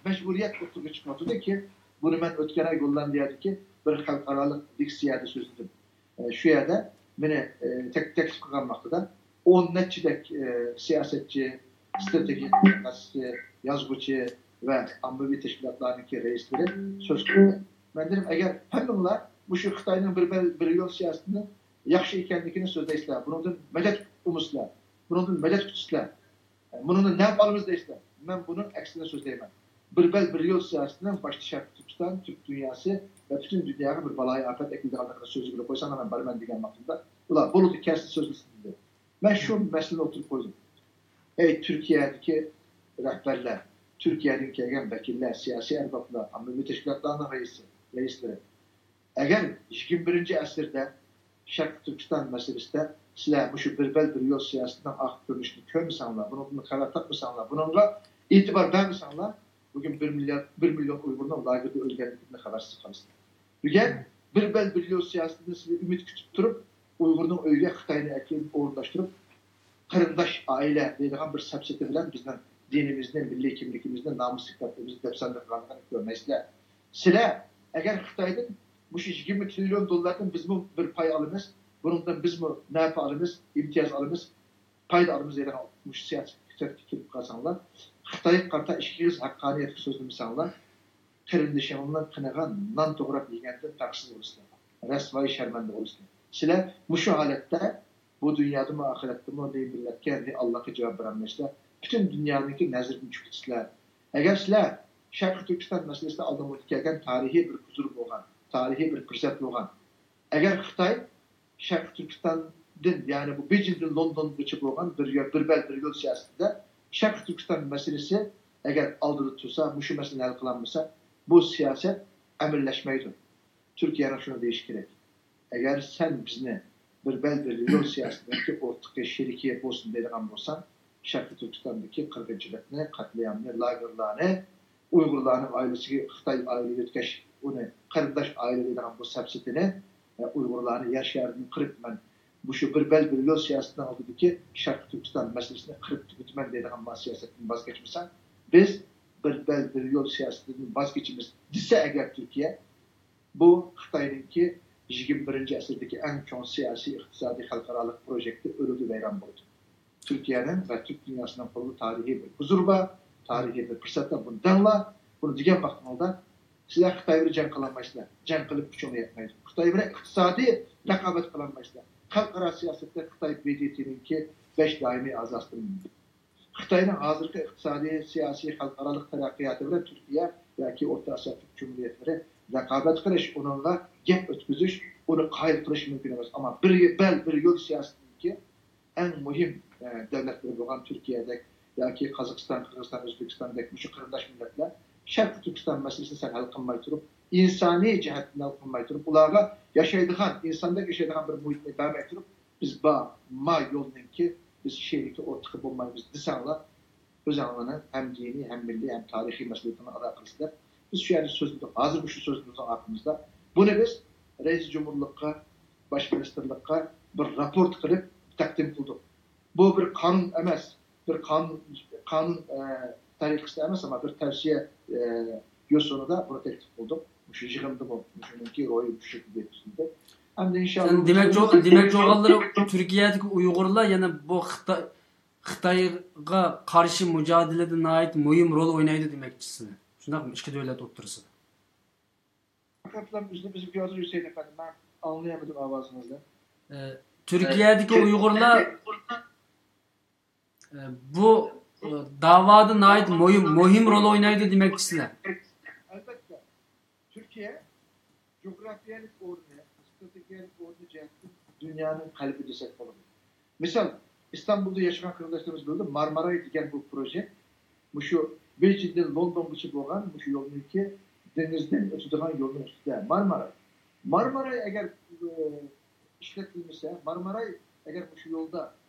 مەجبۇرىيەت ئوتتۇرىغا چىقىۋاتىدۇكى، بۇنى مەن ئۆتكەن ئاي گوللاندىيەدىكى بىر خەلقئارالىق لېكسىيەدە سۆزلىدىم. ئە، شۇ يەردە مېنى، ئە، تەك-، تەكلىپ قىلغان ۋاقتىدا ئون نەچچىدەك، ئە، سىياسەتچى، ئىستراتېگىيە مۇتەخەسسىسى، يازغۇچى، ۋە ئاممىۋى تەشكىلاتلارنىڭكى رەئىسلىرى سۆز قىلدى. مەن دېدىم، ئەگەر ھەممىڭلار مۇشۇ خىتاينىڭ بىر بەل، بىر يول سىياسىتىنىڭ ياخشى ئىكەنلىكىنى سۆزلەيسىلەر، بۇنىڭدىن مەدەت ئۇمىسىلەر، بۇنىڭدىن مەدەت كۈتىسىلەر، بۇنىڭدىن نەپ ئالىمىز دەيسىلەر، مەن بۇنىڭ ئەكسىنى سۆزلەيمەن. بىر بەل، بىر يول سىياسىتىنىڭ باشتا شەرقىي تۈركىستان، تۈرك دۇنياسى ۋە پۈتۈن دۇنياغا بىر بالايىئاپەت ئەكېلىدىغانلىقىنى سۆزگە بىلىپ قويساڭلار، مەن بارىمەن دېگەن ۋاقتىمدا، ئۇلار بولىدۇ، كەلسۇن سۆزلىسۇن دېدى. مەن شۇ مەسىلىنى ئوتتۇرىغا قويدۇم. ئەي تۈركىيەدىكى رەھبەرلەر، تۈركىيەدىن كەلگەن ۋەكىللەر، سىياسىي ئەربابلار، ئاممىۋى تەشكىلاتلارنىڭ رەئىسى، رەئىسلىرى، ئەگەر يىگىرمە بىرىنچى ئەسىردە شەرقىي تۈركىستان مەسىلىسىدە سىلەر مۇشۇ بىر بەل، بىر يول سىياسىتىنىڭ ئارقا كۆرۈنۈشىنى كۆرمىسەڭلار، بۇنىڭدىن خەۋەر تاپمىساڭلار، بۇنىڭغا ئېتىبار بەرمىسەڭلار، بۈگۈن بىر مىليارد، بىر مىليون ئۇيغۇرنىڭ لاگېردا ئۆلگەنلىكىدىن خەۋەرسىز قالىسىلەر. بۈگۈن بىر بەل، بىر يول سىياسىتىدىن سىلەر ئۈمىد كۈتۈپ تۇرۇپ، ئۇيغۇرنىڭ ئۆيىگە خىتاينى ئەكىلىپ ئورۇنلاشتۇرۇپ، قېرىنداش ئائىلە دەيدىغان بىر سەپسېتى بىلەن بىزنىڭ دىنىمىزنى، مىللىي كىملىكىمىزنى، نامۇس سىپەتىمىزنى دەپسەندە قىلغانلىقىنى كۆرمەيسىلەر. سىلەر ئەگەر خىتايدىن مۇشۇ يىگىرمە تىرىليون دوللاردىن بىزمۇ بىر پاي ئالىمىز، بۇنىڭدىن بىزمۇ نەپە ئالىمىز، ئىمتىياز ئالىمىز، پايدا ئالىمىز دەيدىغان مۇشۇ سىياسەتكە كېلىپ قالساڭلار، خىتايغا قارىتا ئىككى ئېغىز ھەققانىيەتلىك سۆزلىمىسەڭلار، قېرىندىشىڭلارنىڭ قېنىغا نان توغراپ يېگەندىن پەرقسىز بولىسىلەر. رەسۋايى شەرمەندە بولىسىلەر. سىلەر مۇشۇ ھالەتتە بۇ دۇنيادىمۇ، ئاخىرەتتىمۇ نى مىللەتكە، نى ئاللاغا جاۋاب بېرەلمەيسىلەر. پۈتۈن دۇنيانىڭكى نەزىرىدىن چۈشۈپ كېتىسىلەر. ئەگەر سىلەر شەرقىي تۈركىستان مەسىلىسىدە ئالدىمىزغا كەلگەن تارىخىي بىر ھۇزۇر بولغان، تارىخىي بىر پۇرسەت بولغان، ئەگەر خىتاي شەرقىي تۈركىستاندىن، يەنى بۇ بېيجىڭدىن لوندونغىچە بولغان بىر يول، بىر بەل، بىر يول سىياسىتىدە شەرقىي تۈركىستان مەسىلىسى ئەگەر ئالدىدا تۇرسا، مۇشۇ مەسىلىنى ھەل قىلالمىسا، بۇ سىياسەت ئەمەلىيلەشمەيدۇ. تۈركىيەنىڭ شۇنى دېيىشى كېرەك. ئەگەر سەن بىزنى بىر بەل، بىر يول سىياسىتىدىكى ئورتىقى، شېرىكى بولسۇن دەيدىغان بولساڭ، شەرقىي تۈركىستاندىكى قىرغىنچىلىقنى، قەتلىئامنى، لاگېرلارنى، ئۇيغۇرلارنىڭ ئائىلىسىگە خىتاي ئائىلە يۆتكەش، ئۇنى قېرىنداش ئائىلە دەيدىغان بۇ سەپسېتىنى، ئە، ئۇيغۇرلارنى يەر شارىدىن قىرىپ، مەن مۇشۇ بىر بەل، بىر يول سىياسىتىنىڭ ئالدىدىكى شەرقىي تۈركىستان مەسىلىسىنى قىرىپ تۈگىتىمەن دەيدىغان ما سىياسەتتىن ۋاز كەچمىسەڭ، بىز بىر بەل، بىر يول سىياسىتىدىن ۋاز كېچىمىز دېسە ئەگەر تۈركىيە، بۇ خىتاينىڭكى يىگىرمە بىرىنچى ئەسىردىكى ئەڭ چوڭ سىياسىي، ئىقتىسادىي، خەلقئارالىق پروژېكتى ئۆلىدۇ، ۋەيران بولىدۇ. تۈركىيەنىڭ ۋە تۈرك دۇنياسىنىڭ قولىدا تارىخىي بىر ھۇزۇر بار، تارىخىي بىر پۇرسەت بار، بۇنى دەڭلار. بۇنى دېگەن ۋاقتىڭىزدا سىلەر خىتاي بىلەن جەڭ قىلالمايسىلەر، جەڭ قىلىپ كۈچۈڭلار يەتمەيدۇ. خىتاي بىلەن ئىقتىسادىي رىقابەت قىلالمايسىلەر. خەلقئارا سىياسەتتە خىتاي ب د ت نىڭكى بەش دائىمىي ئەزاسىدىن خىتاينىڭ ھازىرقى ئىقتىسادىي، سىياسىي، خەلقئارالىق تەرەققىياتى بىلەن تۈركىيە ياكى ئورتا ئاسىيا تۈرك جۇمھۇرىيەتلىرى رىقابەت قىلىش، ئۇنىڭغا گەپ ئۆتكۈزۈش، ئۇنى قايىل قىلىش مۇمكىن ئەمەس. ئەمما بىر بەل، بىر يول سىياسىتىدىكى ئەڭ مۇھىم، ئە، دۆلەتلىرى بولغان تۈركىيەدەك ياكى قازاقىستان، قىرغىزىستان، ئۆزبېكىستاندەك مۇشۇ قېرىنداش مىللەتلەر شەرقىي تۈركىستان مەسىلىسىنى سەل ھەل قىلماي تۇرۇپ، ئىنسانىي جەھەتتىن ھەل قىلماي تۇرۇپ، ئۇلارغا ياشايدىغان، ئىنساندەك ياشايدىغان بىر مۇھىتنى بەرمەي تۇرۇپ، بىز بار، ما يولنىڭكى بىز شېرىكى ئورتىقى بولمايمىز دېسەڭلار، ئۆزەڭلارنىڭ ھەم دىنىي، ھەم مىللىي، ھەم تارىخىي مەسئۇلىيىتىنى ئادا قىلىسىلەر. بىز شۇ يەردە سۆزلىدۇق. ھازىر مۇشۇ سۆزىمىزنىڭ ئارقىمىزدا بۇنى بىز رەئىس جۇمھۇرلۇققا، باش مىنىستىرلىققا بىر راپورت قىلىپ تەقدىم قىلدۇق. بۇ بىر قانۇن ئەمەس، بىر قانۇن، قانۇن، ئە، تەرىقىسىدە ئەمەس، ئەمما بىر تەۋسىيە، ئە، يوسۇنىدا بۇنى تەكلىپ قىلدۇق. مۇشۇ يىغىندىمۇ مۇشۇنىڭكى روھى مۇشۇ شەكىلدە يەتكۈزۈلدى. ئەمدى ئىنشاللا سەن دېمەكچى، دېمەكچى بولغانلىرىڭ تۈركىيەدىكى ئۇيغۇرلار يەنە بۇ خىتاي، خىتايغا قارشى مۇجادىلىدە ناھايىتى مۇھىم رول ئوينايدۇ دېمەكچىسىلەر. شۇنداقمۇ؟ ئىككى دۆلەت ئوتتۇرىسىدا. پەقەتلا ئۆزىمىزگە ھازىر ھۈسەيىن ئەپەندى، مەن ئاڭلىيالمىدىم ئاۋازىڭىزنى. ئە، تۈركىيەدىكى ئۇيغۇرلار، ئە، بۇ، ئە، داۋادا ناھايىتى مۇھىم، مۇھىم رول ئوينايدۇ دېمەكچىسىلەر. ئەلۋەتتە، تۈركىيە جۇغراپىيەلىك ئورنى، ئىستراتېگىيەلىك ئورنى جەھەتتىن دۇنيانىڭ قەلبى دېسەك بولىدۇ. مىسال، ئىستانبۇلدا ياشىغان قېرىنداشلىرىمىز بىلىدۇ، مارماراي دېگەن بۇ پروژېكت مۇشۇ بېيجىڭدىن لوندونغىچە بولغان مۇشۇ يولنىڭكى، دېڭىزدىن ئۆتىدىغان يولنىڭ ئۈستىدە مارماراي. مارماراي ئەگەر، ئى، ئىشلىتىلمىسە، مارماراي ئەگەر مۇشۇ يولدا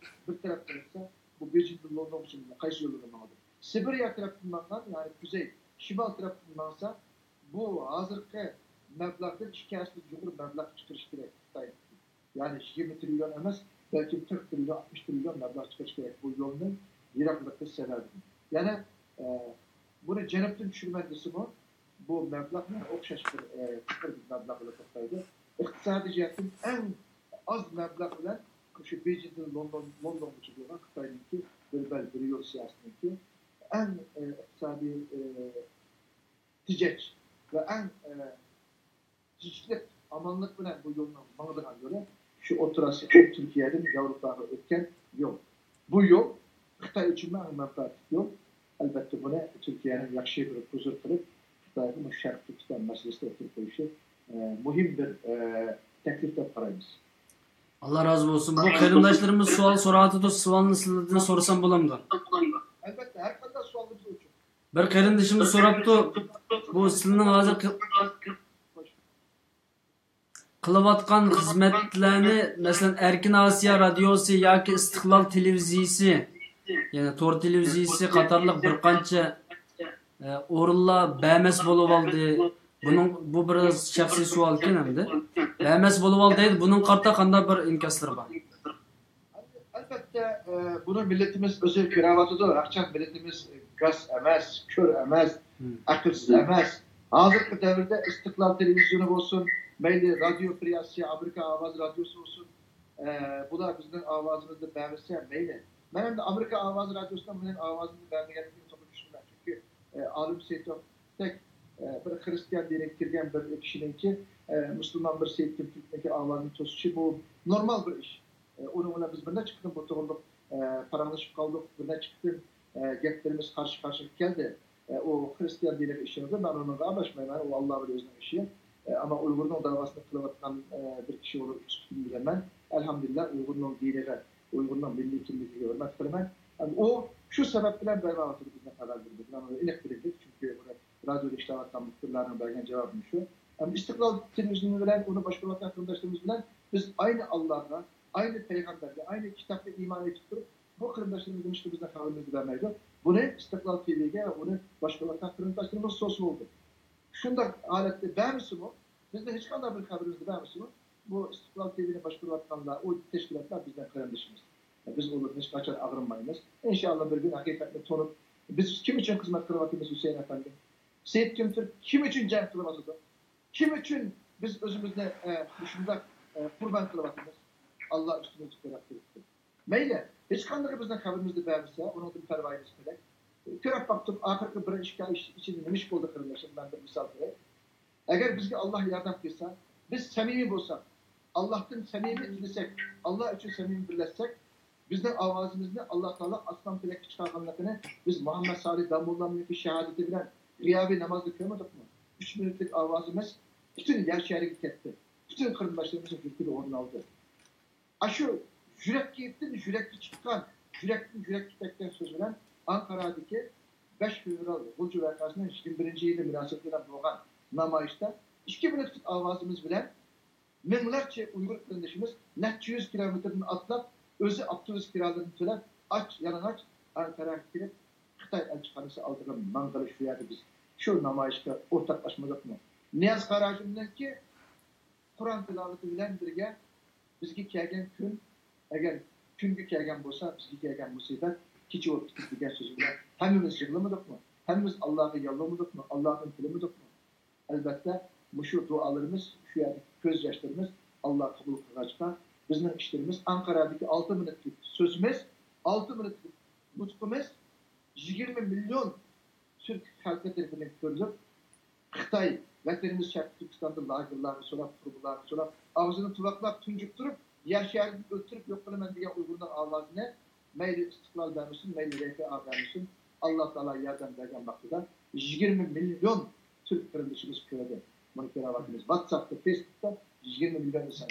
بىر تەرەپ قىلىنسا، بۇ بېيجىڭدىن لوندونغىچە قايسى يولدا ماڭىدۇ؟ سىبىرىيە تەرەپتىن ماڭغان، يەنى كۈزەي، شىمال تەرەپتىن ماڭسا، بۇ ھازىرقى مەبلەغدىن ئىككى ھەسسە يۇقىرى مەبلەغ چىقىرىش كېرەك خىتاي. يەنى يىگىرمە تىرىليون ئەمەس، بەلكىم قىرىق تىرىليون، ئاتمىش تىرىليون مەبلەغ چىقىرىش كېرەك بۇ يولنىڭ يىراقلىقى سەۋەبىدىن. يەنە، ئە، بۇنى جەنۇبتىن چۈشۈرىمەن دېسىمۇ، بۇ مەبلەغ يەنە ئوخشاش بىر، ئە، چوقۇر بىر مەبلەغ بىلەن توختايدۇ. ئىقتىسادىي جەھەتتىن ئەڭ ئاز مەبلەغ بىلەن مۇشۇ بېيجىڭدىن لوندون، لوندونغىچە بولغان خىتاينىڭكى بىر بەل، بىر يول سىياسىتىنىڭكى ئەڭ، ئە، ئىقتىسادىي، ئە، تېجەش ۋە ئەڭ، ئە، تىنچلىق، ئامانلىق بىلەن بۇ يولنىڭ ماڭىدىغان يولى شۇ ئوتتۇرا ئاسىيادىن تۈركىيەدىن ياۋروپاغا ئۆتكەن يول. بۇ يول خىتاي ئۈچۈنمۇ ئەڭ مەنپەئەتلىك يول. ئەلبەتتە، بۇنى تۈركىيەنىڭ ياخشى بىر ھۇزۇر قىلىپ، خىتايغا مۇشۇ شەرقىي تۈركىستان مەسىلىسىنى ئوتتۇرىغا قويۇشى، ئە، مۇھىم بىر، ئە، تەكلىپ دەپ قارايمىز. ئاللا رازى بولسۇن. بۇ قېرىنداشلىرىمىز سوئال سوراۋاتىدۇ، سوئالنى سىلەردىن سورىسام بولامدۇ؟ ئەلبەتتە، ھەر قانداق سوئالىڭىز ئۈچۈن. بىر قېرىندىشىمىز سوراپتۇ، بۇ سىلىنىڭ ھازىر قىل-، قىلىۋاتقان خىزمەتلەرنى، مەسىلەن، ئەركىن ئاسىيا رادىيوسى ياكى ئىستىقلال تېلېۋىزىيىسى، يەنى تور تېلېۋىزىيىسى قاتارلىق بىر قانچە، ئە، ئورۇنلار بەمەس بولۇۋالدى. بۇنىڭ، بۇ بىر شەخسىي سوئالكەن ئەمدى. بەمەس بولۇۋالدى دەيدۇ. بۇنىڭغا قارىتا قانداق بىر ئىنكاسلىرى بار؟ ئەلبەتتە، ئە، بۇنى مىللىتىمىز ئۆزى كۆرۈۋاتىدۇ. ھەرچاند مىللىتىمىز گاس ئەمەس، كۆر ئەمەس، ئەقىلسىز ئەمەس. ھازىرقى دەۋردە ئىستىقلال تېلېۋىزىيونى بولسۇن، مەيلى رادىيو پرېسسىيە، ئامېرىكا ئاۋازى رادىيوسى بولسۇن، ئە، بۇلار بىزنىڭ ئاۋازىمىزنى بەرمىسە مەيلى. مەن ئەمدى ئامېرىكا ئاۋازى رادىيوسىنىڭ مېنىڭ ئاۋازىمنى بەرمىگەنلىكىنى توغرا چۈشىنىمەن. چۈنكى، ئە، ئالىم سېيىتوفتەك، ئە، بىر خرىستىيان دىنىگە كىرگەن بىر كىشىنىڭكى، ئە، مۇسۇلمان بىر سېيىت كىملىكنىڭكى ئاۋازىنى توسۇشى بۇ نورمال بىر ئىش. ئۇنىڭ بىلەن بىز بىر نەچچە قېتىم بۇ توغرىلىق پاراڭلىشىپ قالدۇق، بىر نەچچە قېتىم گەپلىرىمىز قارشى قارشىغا كەلدى. ئۇ خرىستىيان دىنىغا ئىشىنىدۇ، مەن ئۇنىڭغا ئارىلاشمايمەن، ئۇ ئاللا بىلەن ئۆزىنىڭ ئىشى. ئەمما ئۇيغۇرنىڭ داۋاسىنى قىلىۋاتقان بىر كىشى بولۇپ ئىككى تۈركۈم بىلەن مەن ئەلھەمدۇلىللا ئۇيغۇرنىڭ دىنىغا، ئۇيغۇرنىڭ مىللىي كىملىكىگە ھۆرمەت قىلىمەن. ئۇ شۇ سەۋەب بىلەن بەرمەيۋاتىدۇ بىزنىڭ خەۋەرلىرىمىزنى، مەن ئۇنى ئېنىق بىلىملىك، چۈنكى ئۇنى رادىيودا ئىشلەۋاتقان مۇخبىرلارنىڭ بەرگەن جاۋابىمۇ شۇ. ئەمدى ئىستىقلال تېلېۋىزىيونى بىلەن ئۇنى باشقۇرۇۋاتقان قېرىنداشلىرىمىز بىلەن بىز ئاينى ئاللاغا، ئاينى پەيغەمبەرگە، ئاينى كىتابقا ئىمان ئېيتىپ تۇرۇپ، بۇ قېرىنداشلىرىمىز نېمىشقا بىزنىڭ خەۋىرىمىزنى بەرمەيدۇ؟ بۇنى ئىستىقلال تىۋىگە ۋە ئۇنى باشقۇرۇۋاتقان قېرىنداشلىرىمىز سورىسا بولىدۇ. شۇنداق ھالەتتە بەرمىسىمۇ، بىزنىڭ ھېچقانداق بىر خەۋىرىمىزنى بەرمىسىمۇ، بۇ ئىستىقلال تىۋىنى باشقۇرۇۋاتقانلار، ئۇ تەشكىلاتلار بىزنىڭ قېرىندىشىمىز. بىز ئۇلاردىن ھېچقاچان ئاغرىنمايمىز. ئىنشائاللا بىر كۈن ھەقىقەتنى تونۇپ، بىز كىم ئۈچۈن خىزمەت قىلىۋاتىمىز، ھۈسەيىن ئەپەندى؟ سېيىت كىمتۇر كىم ئۈچۈن جەڭ قىلىۋاتىدۇ؟ كىم ئۈچۈن بىز ئۆزىمىزنى، ئە، مۇشۇنداق، ئە، قۇربان قىلىۋاتىمىز؟ ئاللا ئۈستىمىزدىن كۆرۈپ تۇرۇپتۇ. مەيلى، ھېچقاندىقى بىزنىڭ خەۋىرىمىزنى بەرمىسە، ئۇنىڭدىن پەرۋايىمىز پەلەك. كۆرۈپ باقتۇق، ئاخىرقى بىر ئىككى ئاي ئىچ-، ئىچىدە نېمە ئىش بولدى، قېرىنداشلار؟ مەن بىر مىسال بېرەي. ئەگەر بىزگە ئاللا ياردەم قىلسا، بىز سەمىمىي بولساق، ئاللاھتىن سەمىمىي ئىزدىسەك، ئاللا ئۈچۈن سەمىمىي بىرلەشسەك، بىزنىڭ ئاۋازىمىزنى ئاللا تائالا ئاسمان پەلەككە چىقارغانلىقىنى بىز مۇھەممەد سالىھ داموللامنىڭكى شاھادىتى بىلەن رىياۋى نامازدا كۆرمىدۇقمۇ؟ ئۈچ مىنۇتلۇق ئاۋازىمىز پۈتۈن يەر شارىغا كەتتى. پۈتۈن قېرىنداشلىرىمىزنىڭ يۈرىكىدە ئورۇن ئالدى. ئاشۇ يۈرەكتىن يۈرەككە چىققان، يۈرەكتىن يۈرەككە پەككەن سۆز بىلەن ئانقارادىكى بەش فېۋرال غۇلجا ۋەقەسىنىڭ يىگىرمە بىرىنچى يىلى مۇناسىۋىتى بىلەن بولغان نامايىشتا ئىككى مىنۇتلۇق ئاۋازىمىز بىلەن مىڭلارچە ئۇيغۇر قېرىندىشىمىز نەچچە يۈز كىلومېتىردىن ئاتلاپ، ئۆزى ئاپتوبۇس كىرالىرىنى تۆلەپ، ئاچ يالىڭاچ ئانقاراغا كىرىپ، خىتاي ئەلچىخانىسى ئالدىغا ماڭغىلى شۇ يەردە بىز شۇ نامايىشقا ئورتاقلاشمىدۇقمۇ؟ نىياز قاراجىمنىڭكى قۇرئان تىلاۋىتى بىلەن بىرگە بىزگە كەلگەن كۈن، ئەگەر كۈنگە كەلگەن بولسا، بىزگە كەلگەن مۇسىبەت كېچە بولۇپ كېتىدۇ دېگەن سۆزى بىلەن ھەممىمىز يىغلىمىدۇقمۇ؟ ھەممىمىز ئاللاغا يالۋۇرمىدۇقمۇ؟ ئاللاغا تىلىمىدۇقمۇ؟ ئەلبەتتە، مۇشۇ دۇئالىرىمىز، شۇ يەردىكى كۆز ياشلىرىمىز ئاللا قوبۇل قىلغاچقا، بىزنىڭ ئىشلىرىمىز ئانقارادىكى ئالتە مىنۇتلۇق سۆزىمىز، ئالتە مىنۇتلۇق نۇتقىمىز يىگىرمە مىليون تۈرك خەلقى تەرىپىدىن كۆرۈلۈپ، خىتاي ۋەتىنىمىز شەرقىي تۈركىستاندا لاگېرلارغا سولاپ، تۈرمىلەرگە سولاپ، ئاغزىنى تۇۋاقلاپ، تۇنجۇقتۇرۇپ، يەر شارىدىن ئۆلتۈرۈپ يوق قىلىمەن دېگەن ئۇيغۇرنىڭ ئاۋازىنى مەيلى ئىستىقلال بەرمىسۇن، مەيلى رەفىئا بەرمىسۇن، ئاللا تائالا ياردەم بەرگەن ۋاقتىدا يىگىرمە مىليون تۈرك قېرىندىشىمىز كۆردى. بۇنى كۆرۈۋاتىمىز. ۋاتساپتا، فېيسبۇكتا يىگىرمە مىليون ئىنسان.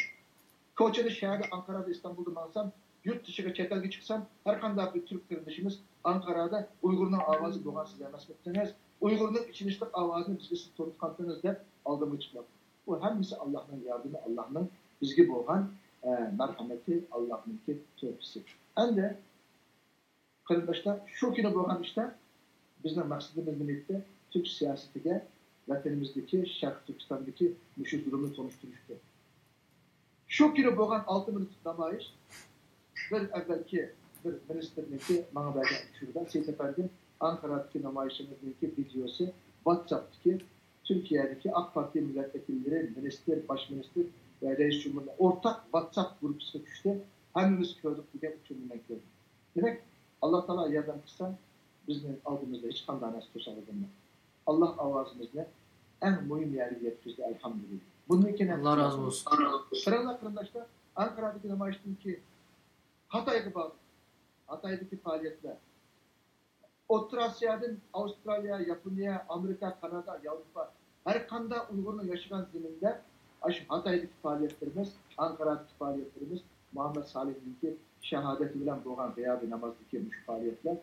كوچىدا، شەھەردە، ئانقارا، ئىستانبۇلدا ماڭسام، يۇرت دىشىغا، چەت ئەلگە چىقسام، ھەر قانداق بىر تۈرك قېرىندىشىمىز ئانقارادا ئۇيغۇرنىڭ ئاۋازى بولغان سىز ئەمەسمىكىنىز، ئۇيغۇرنىڭ ئېچىنىشلىق ئاۋازىنى بىزگە سىز تونۇتقانتىڭىز دەپ ئالدىمغا چىقماپتۇ. بۇ ھەممىسى ئاللاھنىڭ ياردىمى، ئاللاھنىڭ بىزگە بولغان، ئە، مەرھەمىتى، ئاللاھنىڭكى تۆھپىسى. ئەمدى قېرىنداشلار، شۇ كۈنى بولغان ئىشتا بىزنىڭ مەقسىتىمىز نېمە ئىدى؟ تۈرك سىياسىتىگە، ۋەتىنىمىزدىكى، شەرقىي تۈركىستاندىكى مۇشۇ زۇلۇمنى تونۇشتۇرۇشتۇر. شۇ كۈنى بولغان ئالتە مىنۇتلۇق نامايىش بىر ئەۋۋەلكى بىر مىنىستىرنىڭكى ماڭا بەرگەن ئۇچۇرىدا، سېيىت ئەپەندى، ئانقارادىكى نامايىشىڭىزنىڭكى ۋىدېئوسى ۋاتساپتىكى تۈركىيەدىكى ئاق پارتىيە مىللەتۋەكىللىرى، مىنىستىر، باش مىنىستىر ۋە رەئىس جۇمھۇرنىڭ ئورتاق ۋاتساپ گۇرۇپپىسىغا چۈشتى. ھەممىمىز كۆردۇق دېگەن ئۇچۇرنى مەن كۆردۈم. دېمەك، ئاللا تائالا ياردەم قىلسا، بىزنىڭ ئالدىمىزدا ھېچقانداق نەرسە توسالغۇ بولمايدۇ. ئاللا ئاۋازىمىزنى ئەڭ مۇھىم يەرگە يەتكۈزدى، ئەلھەمدۇلىللا. بۇندىن كېيىن، ئاللا رازى بولسۇن. قاراڭلار قېرىنداشلار، ئانقارادىكى نامايىشتىن كېيىن خىتايغا باردۇق. خىتايدىكى پائالىيەتلەر، ئوتتۇرا ئاسىيادىن ئاۋسترالىيە، ياپونىيە، ئامېرىكا، كانادا، ياۋروپا، ھەر قانداق ئۇيغۇرنىڭ ياشىغان زېمىنىدە ئاشۇ خىتايدىكى پائالىيەتلىرىمىز، ئانقارادىكى پائالىيەتلىرىمىز، مۇھەممەد سالىھنىڭكى شاھادىتى بىلەن بولغان غىيابىي نامازدىكى مۇشۇ پائالىيەتلەر،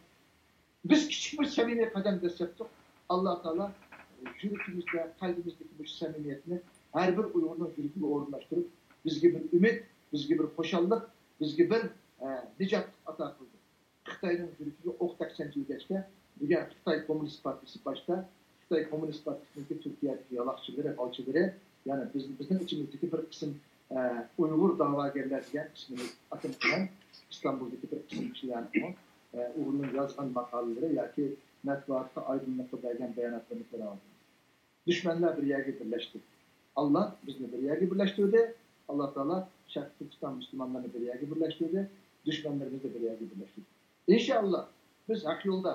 بىز كىچىك بىر سەمىمىي قەدەم دەسسەپتۇق. ئاللا تائالا يۈرىكىمىزدە، قەلبىمىزدىكى مۇشۇ سەمىمىيەتنى ھەر بىر ئۇيغۇرنىڭ يۈرىكىگە ئورۇنلاشتۇرۇپ، بىزگە بىر ئۈمىد، بىزگە بىر خۇشاللىق، بىزگە بىر، ئە، نىجاتلىق ئاتا قىلدى. خىتاينىڭ يۈرىكىگە ئوقتەك سەنجىلگەچكە، بۈگۈن خىتاي كوممۇنىست پارتىيىسى باشتا، خىتاي كوممۇنىست پارتىيىسىنىڭكى تۈركىيەدىكى يالاقچىلىرى، ئالچىلىرى، يەنى بىز، بىزنىڭ ئىچىمىزدىكى بىر قىسىم، ئە، ئۇيغۇر داۋاگەرلەر دېگەن ئىسمىنى ئاتىمىغان ئىستانبۇلدىكى بىر قىسىم كىشىلەرنىڭ، ئە، ئۇيغۇرنىڭ يازغان ماقالىلىرى ياكى مەتبۇئاتقا ئايدىڭلىققا بەرگەن باياناتلىرىنى كۆرۈۋاتىمىز. دۈشمەنلەر بىر يەرگە بىرلەشتى. ئاللا بىزنى بىر يەرگە بىرلەشتۈردى. ئاللا تائالا شەرقىي تۈركىستان مۇسۇلمانلىرىنى بىر يەرگە بىرلەشتۈردى. دۈشمەنلىرىمىزنى بىر يەرگە بىرلەشتۈردى. ئىنشائاللا، بىز ھەق يولدا.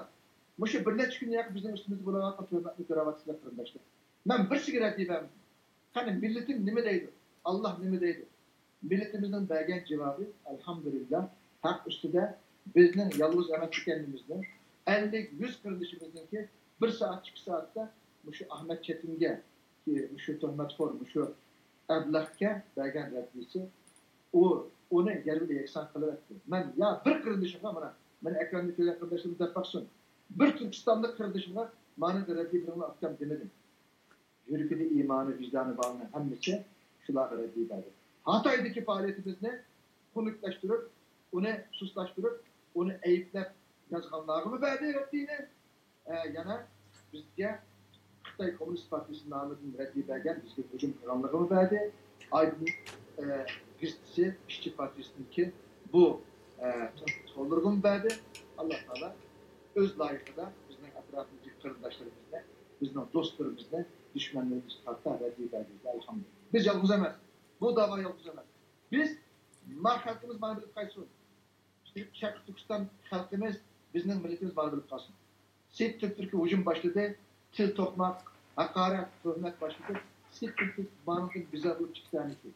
مۇشۇ بىر نەچچە كۈندىن ياقى بىزنىڭ ئۈستىمىزدە بولۇۋاتقان تۆھمەتنى كۆرۈۋاتىسىلەر، قېرىنداشلار. مەن بىرسىگە رەددىيە بەرمىدىم. قېنى، مىللىتىم نېمە دەيدۇ؟ ئاللا نېمە دەيدۇ؟ مىللىتىمىزنىڭ بەرگەن جاۋابى، ئەلھەمدۇلىللا، ھەق ئۈستىدە. بىزنىڭ يالغۇز ئەمەس ئىكەنلىكىمىزنى، ئەللىك، يۈز قېرىندىشىمىزنىڭكى بىر سائەت، ئىككى سائەتتە مۇشۇ ئەخمەت چېتىنگە، مۇشۇ تۆھمەتخور، مۇشۇ ئەبلەخكە بەرگەن رەددىيىسى، ئۇ، ئۇنى يەر بىلەن يەكسان قىلىۋەتتى. مەن يا بىر قېرىندىشىمغا، مانا، مېنى ئېكراندا كۆرگەن قېرىنداشلىرىم دەپ باقسۇن، بىر تۈركىستانلىق قېرىندىشىمغا مانىڭغا رەددىيە بېرىڭلار ئۇكام دېمىدىم. يۈرىكىدە ئىمانى، ۋىجدانى بارنىڭ ھەممىسى شۇلارغا رەددىيە بەردى. خىتايدىكى پائالىيىتىمىزنى خۇنۈكلەشتۈرۈپ، ئۇنى سۇسلاشتۇرۇپ، ئۇنى ئەيىبلەپ يازغانلارغىمۇ بەردى رەددىيىنى. ئە، يەنە بىزگە خىتاي كوممۇنىست پارتىيىسى نامىدىن رەددىيە بەرگەن، بىزگە ھۇجۇم قىلغانلىقىمۇ بەردى. ئايدىن، ئە، گېزىتىسى، ئىشچى پارتىيىسىنىڭكى بۇ، ئە، تولدۇرغىمۇ بەردى. ئاللا تائالا ئۆز لايىقىدا بىزنىڭ ئەتراپىمىزدىكى قېرىنداشلىرىمىزنى، بىزنىڭ دوستلىرىمىزنى، دۈشمەنلىرىمىزگە قارىتا رەددىيە بەردى. ئەلھەمدۇلىللا. بىز يالغۇز ئەمەس. بۇ داۋا يالغۇز ئەمەس. بىز، ما خەلقىمىز مانا بىلىپ قايتسۇن. شەرقىي تۈركىستان خەلقىمىز، بىزنىڭ مىللىتىمىز مانا بىلىپ قالسۇن. سېيىت تۈركلۈككە ھۇجۇم باشلىدى. تىل توقماق، ھاقارەت، تۆھمەت باشلىدى. سېيىت تۈركلۈك مانىڭدىن بىزار بولۇپ چىقتى ھەممىسى.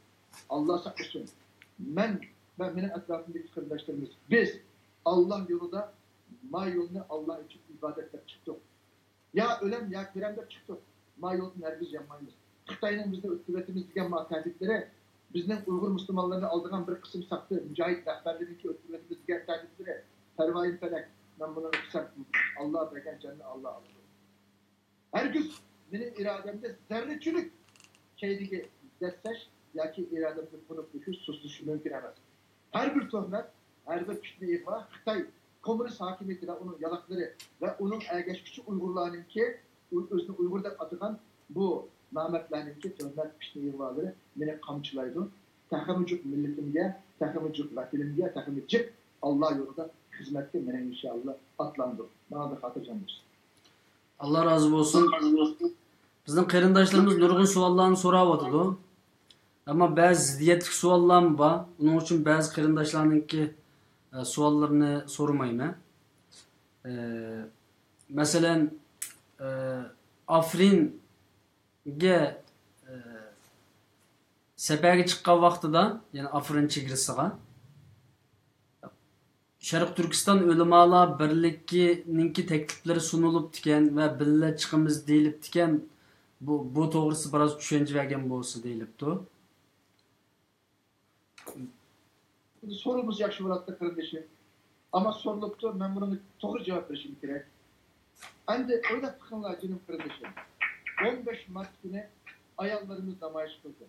ئاللا ساقلىسۇن. مەن ۋە مېنىڭ ئەتراپىمدىكى قېرىنداشلىرىمىز، بىز ئاللا يولىدا، ما يولنى ئاللا ئۈچۈن ئىبادەت دەپ چىقتۇق. يا ئۆلەم، يا كۆرەم دەپ چىقتۇق. ما يولدىن ھەرگىز يانمايمىز. خىتاينىڭ بىزنى ئۆلتۈرۈۋېتىمىز دېگەن ما تەھدىتلىرى، بىزنىڭ ئۇيغۇر مۇسۇلمانلىرىنى ئالدىغان بىر قىسىم ساختە مۇجاھىد رەھبەرلىرىنىڭكى ئۆلتۈرۈۋېتىمىز دېگەن تەھدىتلىرى، پەرۋايىم پەلەك. مەن بۇنىڭغا قىسەم، ئاللا بەرگەن جاننى ئاللا ئالىدۇ. ھەرگىز مېنىڭ ئىرادەمدە زەررىچىلىك كەينىگە دەسسەش ياكى ئىرادەمدىن قونۇپ چۈشۈش، سۇسلىشىش مۇمكىن ئەمەس. ھەر بىر تۆھمەت، ھەر بىر پىتنە ئىغۋا خىتاي كوممۇنىست ھاكىمىيىتى ۋە ئۇنىڭ يالاقلىرى ۋە ئۇنىڭ ئەگەشكۈچى ئۇيغۇرلارنىڭكى، ئۆ-، ئۆزىنى ئۇيغۇر دەپ ئاتىغان بۇ نامەردلەرنىڭكى تۆھمەت، پىتنە ئىغۋالىرى مېنى قامچىلايدۇ. تېخىمۇ جىق مىللىتىمگە، تېخىمۇ جىق ۋەتىنىمگە، تېخىمۇ جىق ئاللا يولىدا خىزمەتكە مېنى ئىنشائاللا ئاتلاندۇرۇڭ. ماڭا بىر خاتىرجەم بولسۇن. ئاللا رازى بولسۇن. بىزنىڭ قېرىنداشلىرىمىز نۇرغۇن سوئاللارنى سوراۋاتىدۇ. ئەمما بەزى زىددىيەتلىك سوئاللارمۇ بار. ئۇنىڭ ئۈچۈن بەزى قېرىنداشلارنىڭكى، ئە، سوئاللىرىنى سورىمايمەن. ئە، مەسىلەن، ئە، ئافرىنگە، ئە، سەپەرگە چىققان ۋاقتىدا، يەنى ئافرىن چېگرىسىغا، شەرقىي تۈركىستان ئۆلىمالار بىرلىكىنىڭكى تەكلىپلىرى سۇنۇلۇپتىكەن ۋە بىللە چىقىمىز دېيىلىپتىكەن. بۇ، بۇ توغرىسىدا بىراز چۈشەنچە بەرگەن بولسا دېيىلىپتۇ. سورىمىسا ياخشى بولاتتى، قېرىندىشىم. ئەمما سورىلىپتۇ، مەن بۇنىڭغا توغرا جاۋاب بېرىشىم كېرەك. ئەمدى ئويلاپ بېقىڭلار، جېنىم قېرىندىشىم. ئون بەش مارت كۈنى ئاياللىرىمىز نامايىش قىلدى.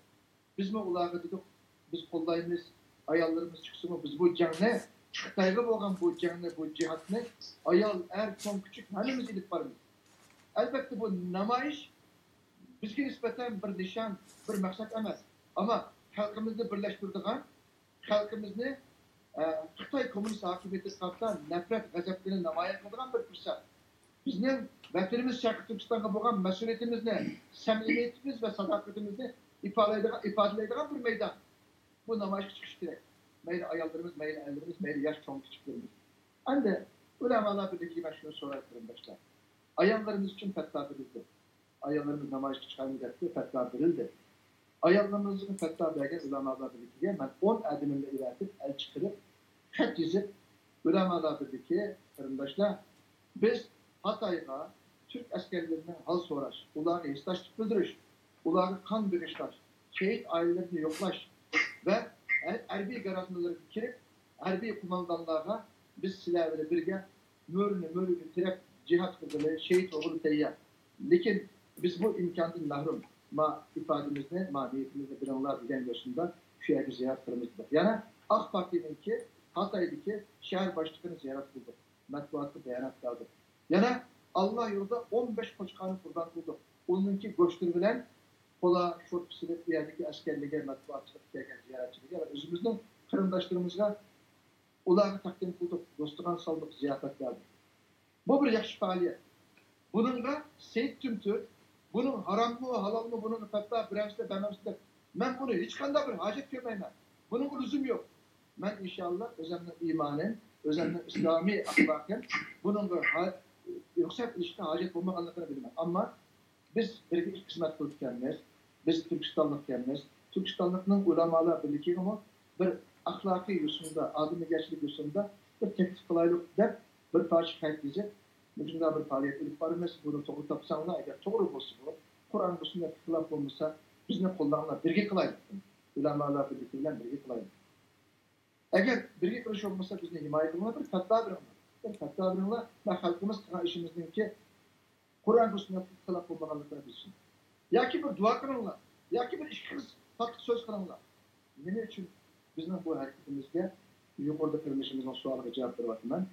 بىزمۇ ئۇلارغا دېدۇق، بىز قوللايمىز، ئاياللىرىمىز چىقسىمۇ، بىز بۇ جەڭنى، خىتايغا بولغان بۇ جەڭنى، بۇ جىھادنى ئايال، ئەر، چوڭ، كىچىك ھەممىمىز ئېلىپ بارىمىز. ئەلۋەتتە، بۇ نامايىش بىزگە نىسبەتەن بىر نىشان، بىر مەقسەت ئەمەس. ئەمما خەلقىمىزنى بىرلەشتۈرىدىغان، خەلقىمىزنى، ئە، خىتاي كوممۇنىست ھاكىمىيىتىگە قارىتا نەپرەت، غەزەپلىرىنى نامايان قىلىدىغان بىر پۇرسەت. بىزنىڭ ۋەتىنىمىز شەرقىي تۈركىستانغا بولغان مەسئۇلىيىتىمىزنى، سەمىمىيىتىمىز ۋە ساداقىتىمىزنى ئىپادىلەيدىغان، ئىپادىلەيدىغان بىر مەيدان. بۇ نامايىشقا چىقىشى كېرەك. مەيلى ئاياللىرىمىز، مەيلى ئەرلىرىمىز، مەيلى ياش، چوڭ، كىچىكلىرىمىز. ئەمدى ئۆلەمالار بىرلىكىگە مەن شۇنى سوراي، قېرىنداشلار. ئاياللىرىمىز ئۈچۈن پەتۋا بېرىلدى. ئاياللىرىمىز نامايىشقا چىقايمۇ دەپتۇ، پەتۋا بېرىلدى. ئاياللىرىمىزغا پەتۋا بەرگەن ئۆلەمالار بىرلىكىگە مەن ئون ئادىمىمنى ئەۋەتىپ، ئەلچى قىلىپ، خەت يېزىپ، ئۆلەمالار بىرلىكى، قېرىنداشلار، بىز خاتايغا تۈرك ئەسكەرلىرىنىڭ ھال سوراش، ئۇلارغا ھېسداشلىق بىلدۈرۈش، ئۇلارغا قان بېغىشلاش، شېھىت ئائىلىلىرىنى يوقلاش ۋە ھەربىي گارازمىلىرىغا كىرىپ، ھەربىي قوماندانلارغا بىز سىلەر بىلەن بىرگە مۆرىنى مۆرىگە تىرەپ جىھاد قىلغىلى، شېھىت بولغىلى تەييار. لېكىن بىز بۇ ئىمكاندىن مەھرۇم. ما ئىپادىمىزنى، ما نىيىتىمىزنى بېرىڭلار دېگەن يوسۇندا شۇ يەرگە زىيارەت قىلىمىز دېدۇق. يەنە ئاق پارتىيىنىڭكى خاتايدىكى شەھەر باشلىقىنى زىيارەت قىلدۇق. مەتبۇئاتقا بايانات بەردۇق. يەنە ئاللا يولىدا ئون بەش قوچقارنى قۇربان قىلدۇق. ئۇنىڭكى گۆشلىرى بىلەن كولا شورپا سېلىپ، ئۇ يەردىكى ئەسكەرلەرگە، مەتبۇئاتچىلىققا كەلگەن زىيارەتچىلەرگە ۋە ئۆزىمىزنىڭ قېرىنداشلىرىمىزغا ئۇلارغا تەقدىم قىلدۇق، دوستىغان سالدۇق، زىياپەت بەردۇق. بۇ بىر ياخشى پائالىيەت. بۇنىڭغا سېيىت تۈمتۈر، بۇنىڭ ھاراممۇ، ھالالمۇ، بۇنىڭغا پەتۋا بېرەمسىلەر، بەرمەمسىلەر دەپ، مەن بۇنى ھېچقانداق بىر ھاجەت كۆرمەيمەن. بۇنىڭغا لۈزۈم يوق. مەن ئىنشاللا ئۆزۈمنىڭ ئىمانىم، ئۆزۈمنىڭ ئىسلامىي ئەخلاقىم بۇنىڭغا ھا-، رۇخسەت قىلىشقا ھاجەت بولمىغانلىقىنى بىلىمەن. ئەمما بىز بىرگە خىزمەت قىلىدىكەنمىز، بىز تۈركىستانلىقكەنمىز. تۈركىستانلىقنىڭ ئۆلەمالار بىرلىكىگىمۇ بىر ئەخلاقىي يوسۇندا، ئادىمىيەتچىلىك يوسۇندا بىر تەكلىپ قىلايلۇق دەپ بىر پارچە خەت يېزىپ، مۇشۇنداق بىر پائالىيەت ئېلىپ بارىمىز، بۇنى توغرا تاپساڭلار، ئەگەر توغرا بولسا بۇ، قۇرئانغا، سۈننەتكە خىلاپ بولمىسا، بىزنى قوللاڭلار، بىرگە قىلايلىق. ئۆلەمالار بىرلىكى بىلەن بىرگە قىلايلىق. ئەگەر بىرگە قىلىش بولمىسا، بىزنى ھىمايە قىلىڭلار، بىر پەتۋا بېرىڭلار. بىر پەتۋا بېرىڭلار، مەن خەلقىمىز قىلغان ئىشىمىزنىڭكى قۇرئانغا، سۈننەتكە خىلاپ بولمىغانلىقىنى بىلسۇن. ياكى بىر دۇئا قىلىڭلار، ياكى بىر ئىككى قىز تاتلىق سۆز قىلىڭلار. نېمە ئۈچۈن بىزنىڭ بۇ ھەرىكىتىمىزگە، يۇقىرىدا قېرىندىشىمىزنىڭ سوئالىغا جاۋاب بېرىۋاتىمەن،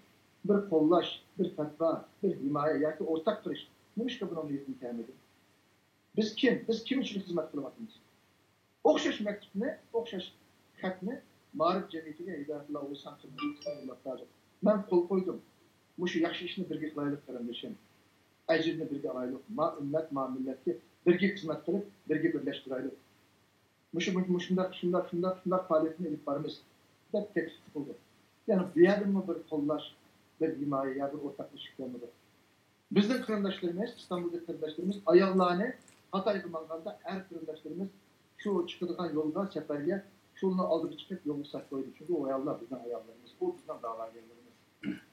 بىر قوللاش، بىر پەتۋا، بىر ھىمايە ياكى ئورتاق تۇرۇش، نېمىشقا بۇنىڭ نىيىتىدىن كەلمىدى؟ بىز كىم؟ بىز كىم ئۈچۈن خىزمەت قىلىۋاتىمىز؟ ئوخشاش مەكتۇپنى، ئوخشاش خەتنى مائارىپ جەمئىيىتىگە ھىدايەتۇللا ئوغۇلسان قىلدى. مەن قول قويدۇم. مۇشۇ ياخشى ئىشنى بىرگە قىلايلۇق، قېرىندىشىم. ئەجرىنى بىرگە ئالايلۇق. ما ئۈممەت، ما مىللەتكە بىرگە خىزمەت قىلىپ، بىرگە بىرلەشتۈرەيلۇق. مۇشۇ، مۇشۇ، مۇشۇنداق، شۇنداق، شۇنداق، شۇنداق پائالىيەتنى ئېلىپ بارىمىز، دەپ تەكلىپ قىلدۇق. يەنى بۇ يەردىمۇ بىر قوللاش، بىر ھىمايە يا بىر ئورتاقلىشىش بولمىدى. بىزنىڭ قېرىنداشلىرىمىز، ئىستانبۇلدىكى قېرىنداشلىرىمىز ئاياللارنى خاتايغا ماڭغاندا، ئەر قېرىنداشلىرىمىز شۇ چىقىدىغان يولغا، سەپەرگە، شۇنىڭ ئالدىغا چىقىپ يولغا ساقلايدۇ. چۈنكى ئۇ ئاياللار بىزنىڭ ئاياللىرىمىز، ئۇ بىزنىڭ داۋاگەرلىرىمىز.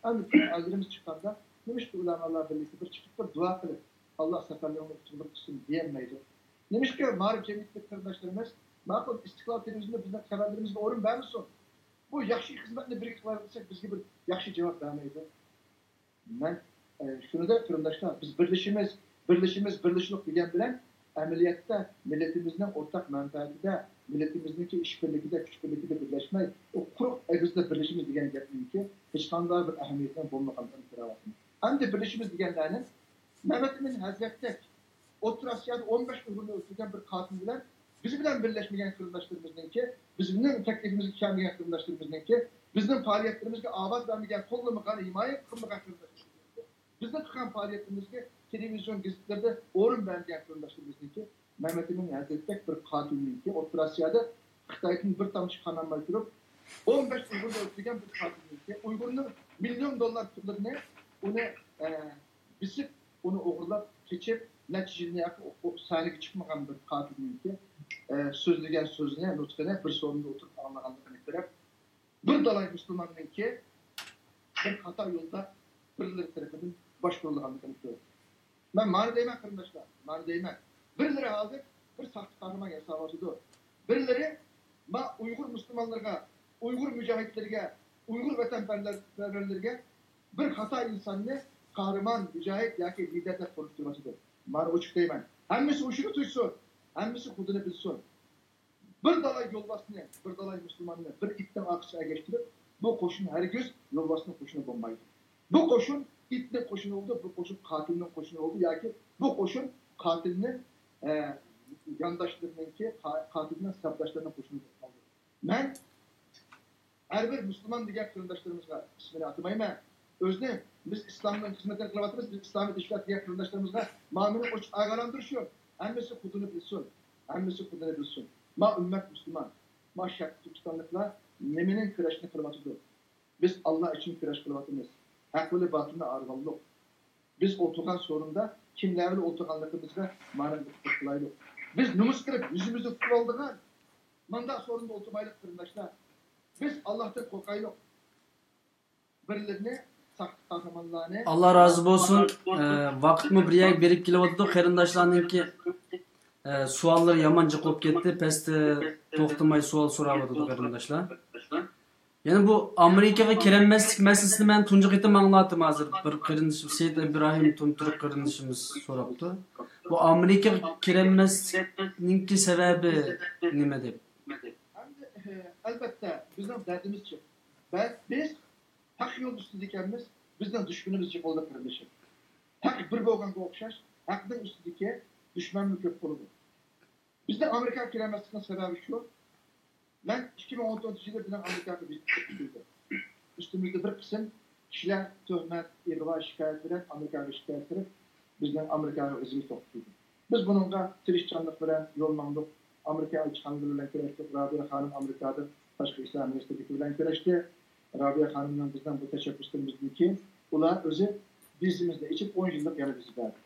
ئەمدى بىزنىڭ ئەرلىرىمىز چىققاندا، نېمىشقا ئۆلەمالار بىرلىكى بىر چىقىپ، بىر دۇئا قىلىپ، ئاللا سەپەرلىرىڭنى ئۇتۇقلۇق قىلسۇن دېيەلمەيدۇ؟ نېمىشقا مائارىپ جەمئىيىتىدىكى قېرىنداشلىرىمىز، ماقۇل، ئىستىقلال تېلېۋىزىيونى بىزنىڭ خەۋەرلىرىمىزگە ئورۇن بەرمىسۇن؟ بۇ ياخشى خىزمەتنى بىرگە قىلايلى دېسەك، بىزگە بىر ياخشى جاۋاب بەرمەيدۇ. مەن، ئە، شۇنى دەپ، قېرىنداشلار، بىز بىرلىشىمىز، بىرلىشىمىز، بىرلىشىلىق دېگەن بىلەن، ئەمەلىيەتتە مىللىتىمىزنىڭ ئورتاق مەنپەئەتىدە، مىللىتىمىزنىڭكى ئىشبىرلىكىدە، كۈچ بىرلىكىدە بىرلەشمەي، ئۇ قۇرۇق ئېغىزدا بىرلىشىمىز دېگەن گەپنىڭكى ھېچقانداق بىر ئەھمىيىتىنىڭ بولمىغانلىقىنى كۆرۈۋاتىمىز. ئەمدى بىرلىشىمىز دېگەنلەرنى مەمەت ئىمىن ھەزرەتتەك ئوتتۇرا ئاسىيادا ئون بەش ئۇيغۇرنى ئۆلتۈرگەن بىر قاتىل بىلەن بىز بىلەن بىرلەشمىگەن قېرىنداشلىرىمىزنىڭكى، بىزنىڭ تەكلىپىمىزگە كەلمىگەن قېرىنداشلىرىمىزنىڭكى، بىزنىڭ پائالىيەتلىرىمىزگە ئاۋاز بەرمىگەن، قوللىمىغان، ھىمايە قىلمىغان قېرىنداشلىرىمىزنىڭكى، بىزنىڭ قىلغان پائالىيەتلىرىمىزگە تېلېۋىزىيون، گېزىتلەردە ئورۇن بەرمىگەن قېرىنداشلىرىمىزنىڭكى، مەمەت ئىمىن ھەزرەتتەك بىر قاتىلنىڭكى، ئوتتۇرا ئاسىيادا خىتايدىن بىر تامچە قان ئالماي تۇرۇپ، ئون بەش ئۇيغۇرنى ئۆلتۈرگەن بىر قاتىلنىڭكى، ئۇيغۇرنىڭ مىليون دوللار پۇللىرىنى ئۇنى، ئە، بېسىپ، ئۇنى ئوغرىلاپ قېچىپ، نەچچە يىلنى ياقى ئو-، ئو-، سەھنىگە چىقمىغان بىر قاتىلنىڭكى، ئە، سۆزلىگەن سۆزىنى، نۇتقىنى بىر سورۇندا ئولتۇرۇپ ئاڭلىغانلىقىنى كۆرۈپ، بىر دالاي مۇسۇلماننىڭكى بىر خاتا يولدا بىرلىرى تەرىپىدىن باشقۇرۇلغانلىقىنى كۆردۈم. مەن مانا دەيمەن، قېرىنداشلار، مانا دەيمەن. بىرلىرى ھازىر بىر ساختا قەھرىمان ياساۋاتىدۇ. بىرلىرى ما ئۇيغۇر مۇسۇلمانلىرىغا، ئۇيغۇر مۇجاھىدلىرىگە، ئۇيغۇر ۋەتەنپەرۋەرلىرىگە بىر خاتا ئىنساننى قەھرىمان، مۇجاھىد ياكى لىدەر دەپ كۆرۈشتۈرۈۋاتىدۇ. مانا ئوچۇق دەيمەن. ھەممىسى ھوشىنى تۇتسۇن، ھەممىسى خۇدىنى بىلسۇن. بىر دالاي يولۋاسنى، بىر دالاي مۇسۇلماننى بىر ئىتنىڭ ئارقىسىغا ئەگەشتۈرۈپ، بۇ قوشۇن ھەرگىز يولۋاسنىڭ قوشۇنى بولمايدۇ. بۇ قوشۇن ئىتنىڭ قوشۇنى بولىدۇ، بۇ قوشۇن قاتىلنىڭ قوشۇنى بولىدۇ ياكى بۇ قوشۇن قاتىلنى، ئە، يانداشلىرىنىڭكى، قا-، قاتىلنىڭ سەپداشلىرىنىڭ قوشۇنى بولۇپ قالىدۇ. مەن ھەر بىر مۇسۇلمان دېگەن قېرىنداشلىرىمىزغا ئىسمىنى ئاتىمايمەن. ئۆزىنى بىز ئىسلامنىڭ خىزمىتىنى قىلىۋاتىمىز، بىز ئىسلامىي تەشكىلات دېگەن قېرىنداشلىرىمىزغا مانا مېنى ئوچۇق ئاگاھلاندۇرۇشۇم. ھەممىسى خۇدىنى بىلسۇن. ھەممىسى خۇدىنى بىلسۇن. ما ئۈممەت مۇسۇلمان. ما شەرقىي تۈركىستانلىقلار نېمىنىڭ كۈرەشنى قىلىۋاتىدۇ؟ بىز ئاللا ئۈچۈن كۈرەش قىلىۋاتىمىز. ھەق بىلەن باتىلنى ئايرىۋالدۇق. بىز ئولتۇرغان سورۇندا كىملەر بىلەن ئولتۇرغانلىقىمىزغا مانا دىققەت قىلايلۇق. بىز نومۇس قىلىپ يۈزىمىزنى تۇتۇۋالىدىغان مانداق سورۇندا ئولتۇرمايلىق، قېرىنداشلار. بىز ئاللاھتىن قورقايلۇق. بىرلىرىنى ساختا قەھرىمانلارنى. ئاللا رازى بولسۇن. ئە، ۋاقىتمۇ بىر يەرگە بېرىپ كېلىۋاتىدۇ. قېرىنداشلارنىڭكى، ئە، سوئاللىرى يامان جىق بولۇپ كەتتى. پەستە توختىماي سوئال سوراۋاتىدۇ قېرىنداشلار. يەنە بۇ ئامېرىكىغا كىرەلمەسلىك مەسىلىسىنى مەن تۇنجى قېتىم ئاڭلاۋاتىمەن ھازىر. بىر قېرىندىشىم، سېيىت ئىبراھىم تۈمتۈرك قېرىندىشىمىز سوراپتۇ. بۇ ئامېرىكىغا كىرەلمەسلىكنىڭكى سەۋەبى نېمە دەپ؟ ئەمدى، ئەلۋەتتە، بىزنىڭ دەردىمىز جىق. بە-، بىز ھەق يول ئۈستىدىكەنمىز، بىزنىڭ دۈشمىنىمىز جىق بولدى، قېرىندىشىم. ھەق بىر بولغانغا ئوخشاش، ھەقنىڭ ئۈستىدىكى دۈشمەنمۇ كۆپ بولىدۇ. بىزنىڭ ئامېرىكىغا كىرەلمەسلىكنىڭ سەۋەبى شۇ، مەن ئىككى مىڭ ئون تۆتىنچى يىلى بىزنىڭ ئامېرىكاغا ۋىزىت قىلدى. ئۈستىمىزدە بىر قىسىم كىشىلەر تۆھمەت، ئىغۋا، شىكايەت بىلەن ئامېرىكاغا شىكايەت قىلىپ، بىزنىڭ ئامېرىكاغا ۋىزىمىز توختىتىلدى. بىز بۇنىڭغا تىرىشچانلىق بىلەن يول ماڭدۇق. ئامېرىكا ئەلچىخانىلىرى بىلەن كۆرۈشتۇق. رابىيە خانىم ئامېرىكادا تاشقى ئىشلار مىنىستىرلىكى بىلەن كۆرۈشتى. رابىيە خانىمنىڭ بىزنىڭ بۇ تەشەببۇسلىرىمىزدىن كېيىن ئۇلار ئۆزى ۋىزىمىزنى ئېچىپ، ئون يىللىق يەنە ۋىزا بەردى.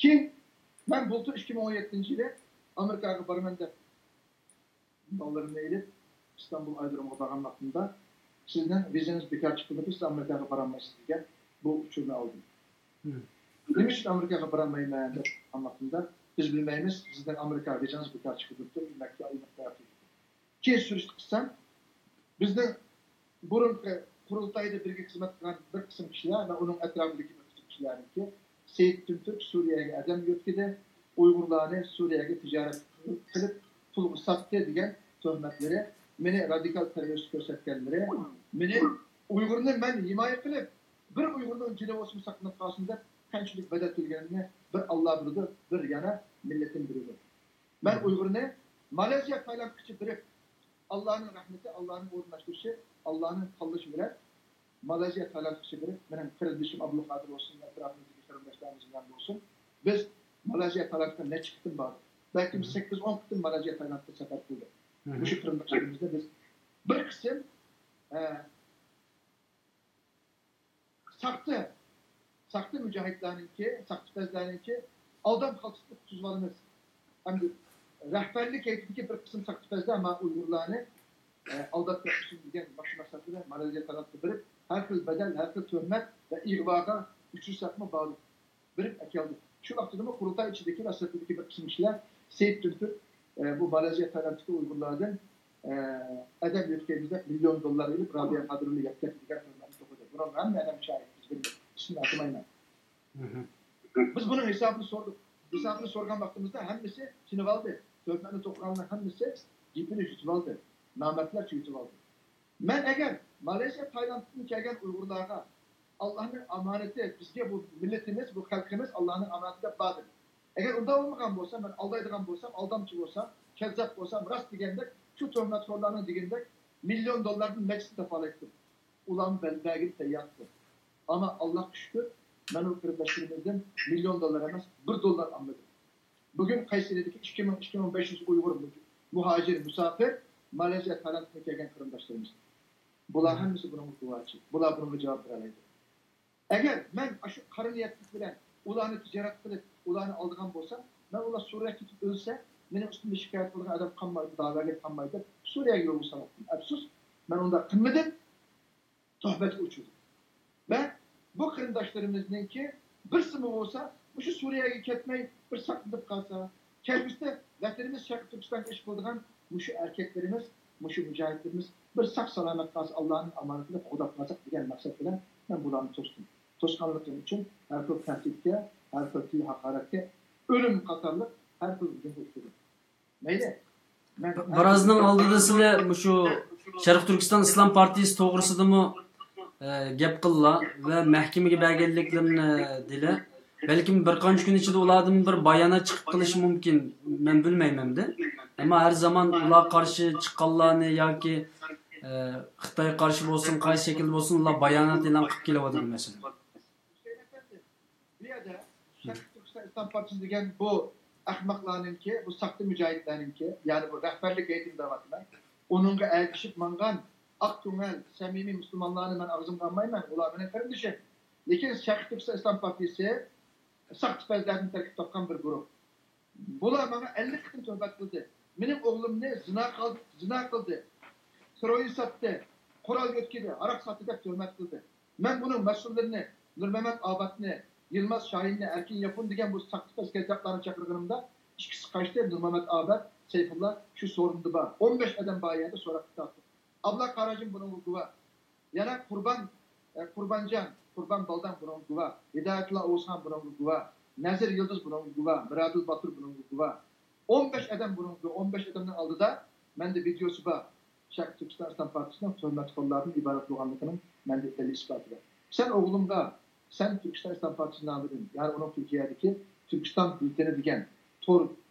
كېيىن مەن بۇلتۇر ئىككى مىڭ ئون يەتتىنچى يىلى ئامېرىكاغا بارىمەن دەپ بالىلىرىمنى ئېلىپ، ئىستانبۇل ئايرودرومىغا بارغان ۋاقتىمدا، سىزنىڭ ۋىزىڭىز بىكار چىقىرىلىپ، سىز ئامېرىكاغا بارالمايسىز دېگەن بۇ ئۇچۇرنى ئالدىم. مم. نېمە ئۈچۈن ئامېرىكاغا بارالمايمەن دەپ سورىغان ۋاقتىمدا، بىز بىلمەيمىز، سىزنىڭ ئامېرىكا ۋىزىڭىز بىكار چىقىرىلىپتۇ، مەكتەپ ئايلىق تەرەپ. كېيىن سۈرۈشتە قىلسام، بىزنىڭ بۇرۇنقى قۇرۇلتايدا بىرگە خىزمەت قىلغان بىر قىسىم كىشىلەر ۋە ئۇنىڭ ئەتراپىدىكى بىر قىسىم كىشىلەرنىڭكى سېيىت تۈمتۈرك سۈرىيەگە ئادەم يۆتكىدى، ئۇيغۇرلارنى سۈرىيەگە تىجارەت قىلىپ پۇلغا ساتتى دېگەن تۆھمەتلىرى، مېنى رادىكال تېررورىست كۆرسەتكەنلىرى، مېنى ئۇيغۇرنى مەن ھىمايە قىلىپ، بىر ئۇيغۇرنىڭ جېنى بولسىمۇ ساقلىنىپ قالسۇن دەپ قانچىلىك بەدەل تۆلىگىنىمنى بىر ئاللا بىلىدۇ، بىر يەنە مىللىتىم بىلىدۇ. مەن ئۇيغۇرنى مالايزىيە، تايلاندقىچە بېرىپ، ئاللانىڭ رەھمىتى، ئاللانىڭ ئورۇنلاشتۇرۇشى، ئاللانىڭ تاللىشى بىلەن مالايزىيە، تايلاندقىچە بېرىپ، مېنىڭ قېرىندىشىم ئابدۇلقادىر بولسۇن، ئەتراپىمىزدىكى قېرىنداشلىرىمىز بىلەن بولسۇن، بىز مالايزىيە، تايلاندقا نەچچە قېتىم باردۇق. بەلكىم سەككىز، ئون قېتىم مالايزىيە، تايلاندقا سەپەر قىلدۇق. مۇشۇ قېرىنداشلىرىمىزنى بىز بىر قىسىم، ئە، ساختا، ساختا مۇجاھىدلارنىڭكى، ساختىپەزلەرنىڭكى ئالدام خالتىسىنى قۇتقۇزۇۋالىمىز. ئەمدى رەھبەرلىك ھەيئىتىدىكى بىر قىسىم ساختىپەزلەر ما ئۇيغۇرلارنى، ئە، ئالداپ بېقىشىم دېگەن مۇشۇ مەقسەت بىلەن مالايزىيە تەرەپكە بېرىپ، ھەر خىل بەدەل، ھەر خىل تۆھمەت ۋە ئىغۋاغا ئۇچرىساقمۇ باردۇق. بېرىپ ئەكەلدۇق. شۇ ۋاقتىدىمۇ قۇرۇلتاي ئىچىدىكى ۋە سىرتىدىكى بىر قىسىم كىشىلەر سېيىت تۈمتۈرك، ئە، بۇ مالايزىيە، تايلاندتىكى ئۇيغۇرلاردىن، ئە، ئادەم يۆتكەيمىز دەپ مىليون دوللار ئېلىپ، رابىيە قادىرنى يەپ كەتتى دېگەن تۆھمەتنى توقۇدى. بۇنىڭغا ھەممە ئادەم شاھىت، بىز بىلمەيمىز. ئىسمىنى ئاتىمايمەن. بىز بۇنىڭ ھېسابىنى سورىدۇق. ھېسابىنى سورىغان ۋاقتىمىزدا ھەممىسى چىنىۋالدى. تۆھمەتنى توقۇغانلار ھەممىسى گېپىنى يۇتۇۋالدى. نامەردلەرچە يۇتۇۋالدى. مەن ئەگەر مالايزىيە، تايلاندتىن كەلگەن ئۇيغۇرلارغا ئاللانىڭ ئامانىتى، بىزگە بۇ مىللىتىمىز، بۇ خەلقىمىز ئاللانىڭ ئامانىتى دەپ باردىم. ئەگەر ئۇنداق بولمىغان بولسا، مەن ئالدايدىغان بولسام، ئالدامچى بولسام، كەززاپ بولسام، راست دېگەندەك، شۇ تۆھمەتخورلارنىڭ دېگىنىدەك مىليون دوللاردىن نەچچىسىنى تاپالايتتىم. ئۇلارمۇ بەل-، بەرگىلى تەييار ئىدى. ئەمما ئاللاھقا شۈكۈر، مەن ئۇ قېرىنداشلىرىمىزدىن مىليون دوللار ئەمەس، بىر دوللار ئالمىدىم. بۈگۈن قەيسەرىدىكى ئىككى مىڭ، ئىككى مىڭ بەش يۈز ئۇيغۇر مۇ-، مۇھاجىر، مۇساپىر، مالايزىيە، تايلاندتىن كەلگەن قېرىنداشلىرىمىز. بۇلار ھەممىسى بۇنىڭغا گۇۋاھچى. بۇلار بۇنىڭغا جاۋاب بېرەلەيدۇ. ئەگەر مەن ئاشۇ قارا نىيەتلىك بىلەن ئۇلارنى تىجارەت قىلىپ، ئۇلارنى ئالىدىغان بولسام، مەن ئۇلار سۈرىيەگە كېتىپ ئۆلسە، مېنىڭ ئۈستۈمدە شىكايەت قىلىدىغان ئادەم قالمايدۇ، داۋاگەر قالمايدۇ دەپ سۈرىيەگە يولغا سالايتتىم. ئەپسۇس، مەن ئۇنداق قىلمىدىم. تۆھمەتكە ئۇچرىدى. ۋە بۇ قېرىنداشلىرىمىزنىڭكى بىرسىمۇ بولسا مۇشۇ سۈرىيەگە كەتمەي بىر ساقلىنىپ قالسا، كەلگۈسىدە ۋەتىنىمىز شەرقىي تۈركىستانغا ئىش قىلىدىغان مۇشۇ ئەركەكلىرىمىز، مۇشۇ مۇجاھىدلىرىمىز بىر ساق سالامەت قالسا، ئاللانىڭ ئامانىتىنى قوغداپ قالساق دېگەن مەقسەت بىلەن مەن بۇلارنى توستۇم. توسقانلىقىم ئۈچۈن ھەر خىل تەھدىتكە، ھەر خىل تىل ھاقارەتكە، ئۆلۈم قاتارلىق ھەر خىل ھۇجۇمغا ئۇچرىدىم. مەيلى. مەن بىرازنىڭ ئالدىدا سىلەر مۇشۇ شەرقىي تۈركىستان ئىسلام پارتىيىسى توغرىسىدىمۇ، ئە، گەپ قىللا ۋە مەھكىمىگە بەرگەنلىكلىرىنى دېلە. بەلكىم بىر قانچە كۈن ئىچىدە ئۇلاردىن بىر بايانات چىقىپ قېلىشى مۇمكىن. مەن بىلمەيمەن ئەمدى. ئەمما ھەر زامان ئۇلارغا قارشى چىققانلارنى ياكى، ئە، خىتايغا قارشى بولسۇن، قايسى شەكىلدە بولسۇن، ئۇلار بايانات ئېلان قىلىپ كېلىۋاتىدۇ مەسىلەن. بۇ يەردە شەرقىي تۈركىستان ئىسلام پارتىيىسى دېگەن بۇ ئەخمەقلارنىڭكى، بۇ ساختا مۇجاھىدلارنىڭكى، يەنى بۇ رەھبەرلىك ھەيئىتىنى دەۋاتىمەن. ئۇنىڭغا ئەگىشىپ ماڭغان ئاق كۆڭۈل، سەمىمىي مۇسۇلمانلارنى مەن ئاغزىمغا ئالمايمەن، ئۇلار مېنىڭ قېرىندىشىم. لېكىن شەرقىي تۈركىستان ئىسلام پارتىيىسى ساختىپەزلەردىن تەركىب تاپقان بىر گۇرۇھ. بۇلار ماڭا ئەللىك قېتىم تۆھمەت قىلدى. مېنىڭ ئوغلۇمنى زىنا قىل-، زىنا قىلدى، خېروئىن ساتتى، قورال يۆتكىدى، ھاراق ساتتى دەپ تۆھمەت قىلدى. مەن بۇنىڭ مەسئۇللىرىنى، نۇرمەمەت ئاباتنى، يىلماز شاھىننى، ئەركىن ياپون دېگەن بۇ ساختىپەز كەججاپلارنى چاقىرغىنىمدا، ئىككىسى قاچتى، نۇرمەمەت ئابات، سەيپۇللا شۇ سورۇندا بار. ئون بەش ئادەم بار يەردە سوراققا تارتتۇق. ئابلا قاراجىم بۇنىڭغا گۇۋاھ. يەنە قۇربان، ئە، قۇربانجان، قۇربان بالداڭ بۇنىڭغا گۇۋاھ. ھىدايەتۇللا ئوغۇزخان بۇنىڭغا گۇۋاھ. نەزىر يىلدىز بۇنىڭغا گۇۋاھ. مىرادىل باتۇر بۇنىڭغا گۇۋاھ. ئون بەش ئادەم بۇنىڭغا گۇۋاھ. ئون بەش ئادەمنىڭ ئالدىدا مەندە ۋىدېئوسى بار. شەرقىي تۈركىستان ئىسلام پارتىيىسىنىڭ تۆھمەتخورلاردىن ئىبارەت بولغانلىقىنىڭ مەندە دەلىل ئىسپاتى بار. سەن ئوغلۇمغا، سەن تۈركىستان ئىسلام پارتىيىسى نامىدىن، يەنى ئۇنىڭ تۈركىيەدىكى تۈركىستان بۈلتېنى دېگەن تور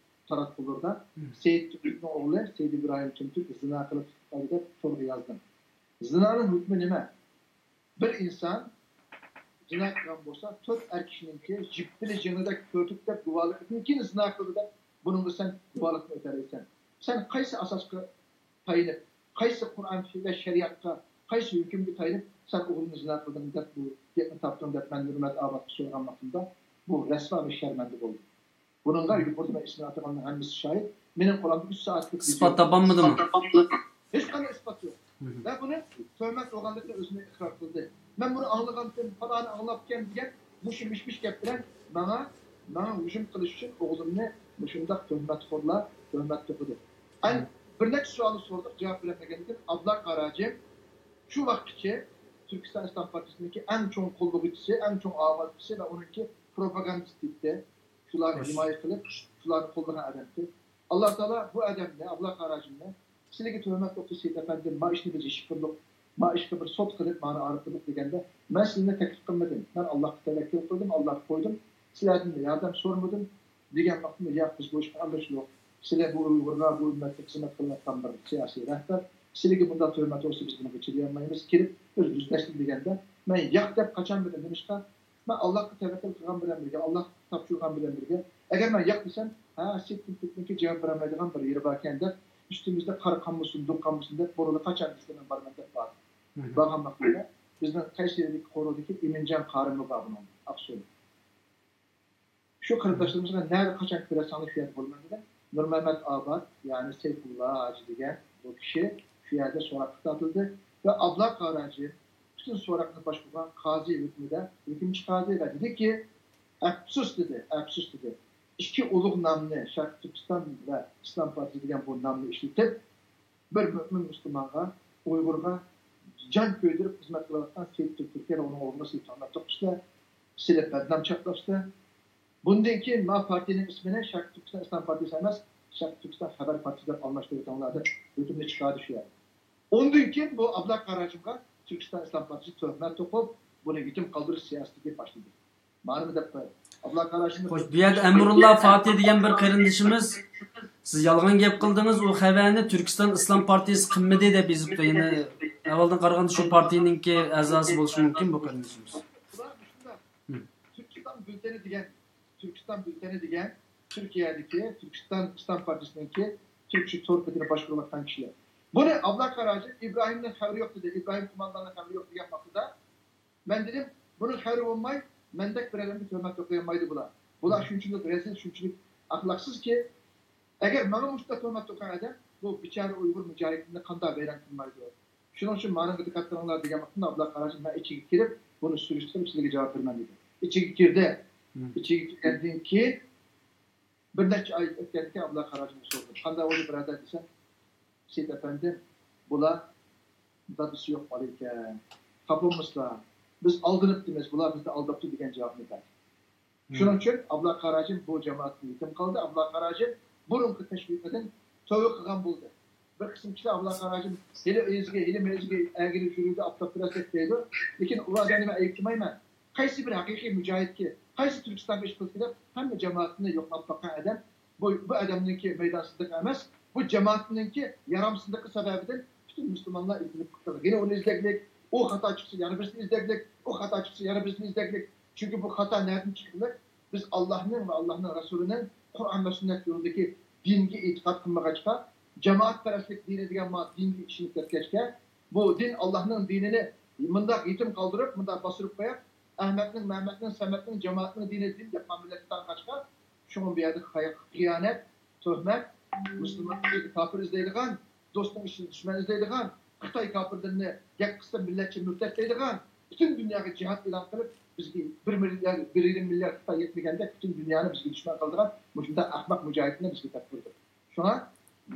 تاراتقۇلىرىدا سېيىت تۈركنىڭ ئوغلى سېيىت ئىبراھىم تۈمتۈرك زىنا قىلىپ قالدى دەپ تورغا يازدىڭ. زىنانىڭ ھۆكمى نېمە؟ بىر ئىنسان زىنا قىلغان بولسا، تۆت ئەر كىشىنىڭكى جىپپىلى جېنىدەك كۆرتۈك دەپ گۇۋاھلىقىدىن كېيىن زىنا قىلدى دەپ بۇنىڭغا سەن گۇۋاھلىقنى ئۆتەلەيسەن. سەن قايسى ئاساسقا تايىنىپ، قايسى قۇرئان ۋە شەرىئەتكە، قايسى ھۆكۈمگە تايىنىپ سەن ئوغلۇمنى زىنا قىلدىڭ دەپ بۇ گەپنى تاپتىڭ دەپ مەن نۇرمەت ئاباتقا سورىغان ۋاقتىمدا بۇ رەسۋا ۋە شەرمەندە بولدى. بۇنىڭغا يۇقىرىدا مەن ئىسمىنى ئاتىغاننىڭ ھەممىسى شاھىت. مېنىڭ قولۇمدا ئۈچ سائەتلىك ئىسپات تاپالمىدىمۇ؟ ھېچقانداق ئىسپات يوق. ۋە بۇنى تۆھمەت بولغانلىقىنى ئۆزىنى ئىقرار قىلدى. مەن بۇنى ئاڭلىغانتىم، پالانى ئاڭلاپتىكەن دېگەن مۇشۇ مىش-مىش گەپ بىلەن ماڭا، ماڭا ھۇجۇم قىلىش ئۈچۈن ئوغلۇمنى مۇشۇنداق تۆھمەتخورلار تۆھمەت توقۇدى. ئەن بىر نەچچە سوئالنى سورىدۇق، جاۋاب بېرەلمىگەندىن كېيىن ئابلا قاراجىم شۇ ۋاقىتقىچە تۈركىستان ئىسلام پارتىيىسىنىڭكى ئەڭ چوڭ قوللىغۇچىسى، ئەڭ چوڭ ئاۋازچىسى ۋە ئۇنىڭكى پروپاگاندىستى ئىدى. شۇلارنى ھىمايە قىلىپ، شۇلارنى قوللىغان ئادەمدى. ئاللا تائالا بۇ ئادەمنى، ئابلا قاراجىمنى، سىلىگە تۆھمەت ئوقۇدى سېيىت ئەپەندى، ما ئىشنى بىز يېشىپ قىلدۇق، ما ئىشقا بىر سوت قىلىپ، مانى ئارا قىلدۇق دېگەندە، مەن سىلىنى تەكلىپ قىلمىدىم. مەن ئاللاغا تەۋەككۈل قىلدىم، ئاللاغا قويدۇم. سىلەردىن ياردەم سورىمىدىم دېگەن ۋاقتىمدا، ياق، بىز بۇ ئىشقا ئارىلىشىدۇق. سىلەر بۇ ئۇيغۇرغا، بۇ ئۈممەتكە خىزمەت قىلىۋاتقان بىر سىياسىي رەھبەر. سىلىگە بۇنداق تۆھمەت بولسا، بىز بۇنىڭغا چىدىيالمايمىز. كېلىپ بىز يۈزلەشتۇق دېگەندە، مەن ياق دەپ قاچالمىدىم. نېمىشقا؟ مەن ئاللاھقا تەۋەككۈل قىلغان بىلەن بىرگە، ئاللاھقا تاپشۇرغان بىلەن بىرگە، ئەگەر مەن ياق دېسەم، ھە، سېيىت تۈمتۈركنىڭكى جاۋاب بېرەلمەيدىغان بىر يېرى باركەن دەپ، ئۈستىمىزدە قارا قانمىسۇن، دۇغ قانمىسۇن دەپ، بۇرۇندا قاچان دېسە مەن بارىمەن دەپ باردىم. بارغان ۋاقتىدا بىزنىڭ قەيسەرىدىكى قورۇدىكى ئىمىنجان قارىمۇ بار بۇنىڭ، ئاقسۇ. شۇ قېرىنداشلىرىمىزغا نەدە قاچان كۆرەتسەڭلار شۇ يەردە بولىمەن دېدىم. نۇرمەمەت ئابات، يەنى سەيپۇللا ھاجى دېگەن بۇ كىشى شۇ يەردە سوراققا تارتىلدى ۋە ئابلا قاراجى پۈتۈن سوراقنى باشقۇرغان قازى ھۆكمىدە ھۆكۈم چىقاردى ۋە دېدىكى، ئەپسۇس دېدى، ئەپسۇس دېدى. ئىككى ئۇلۇغ نامنى، شەرقىي تۈركىستان ۋە ئىسلام پارتىيىسى دېگەن بۇ نامنى ئىشلىتىپ، بىر مۆمىن مۇسۇلمانغا، ئۇيغۇرغا جان كۆيدۈرۈپ خىزمەت قىلىۋاتقان سېيىت تۈركىيە ۋە ئۇنىڭ ئوغلىغا سىلىپ تۆھمەت توقۇشتا، سىلىپ بەدنام چاپلاشتا، بۇندىن كېيىن ما پارتىيىنىڭ ئىسمىنى شەرقىي تۈركىستان ئىسلام پارتىيىسى ئەمەس، شەرقىي تۈركىستان خەۋەر پارتىيىسى دەپ ئالماشتۇرۇۋېتىڭلار دەپ ھۆكۈمنى چىقاردى شۇ يەردە. ئۇندىن كېيىن بۇ ئابلا قاراجىمغا تۈركىستان ئىسلام پارتىيىسى تۆھمەت توقۇپ، بۇنى يېتىم قالدۇرۇش سىياسىتىگە باشلىدى. مانىمۇ دەپ قوياي. ئابلا قاراجىمنى خوش، بۇ يەردە ئەمرۇللا فاتى دېگەن بىر قېرىندىشىمىز، سىز يالغان گەپ قىلدىڭىز، ئۇ خەۋەرنى تۈركىستان ئىسلام پارتىيىسى قىلمىدى دەپ يېزىپتۇ. يەنى ئەۋۋالدىن قارىغاندا شۇ پارتىيىنىڭكى ئەزاسى بولۇشى مۇمكىن بۇ قېرىندىشىمىز. بۇلار مۇشۇنداق. تۈركىستان بۈلتېنى دېگەن، تۈركىستان بۈلتېنى دېگەن تۈركىيەدىكى تۈركىستان ئىسلام پارتىيىسىنىڭكى تۈركچە تور بېتىنى باشقۇرۇۋاتقان كىشىلەر. بۇنى ئابلا قاراجىم ئىبراھىمنىڭ خەۋىرى يوق دېدى. ئىبراھىم قومانداننىڭ خەۋىرى يوق دېگەن ۋاقتىدا، مەن دېدىم، بۇنىڭ خەۋىرى بولماي، مەندەك بىر ئادەمگە تۆھمەت توقۇيالمايدۇ بۇلار. بۇلار شۇنچىلىك رەزىل، شۇنچىلىك ئەخلاقسىزكى، ئەگەر ماڭا مۇشۇنداق تۆھمەت توقۇغان ئادەم بۇ بىچارە ئۇيغۇر مۇجاھىدىننى قانداق ۋەيران قىلمايدۇ؟ شۇنىڭ ئۈچۈن مانىڭغا دىققەت قىلىڭلار دېگەن ۋاقتىمدا ئابلا قاراجىم، مەن ئىچىگە كىرىپ، بۇنى سۈرۈشتۈرۈپ سىلىگە جاۋاب بېرىمەن دېدى. ئىچىگە كىردى. ئىچىگە كىرگەندىن كېيىن، بىر نەچچە ئاي ئۆتكەندىن كېيىن ئابلا قاراجىمغا سورىدىم، قانداق بولدى بۇرادەر دېسەم، سېيىت ئەپەندىم، بۇلار دادىسى يوق بالا ئىكەن. خاپا بولمىسىلا، بىز ئالدىنىپتىمىز، بۇلار بىزنى ئالداپتۇ دېگەن جاۋابنى بەردى. شۇنىڭ ئۈچۈن ئابلا قاراجىم بۇ جامائەتتىن يېتىم قالدى. ئابلا قاراجىم بۇرۇنقى تەشۋىقىدىن تەۋبە قىلغان بولدى. بىر قىسىم كىشىلەر ئابلا قاراجىم ھېلى ئۆزىگە، ھېلى مېزىگە ئەگىلىپ يۈرىدۇ، ئاپتاپپىراس دەپ دەيدۇ. لېكىن ئۇ ئادەمنى مەن ئەيىبلىمەيمەن. قايسى بىر ھەقىقىي مۇجاھىدكى، قايسى تۈركىستانغا ئىش قىلىدىكى دەپ ھەممە جامائەتنى يوقلاپ باققان ئادەم، بۇ، بۇ ئادەمنىڭكى مەيدانسىزلىقى ئەمەس، بۇ جامائەتنىڭكى يارامسىزلىقى سەۋەبىدىن پۈتۈن مۇسۇلمانلار ئېزىلىپ قالدى. يەنە ئۇنى ئىزدەگلىك، ئۇ خاتا چىقسا يەنە بىرسىنى ئىزدەگلىك، ئۇ خاتا چىقسا يەنە بىرسىنى ئىزدەگلىك. چۈنكى بۇ خاتا نەدىن چىقىدىلىك؟ بىز ئاللاھنىڭ ۋە ئاللاھنىڭ رەسۇلىنىڭ قۇرئان ۋە سۈننەت يولىدىكى دىنگە ئېتىقاد قىلمىغاچقا، جامائەتپەرەسلىك دىنى دېگەن ما دىنگە ئىشىنىپ كەتكەچكە، بۇ دىن ئاللاھنىڭ دىنىنى مۇنداق يېتىم قالدۇرۇپ، مۇنداق باستۇرۇپ قويۇپ، ئەھمەدنىڭ، مەمەتنىڭ، سەمەتنىڭ، جامائەتنىڭ دىنى دىن دەپ مۇئامىلە قىلىدىغان قىلغاچقا، شۇڭا بۇ يەردە خىيانەت، تۆھمەت، مۇسۇلمان كاپىر ئىزدەيدىغان، دوستنىڭ ئىچىدە دۈشمەن ئىزدەيدىغان، خىتاي كاپىرلىرىنى گەپ قىلسا مىللەتچى مۈرتەت دەيدىغان، پۈتۈن دۇنياغا جىھاد ئېلان قىلىپ، بىزگە بىر مىليارد، بىر يېرىم مىليارد خىتاي يەتمىگەندەك پۈتۈن دۇنيانى بىزگە دۈشمەن قىلىدىغان مۇشۇنداق ئەخمەق مۇجاھىدنى بىزگە تەپتۇردى. شۇڭا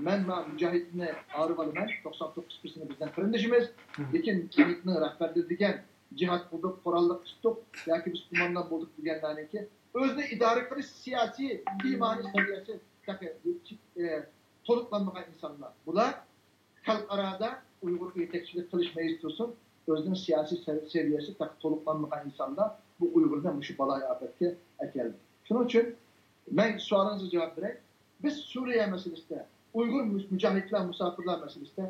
مەن مانا مۇجاھىدنى ئايرىۋالىمەن، توقسان توققۇز پىرسەنت بىزنىڭ قېرىندىشىمىز، لېكىن سەمەتنىڭ رەھبەرلىرى دېگەن جىھاد قىلدۇق، قوراللىق تۇتتۇق ياكى بىز قوماندان بولدۇق دېگەنلەرنىڭكى ئۆزىنى ئىدارە قىلىش سىياسىي، ئىمانىي سەۋىيەسى تېخى، ئە، تولۇقلانمىغان ئىنسانلار. بۇلار خەلقئارادا ئۇيغۇرغا يېتەكچىلىك قىلىش مەيلى تۇرسۇن، ئۆزىنىڭ سىياسىي سەۋ-، سەۋىيەسى تېخى تولۇقلانمىغان ئىنسانلار بۇ ئۇيغۇرنى مۇشۇ بالايىئاپەتكە ئەكەلدى. شۇنىڭ ئۈچۈن مەن سوئالىڭىزغا جاۋاب بېرەي. بىز سۈرىيە مەسىلىسىدە، ئۇيغۇر مۇ-، مۇجاھىدلار، مۇساپىرلار مەسىلىسىدە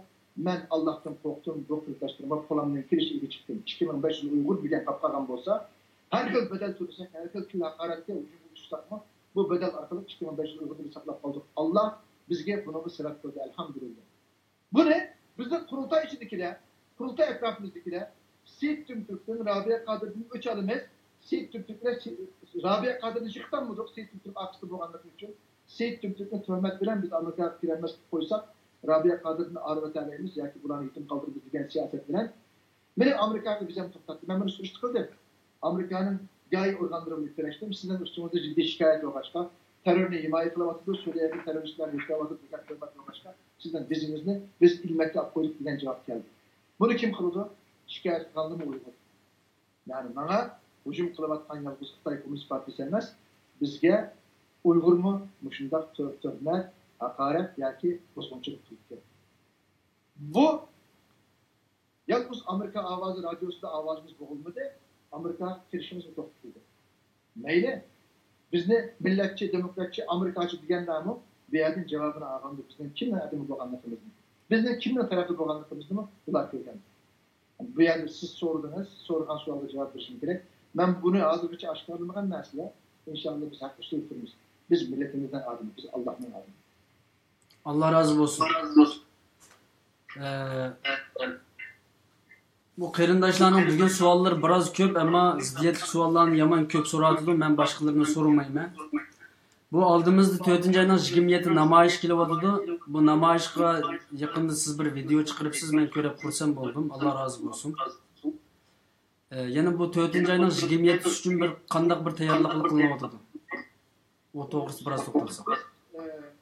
مەن ئاللاھتىن قورقتۇم، بۇ قىلتاشتىرما قولۇمدىن كېلىشىچە ئىگە چىقتىم. ئىككى مىڭ بەش يۈز ئۇيغۇر دېگەن قاپ قالغان بولسا، ھەر خىل بەدەل تۆلىسەك، ھەر خىل تىل ھاقارەتكە ھۇجۇمغا ئۇچرىساقمۇ، بۇ بەدەل ئارقىلىق ئىككى مىڭ بەش يۈز ئۇيغۇرنى ساقلاپ قالدۇق. ئاللا بىزگە بۇنىڭغا سەۋەب قىلدى، ئەلھەمدۇلىللا. بۇنى بىزنىڭ قۇرۇلتاي ئىچىدىكىلەر، قۇرۇلتاي ئەتراپىمىزدىكىلەر سېيىت تۈمتۈركتىن، رابىيە قادىردىن ئۆچ ئالىمىز. سېيىت تۈمتۈركلەر سېي-، رابىيە قادىرنى يىقىتالمىدۇق، سېيىت تۈمتۈرك ئارقىسىدا بولغانلىقى ئۈچۈن. سېيىت تۈمتۈركنى تۆھمەت بىلەن بىز ئامېرىكىغا كىرەلمەسلىك قويساق، رابىيە قادىردىن ئايرىۋېتەلەيمىز ياكى بۇلارنى يېتىم قالدۇرىمىز دېگەن سىياسەت بىلەن مېنىڭ ئامېرىكاغا ۋىزام توختاتتى. مەن بۇنى سۈرۈشتە قىلدىم. ئامېرىكانىڭ گاي ئورگانلىرى بىلەن كۆرۈشتۈم. سىزنىڭ ئۈستىڭىزدە جىددىي شىكايەت بولغاچقا، تېررورنى ھىمايە قىلىۋاتىدۇ، سۈرىيەگە تېررورىستلار يېتىۋاتىدۇ دېگەن تۆھمەت بولغاچقا، سىزنىڭ ۋىزىڭىزنى بىز ئىلمەتكە ئاپ قويدۇق دېگەن جاۋاب كەلدى. بۇنى كىم قىلىدۇ؟ شىكايەت قىلغانلىرىمۇ ئۇيغۇر. يەنى ماڭا ھۇجۇم قىلىۋاتقان يالغۇز خىتاي كوممۇنىست پارتىيىسى ئەمەس، بىزگە ئۇيغۇرمۇ مۇشۇنداق تۆ-، تۆھمەت، ھاقارەت ياكى بۇزغۇنچىلىق قىلىپ كەلدى. بۇ يالغۇز ئامېرىكا ئاۋازى رادىيوسىدا ئاۋازىمىز بوغۇلمىدى، ئامېرىكاغا كىرىشىمىزمۇ توختىتىلدى. مەيلى، بىزنى مىللەتچى، دېموكراتچى، ئامېرىكاچى دېگەنلەرمۇ بۇ يەردىن جاۋابىنى ئالغاندۇ، بىزنىڭ كىمنىڭ ئادىمى بولغانلىقىمىزنى، بىزنىڭ كىمنىڭ تەرەپتە بولغانلىقىمىزنىمۇ بۇلار كۆرگەن. بۇ يەردە سىز سورىدىڭىز، سورىغان سوئالغا جاۋاب بېرىشىم كېرەك. مەن بۇنى ھازىرغىچە ئاشكارىلىمىغان نەرسىلەر. ئىنشاللا بىز ھەق ئۈستىدە تۇرىمىز. بىز مىللىتىمىزنىڭ ئادىمى، بىز ئاللاھنىڭ ئادىمى. ئاللا رازى بولسۇن. ئە، بۇ قېرىنداشلارنىڭ بۈگۈن سوئاللىرى بىراز كۆپ، ئەمما زىددىيەتلىك سوئاللارنى يامان كۆپ سوراۋاتىدۇ. مەن باشقىلىرىنى سورىمايمەن. بۇ ئالدىمىزدا تۆتىنچى ئاينىڭ يىگىرمە يەتتە نامايىش كېلىۋاتىدۇ. بۇ نامايىشقا يېقىندا سىز بىر ۋىدېئو چىقىرىپسىز، مەن كۆرۈپ خۇرسەن بولدۇم. ئاللا رازى بولسۇن. ئە، يەنە بۇ تۆتىنچى ئاينىڭ يىگىرمە يەتتىسى ئۈچۈن بىر قانداق بىر تەييارلىقلار قىلىنىۋاتىدۇ؟ ئۇ توغرىسىدا بىراز توختالساق.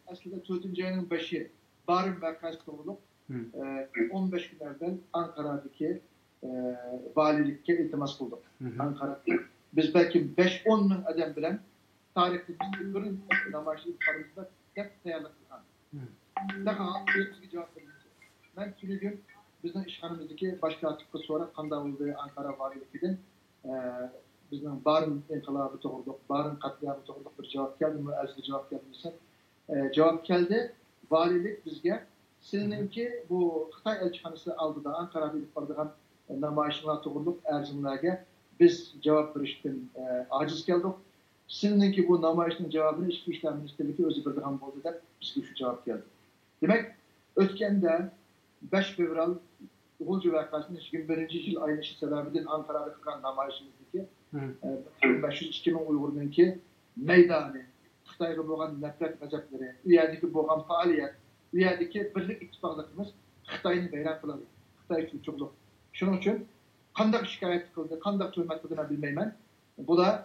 ئەسلىدە تۆتىنچى ئاينىڭ بەشى بارىن ۋەقەسى توغرۇلۇق، ئون بەش كۈن ئەۋۋەل ئانقارادىكى ۋالىيلىككە ئىلتىماس قىلدۇق. ئانقارا، بىز بەلكىم بەش ئون مىڭ ئادەم بىلەن تارىختا بىز بىرىنچى نامايىش ئېلىپ بارىمىز دەپ تەييارلىق قىلغان. تېخى ھازىر بىزگە جاۋاب بەرمىدى. مەن تۈنۈگۈن بىزنىڭ ئىشخانىمىزدىكى باش كاتىپقا سوراپ، قانداق بولدى ئانقارا ۋالىيلىكىدىن، ئە، بىزنىڭ بارىن ئىنقىلابى توغرۇلۇق، بارىن قەتلىئامى توغرۇلۇق بىر جاۋاب كەلدىمۇ، ئەرزگە جاۋاب كەلدىمۇ دېسەم، ئە، جاۋاب كەلدى. ۋالىيلىك بىزگە سىلىنىڭكى بۇ خىتاي ئەلچىخانىسى ئالدىدا ئانقارادا ئېلىپ بارىدىغان نامايىشىڭلار توغرۇلۇق ئەرزىڭلارگە بىز جاۋاب بېرىشتىن، ئە، ئاجىز كەلدۇق. سىلىنىڭكى بۇ نامايىشنىڭ جاۋابىنى ئىچكى ئىشلار مىنىستىرلىكى ئۆزى بېرىدىغان بولدى دەپ بىزگە شۇ جاۋاب كەلدى. دېمەك، ئۆتكەندە بەش فېۋرال غۇلجا ۋەقەسىنىڭ يىگىرمە بىرىنچى يىل ئايلىنىشى سەۋەبىدىن ئانقارادا قىلغان نامايىشىمىزدىكى، ئە، بىر مىڭ بەش يۈز ئىككى مىڭ ئۇيغۇرنىڭكى مەيدانى، خىتايغا بولغان نەپرەت غەزەپلىرى، ئۇ يەردىكى بولغان پائالىيەت، ئۇ يەردىكى بىرلىك ئىتتىپاقلىقىمىز خىتاينى ۋەيران قىلىدۇ. خىتاي چۇچۇقلۇق. شۇنىڭ ئۈچۈن قانداق شىكايەت قىلدى، قانداق تۆھمەت قىلدى مەن بىلمەيمەن. بۇلار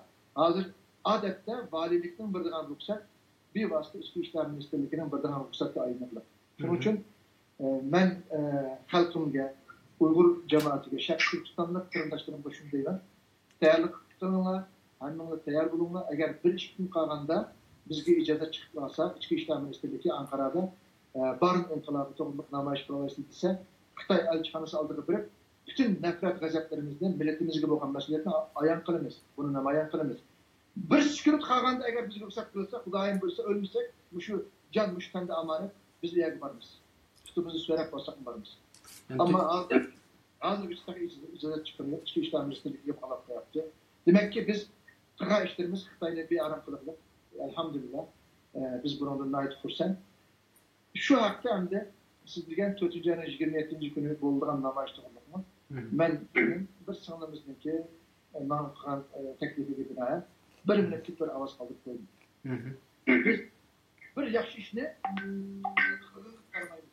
ھازىر ئادەتتە ۋالىيلىكنىڭ بېرىدىغان رۇخسەت بىۋاسىتە ئىچكى ئىشلار مىنىستىرلىكىنىڭ بېرىدىغان رۇخسەتكە ئايلىنىپلا. شۇنىڭ ئۈچۈن، ئە، مەن، ئە، خەلقىمگە، ئۇيغۇر جامائىتىگە، شەرقىي تۈركىستانلىق قېرىنداشلىرىمغا شۇنى دەيمەن. تەييارلىق قىلىڭلار، ھەممىڭلار تەييار بولۇڭلار. ئەگەر بىر ئىككى كۈن قالغاندا بىزگە ئىجازەت چىقىپ قالسا، ئىچكى ئىشلار مىنىستىرلىكى ئانقارادا، ئە، بارىن ئىنقىلابى توغرۇلۇق نامايىش قىلالايسىز دېسە، خىتاي ئەلچىخانىسى ئالدىغا بېرىپ، پۈتۈن نەپرەت غەزەپلىرىمىزنى، مىللىتىمىزگە بولغان مەسئۇلىيەتنى ئايان قىلىمىز، بۇنى نامايان قىلىمىز. بىر سېكۇنت قالغاندا ئەگەر بىزگە رۇخسەت قىلسا، خۇدايىم بۇيرۇسا ئۆلمىسەك، مۇشۇ جان، مۇشۇ تەندە ئامانەت، بىز ئۇ يەرگە بارىمىز. پۇتىمىزنى سۆرەپ بارساقمۇ بارىمىز. ئەمما ھازىر، ھازىرغىچە تېخى ئىجازەت چىققىنى يوق. ئىچكى ئىشلار مىنىستىرلىكىگە باغلاپ قويۇپتۇ. دېمەككى، بىز قىلغان ئىشلىرىمىز خىتاينى بىئارام قىلغىلى، ئەلھەمدۇلىللا، ئە، بىز بۇنىڭدىن ناھايىتى خۇرسەن. شۇ ھەقتە ئەمدى سىز دېگەن تۆتىنچى ئاينىڭ يىگىرمە يەتتىنچى كۈنى بولىدىغان نامايىش توغرىلىقمۇ؟ مەن بىر سىڭلىمىزنىڭكى ماڭا قىلغان تەكلىپىگە بىنائەن بىر مىنۇتلۇق بىر ئاۋاز قالدۇرۇپ قويدۇم. بىز بىر ياخشى ئىشنى قىلغىنىغا قارىمايمىز.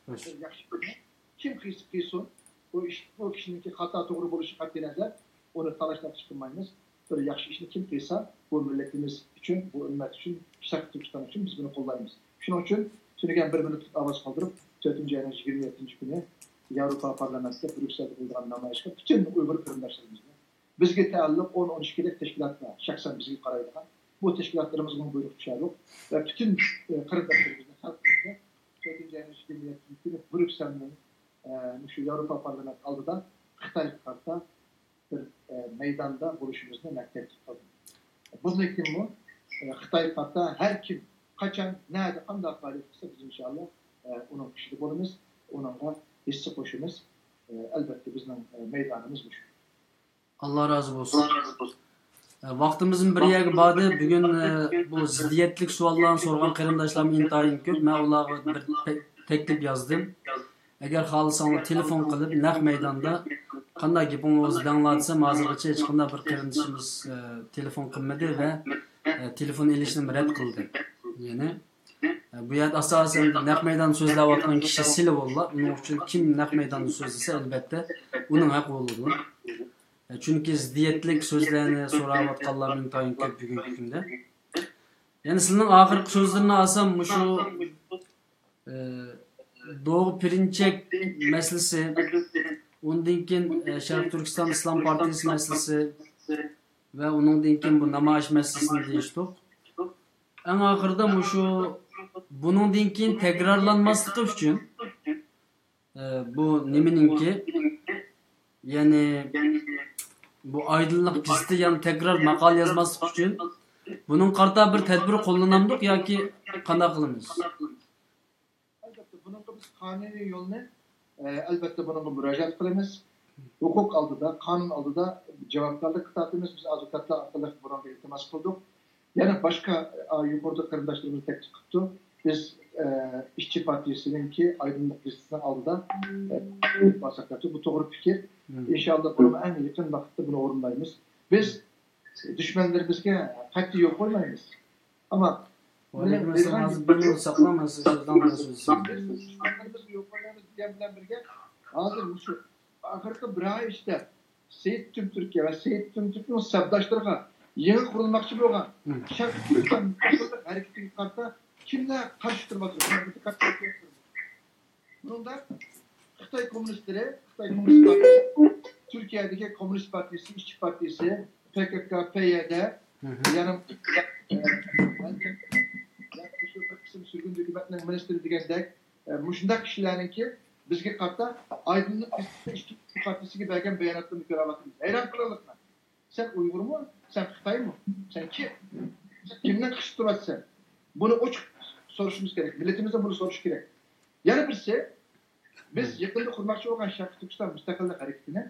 بىر ياخشى ئىشنى كىم قىلسا قىلسۇن، ئۇ ئىش، ئۇ كىشىنىڭكى خاتا توغرا بولۇشى قەتئىي نەزەر، ئۇنى تالاش تارتىش قىلمايمىز. بىر ياخشى ئىشنى كىم قىلسا، بۇ مىللىتىمىز ئۈچۈن، بۇ ئۈممەت ئۈچۈن، شەرقىي تۈركىستان ئۈچۈن بىز بۇنى قوللايمىز. شۇنىڭ ئۈچۈن تۈنۈگۈن بىر مىنۇتلۇق ئاۋاز قالدۇرۇپ، تۆتىنچى ئاينىڭ يىگىرمە يەتتىنچى كۈنى ياۋروپا پارلامېنتىدا بريۇكسېلدا بولىدىغان نامايىشقا پۈتۈن ئۇيغۇر قېرىنداشلىرىمىزنى، بىزگە تەئەللۇق ئون، ئون ئىككىدەك تەشكىلات بار، شەخسەن بىزگە قارايدىغان. بۇ تەشكىلاتلىرىمىزغىمۇ بۇيرۇق چۈشەرلۇق ۋە پۈتۈن، ئە، قېرىنداشلىرىمىزنى، خەلقىمىزنى تۆتىنچى ئاينىڭ يىگىرمە يەتتىنچى كۈنى بريۇكسېلنىڭ، ئە، مۇشۇ ياۋروپا پارلامېنت ئالدىدا خىتايغا قارىتا بىر، ئە، مەيداندا بولۇشىمىزنى مەن تەكلىپ قىلدىم. بۇندىن كېيىنمۇ، ئە، خىتايغا قارىتا ھەر كىم، قاچان، نەدە، قانداق پائالىيەت قىلسا، بىز ئىنشائاللا، ئە، ئۇنىڭ ئىچىدە بولىمىز، ئۇنىڭغا ھىسسە قوشىمىز. ئە، ئەلبەتتە، بىزنىڭ، ئە، مەيدانىمىز مۇشۇ. ئاللا رازى بولسۇن. ئە، ۋاقتىمىزمۇ بىر يەرگە باردى. بۈگۈن، ئە، بۇ زىددىيەتلىك سوئاللارنى سورىغان قېرىنداشلارمۇ ئىنتايىن كۆپ. مەن ئۇلارغا بىر تە-، تەكلىپ يازدىم. ئەگەر خالىساڭلار تېلېفون قىلىپ، نەق مەيداندا قانداق گېپىڭ بولسا دەڭلار دېسەم، ھازىرغىچە ھېچقانداق بىر قېرىندىشىمىز، ئە، تېلېفون قىلمىدى ۋە، ئە، تېلېفون ئېلىشنىمۇ رەت قىلدى. يەنى، ئە، بۇ يەردە ئاساسەن نەق مەيداندا سۆزلەۋاتقان كىشى سىلى بوللا. ئۇنىڭ ئۈچۈن كىم نەق مەيداندا سۆزلىسە، ئەلبەتتە، ئۇنىڭ ھەققى بولىدۇ. چۈنكى زىددىيەتلىك سۆزلەرنى سوراۋاتقانلار ئىنتايىن كۆپ بۈگۈنكى كۈندە. يەنى سىلىنىڭ ئاخىرقى سۆزلىرىنى ئالسام، مۇشۇ، ئى، دوغۇ پىرىنچەك مەسىلىسى، ئۇندىن كېيىن، ئى، شەرقىي تۈركىستان ئىسلام پارتىيىسى مەسىلىسى ۋە ئۇنىڭدىن كېيىن بۇ نامايىش مەسىلىسىنى دېيىشتۇق. ئەڭ ئاخىرىدا مۇشۇ بۇنىڭدىن كېيىن تەكرارلانماسلىقى ئۈچۈن، ئە، بۇ نېمىنىڭكى، يەنى بۇ ئايدىنلىق گېزىتى يەنە تەكرار ماقالە يازماسلىق ئۈچۈن بۇنىڭغا قارىتا بىر تەدبىر قوللىنامدۇق ياكى قانداق قىلىمىز؟ ئەلبەتتە، بۇنىڭغا بىز قانۇنىي يولنى، ئە، ئەلبەتتە، بۇنىڭغا مۇراجىئەت قىلىمىز. ھوقۇق ئالدىدا، قانۇن ئالدىدا جاۋابكارلىققا تارتىمىز. بىز ئادۋوكاتلار ئارقىلىق بۇنىڭغا ئىلتىماس قىلدۇق. يەنە باشقا، ئا، يۇقىرىدا قېرىنداشلىرىمىز تەكلىپ قىپتۇ. بىز، ئە، ئىشچى پارتىيىسىنىڭكى ئايدىنلىق گېزىتىنىڭ ئالدىدا، ئە، بارساق دەپتۇ. بۇ توغرا پىكىر. مم. ئىنشاللا بۇنىمۇ ئەڭ يېقىن ۋاقىتتا بۇنى ئورۇنلايمىز. بىز دۈشمەنلىرىمىزگە قەتئىي يول قويمايمىز. ئەمما ۋەئەلەيكۇم ئەسسالام. ھازىر بىر مىنۇت ساقلاڭ، مەن سىز سۆزلەڭ بىلەن سۆزلىسەم. بىز دۈشمەنلىرىمىزگە يول قويمايمىز دېگەن بىلەن بىرگە، ھازىر مۇشۇ ئاخىرقى بىر ئاي ئىچىدە سېيىت تۈمتۈركە ۋە سېيىت تۈمتۈركنىڭ سەپداشلىرىغا يېڭى قۇرۇلماقچى بولغان مم. شەرقىي تۈركىستان مۇستەقىللىق ھەرىكىتىگە قارىتا كىملەر قارشى تۇرۇۋاتىدۇ؟ بۇنىڭدا خىتاي كوممۇنىستلىرى، خىتاي كوممۇنىست پارتىيىسى، تۈركىيەدىكى كوممۇنىست پارتىيىسى، ئىشچى پارتىيىسى، پكك، پيد، مم. يەنە، ئە، شۇ بىر قىسىم سۈرگۈن ھۆكۈمەتنىڭ مىنىستىرى دېگەندەك، ئە، مۇشۇنداق كىشىلەرنىڭكى بىزگە قارىتا ئايدىڭلىق ئىشچى پارتىيىسىگە بەرگەن باياناتلىرىنى كۆرۈۋاتىمىز. ھەيران قالارلىق مەن. سەن ئۇيغۇرمۇ؟ سەن خىتايمۇ؟ سەن كىم؟ سەن كىمنى قىستاپ تۇرۇۋاتىسەن؟ بۇنى ئوچۇق سورىشىمىز كېرەك. مىللىتىمىزدىن بۇنى سورىشى كېرەك. يەنە بىرسى، بىز يېقىندا قۇرماقچى بولغان شەرقىي تۈركىستان مۇستەقىللىق ھەرىكىتىنى،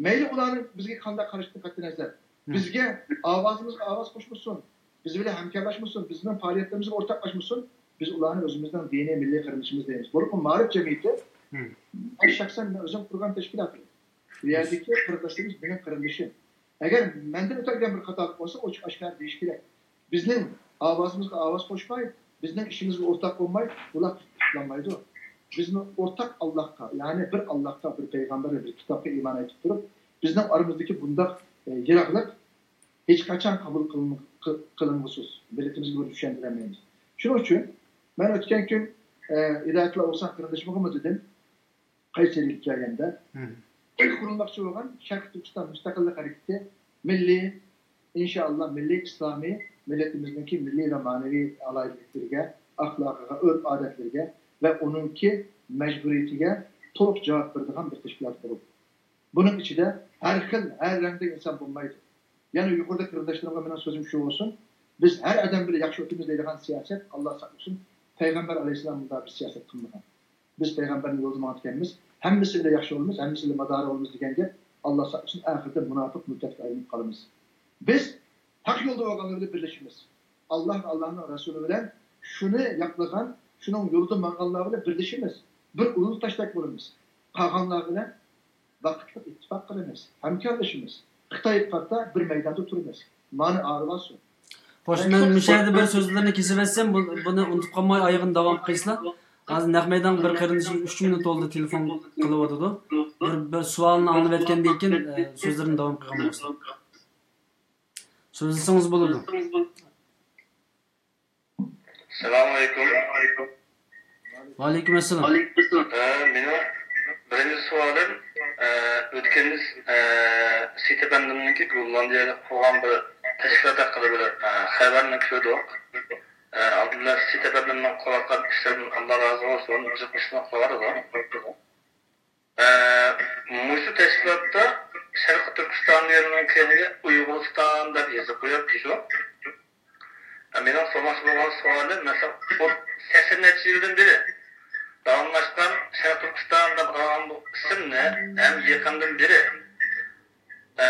مەيلى ئۇلارنىڭ بىزگە قانداق قارىشىدىن قەتئىينەزەر، بىزگە ئاۋازىمىزغا ئاۋاز قوشمىسۇن، بىز بىلەن ھەمكارلاشمىسۇن، بىزنىڭ پائالىيەتلىرىمىزگە ئورتاقلاشمىسۇن، بىز ئۇلارنى ئۆزىمىزنىڭ دىنىي مىللىي قېرىندىشىمىز دەيمىز. بولۇپمۇ مائارىپ جەمئىيىتى، مەن شەخسەن مەن ئۆزۈم قۇرغان تەشكىلات. بۇ يەردىكى قېرىنداشلىرىمىز مېنىڭ قېرىندىشىم. ئەگەر مەندىن ئۆتەلگەن بىر خاتالىق بولسا، ئوچۇق ئاشكارا دېيىش كېرەك. بىزنىڭ ئاۋازىمىزغا ئاۋاز قوشماي، بىزنىڭ ئىشىمىزغا ئورتاق بولماي، بۇلار قۇتلانمايدۇ. بىزمۇ ئورتاق ئاللاھقا، يەنى بىر ئاللاھقا، بىر پەيغەمبەرگە، بىر كىتابقا ئىمان ئېيتىپ تۇرۇپ، بىزنىڭ ئارىمىزدىكى بۇنداق، ئە، يىراقلىق ھېچقاچان قوبۇل قىلىن-، قىل-، قىلىنغۇسىز. مىللىتىمىزگە بۇنى چۈشەندۈرەلمەيمىز. شۇنىڭ ئۈچۈن مەن ئۆتكەن كۈن، ئە، ھىدايەتۇللا ئوغۇزخان قېرىندىشىمغىمۇ دېدىم، قەيسەرىگە كەلگەندە، مم. ئىلك قۇرۇلماقچى بولغان شەرقىي تۈركىستان مۇستەقىللىق ھەرىكىتى مىللىي، ئىنشائاللا، مىللىي ئىسلامىي مىللىتىمىزنىڭكى مىللىي ۋە مەنىۋى ئالاھىدىلىكلىرىگە، ئەخلاقىغا، ئۆرپ-ئادەتلىرىگە ۋە ئۇنىڭكى مەجبۇرىيىتىگە تولۇق جاۋاب بېرىدىغان بىر تەشكىلات بولۇپ، بۇنىڭ ئىچىدە ھەر خىل، ھەر رەڭدىكى ئىنسان بولمايدۇ. يەنە يۇقىرىدا قېرىنداشلىرىمغا مېنىڭ سۆزۈم شۇ بولسۇن، بىز ھەر ئادەم بىلەن ياخشى ئۆتىمىز دەيدىغان سىياسەت، ئاللا ساقلىسۇن، پەيغەمبەر ئەلەيھىسسالام بۇنداق بىر سىياسەت قىلمىغان. بىز پەيغەمبەرنىڭ يولىدا ماڭىدىكەنمىز، ھەممىسى بىلەن ياخشى بولىمىز، ھەممىسى بىلەن مادارا بولىمىز دېگەن گەپ، ئاللا ساقلىسۇن، ئاخىرىدا مۇناپىق، مۇرتەتكە ئايلىنىپ قالىمىز. بىز ھەق يولدا بولغانلار بىلەن بىرلىشىمىز. ئاللا ۋە ئاللانىڭ رەسۇلى بىلەن شۇنى ياقلىغان، شۇنىڭ يولىدا ماڭغانلار بىلەن بىرلىشىمىز. بىر ئۇرۇق تاشتەك بولىمىز. قالغانلار بىلەن ۋاقىتلىق ئىتتىپاق قىلىمىز، ھەمكارلىشىمىز. خىتايغا قارىتا بىر مەيداندا تۇرىمىز. مانا ئارىۋاسۇ. خوش، مەن مۇشۇ يەردە بىر سۆزلىرىنى كېسىۋەتسەم، بۇ-، بۇنى ئۇنتۇپ قالماي ئايىغىنى داۋام قىلىسىلا. ھازىر نەق مەيدانغا بىر قېرىندىشىم ئۈچ مىنۇت بولدى تېلېفون قىلىۋاتىدۇ. بىر، بىر سوئالنى ئاڭلىۋەتكەندىن كېيىن، ئە، سۆزلىرىنى داۋام قىلغان بولسا. سۆزلىسىڭىز بولىدۇ. ئەسسالامۇئەلەيكۇم. ۋەئەلەيكۇم ئەسسالام. ئە، مېنىڭ بىرىنچى سوئالىم، ئە، ئۆتكەن يىل، ئە، سېيىت ئەپەندىمنىڭكى گوللاندىيەدە قۇرغان بىر تەشكىلات ھەققىدە بىر، ئە، خەۋەرنى كۆردۇق. ئە، ئابدۇللا سېيىت ئەپەندىمنىڭ قىلىۋاتقان ئىشلىرىدىن ئاللا رازى بولسۇن، جىق ئىشلار قىلىۋاتىدۇ. ئە، مۇشۇ تەشكىلاتتا شەرقىي تۈركىستان دېگەننىڭ كەينىگە ئۇيغۇرىستان دەپ يېزىپ قويۇپتۇ شۇ. ئە، مېنىڭ سورىماقچى بولغان سوئالىم، مەسىلەن، بۇ سەكسەن نەچچە يىلدىن بېرى داۋاملاشقان شەرقىي تۈركىستان دەپ ئاتالغان بۇ ئىسىمنى ھەم يېقىندىن بېرى، ئە،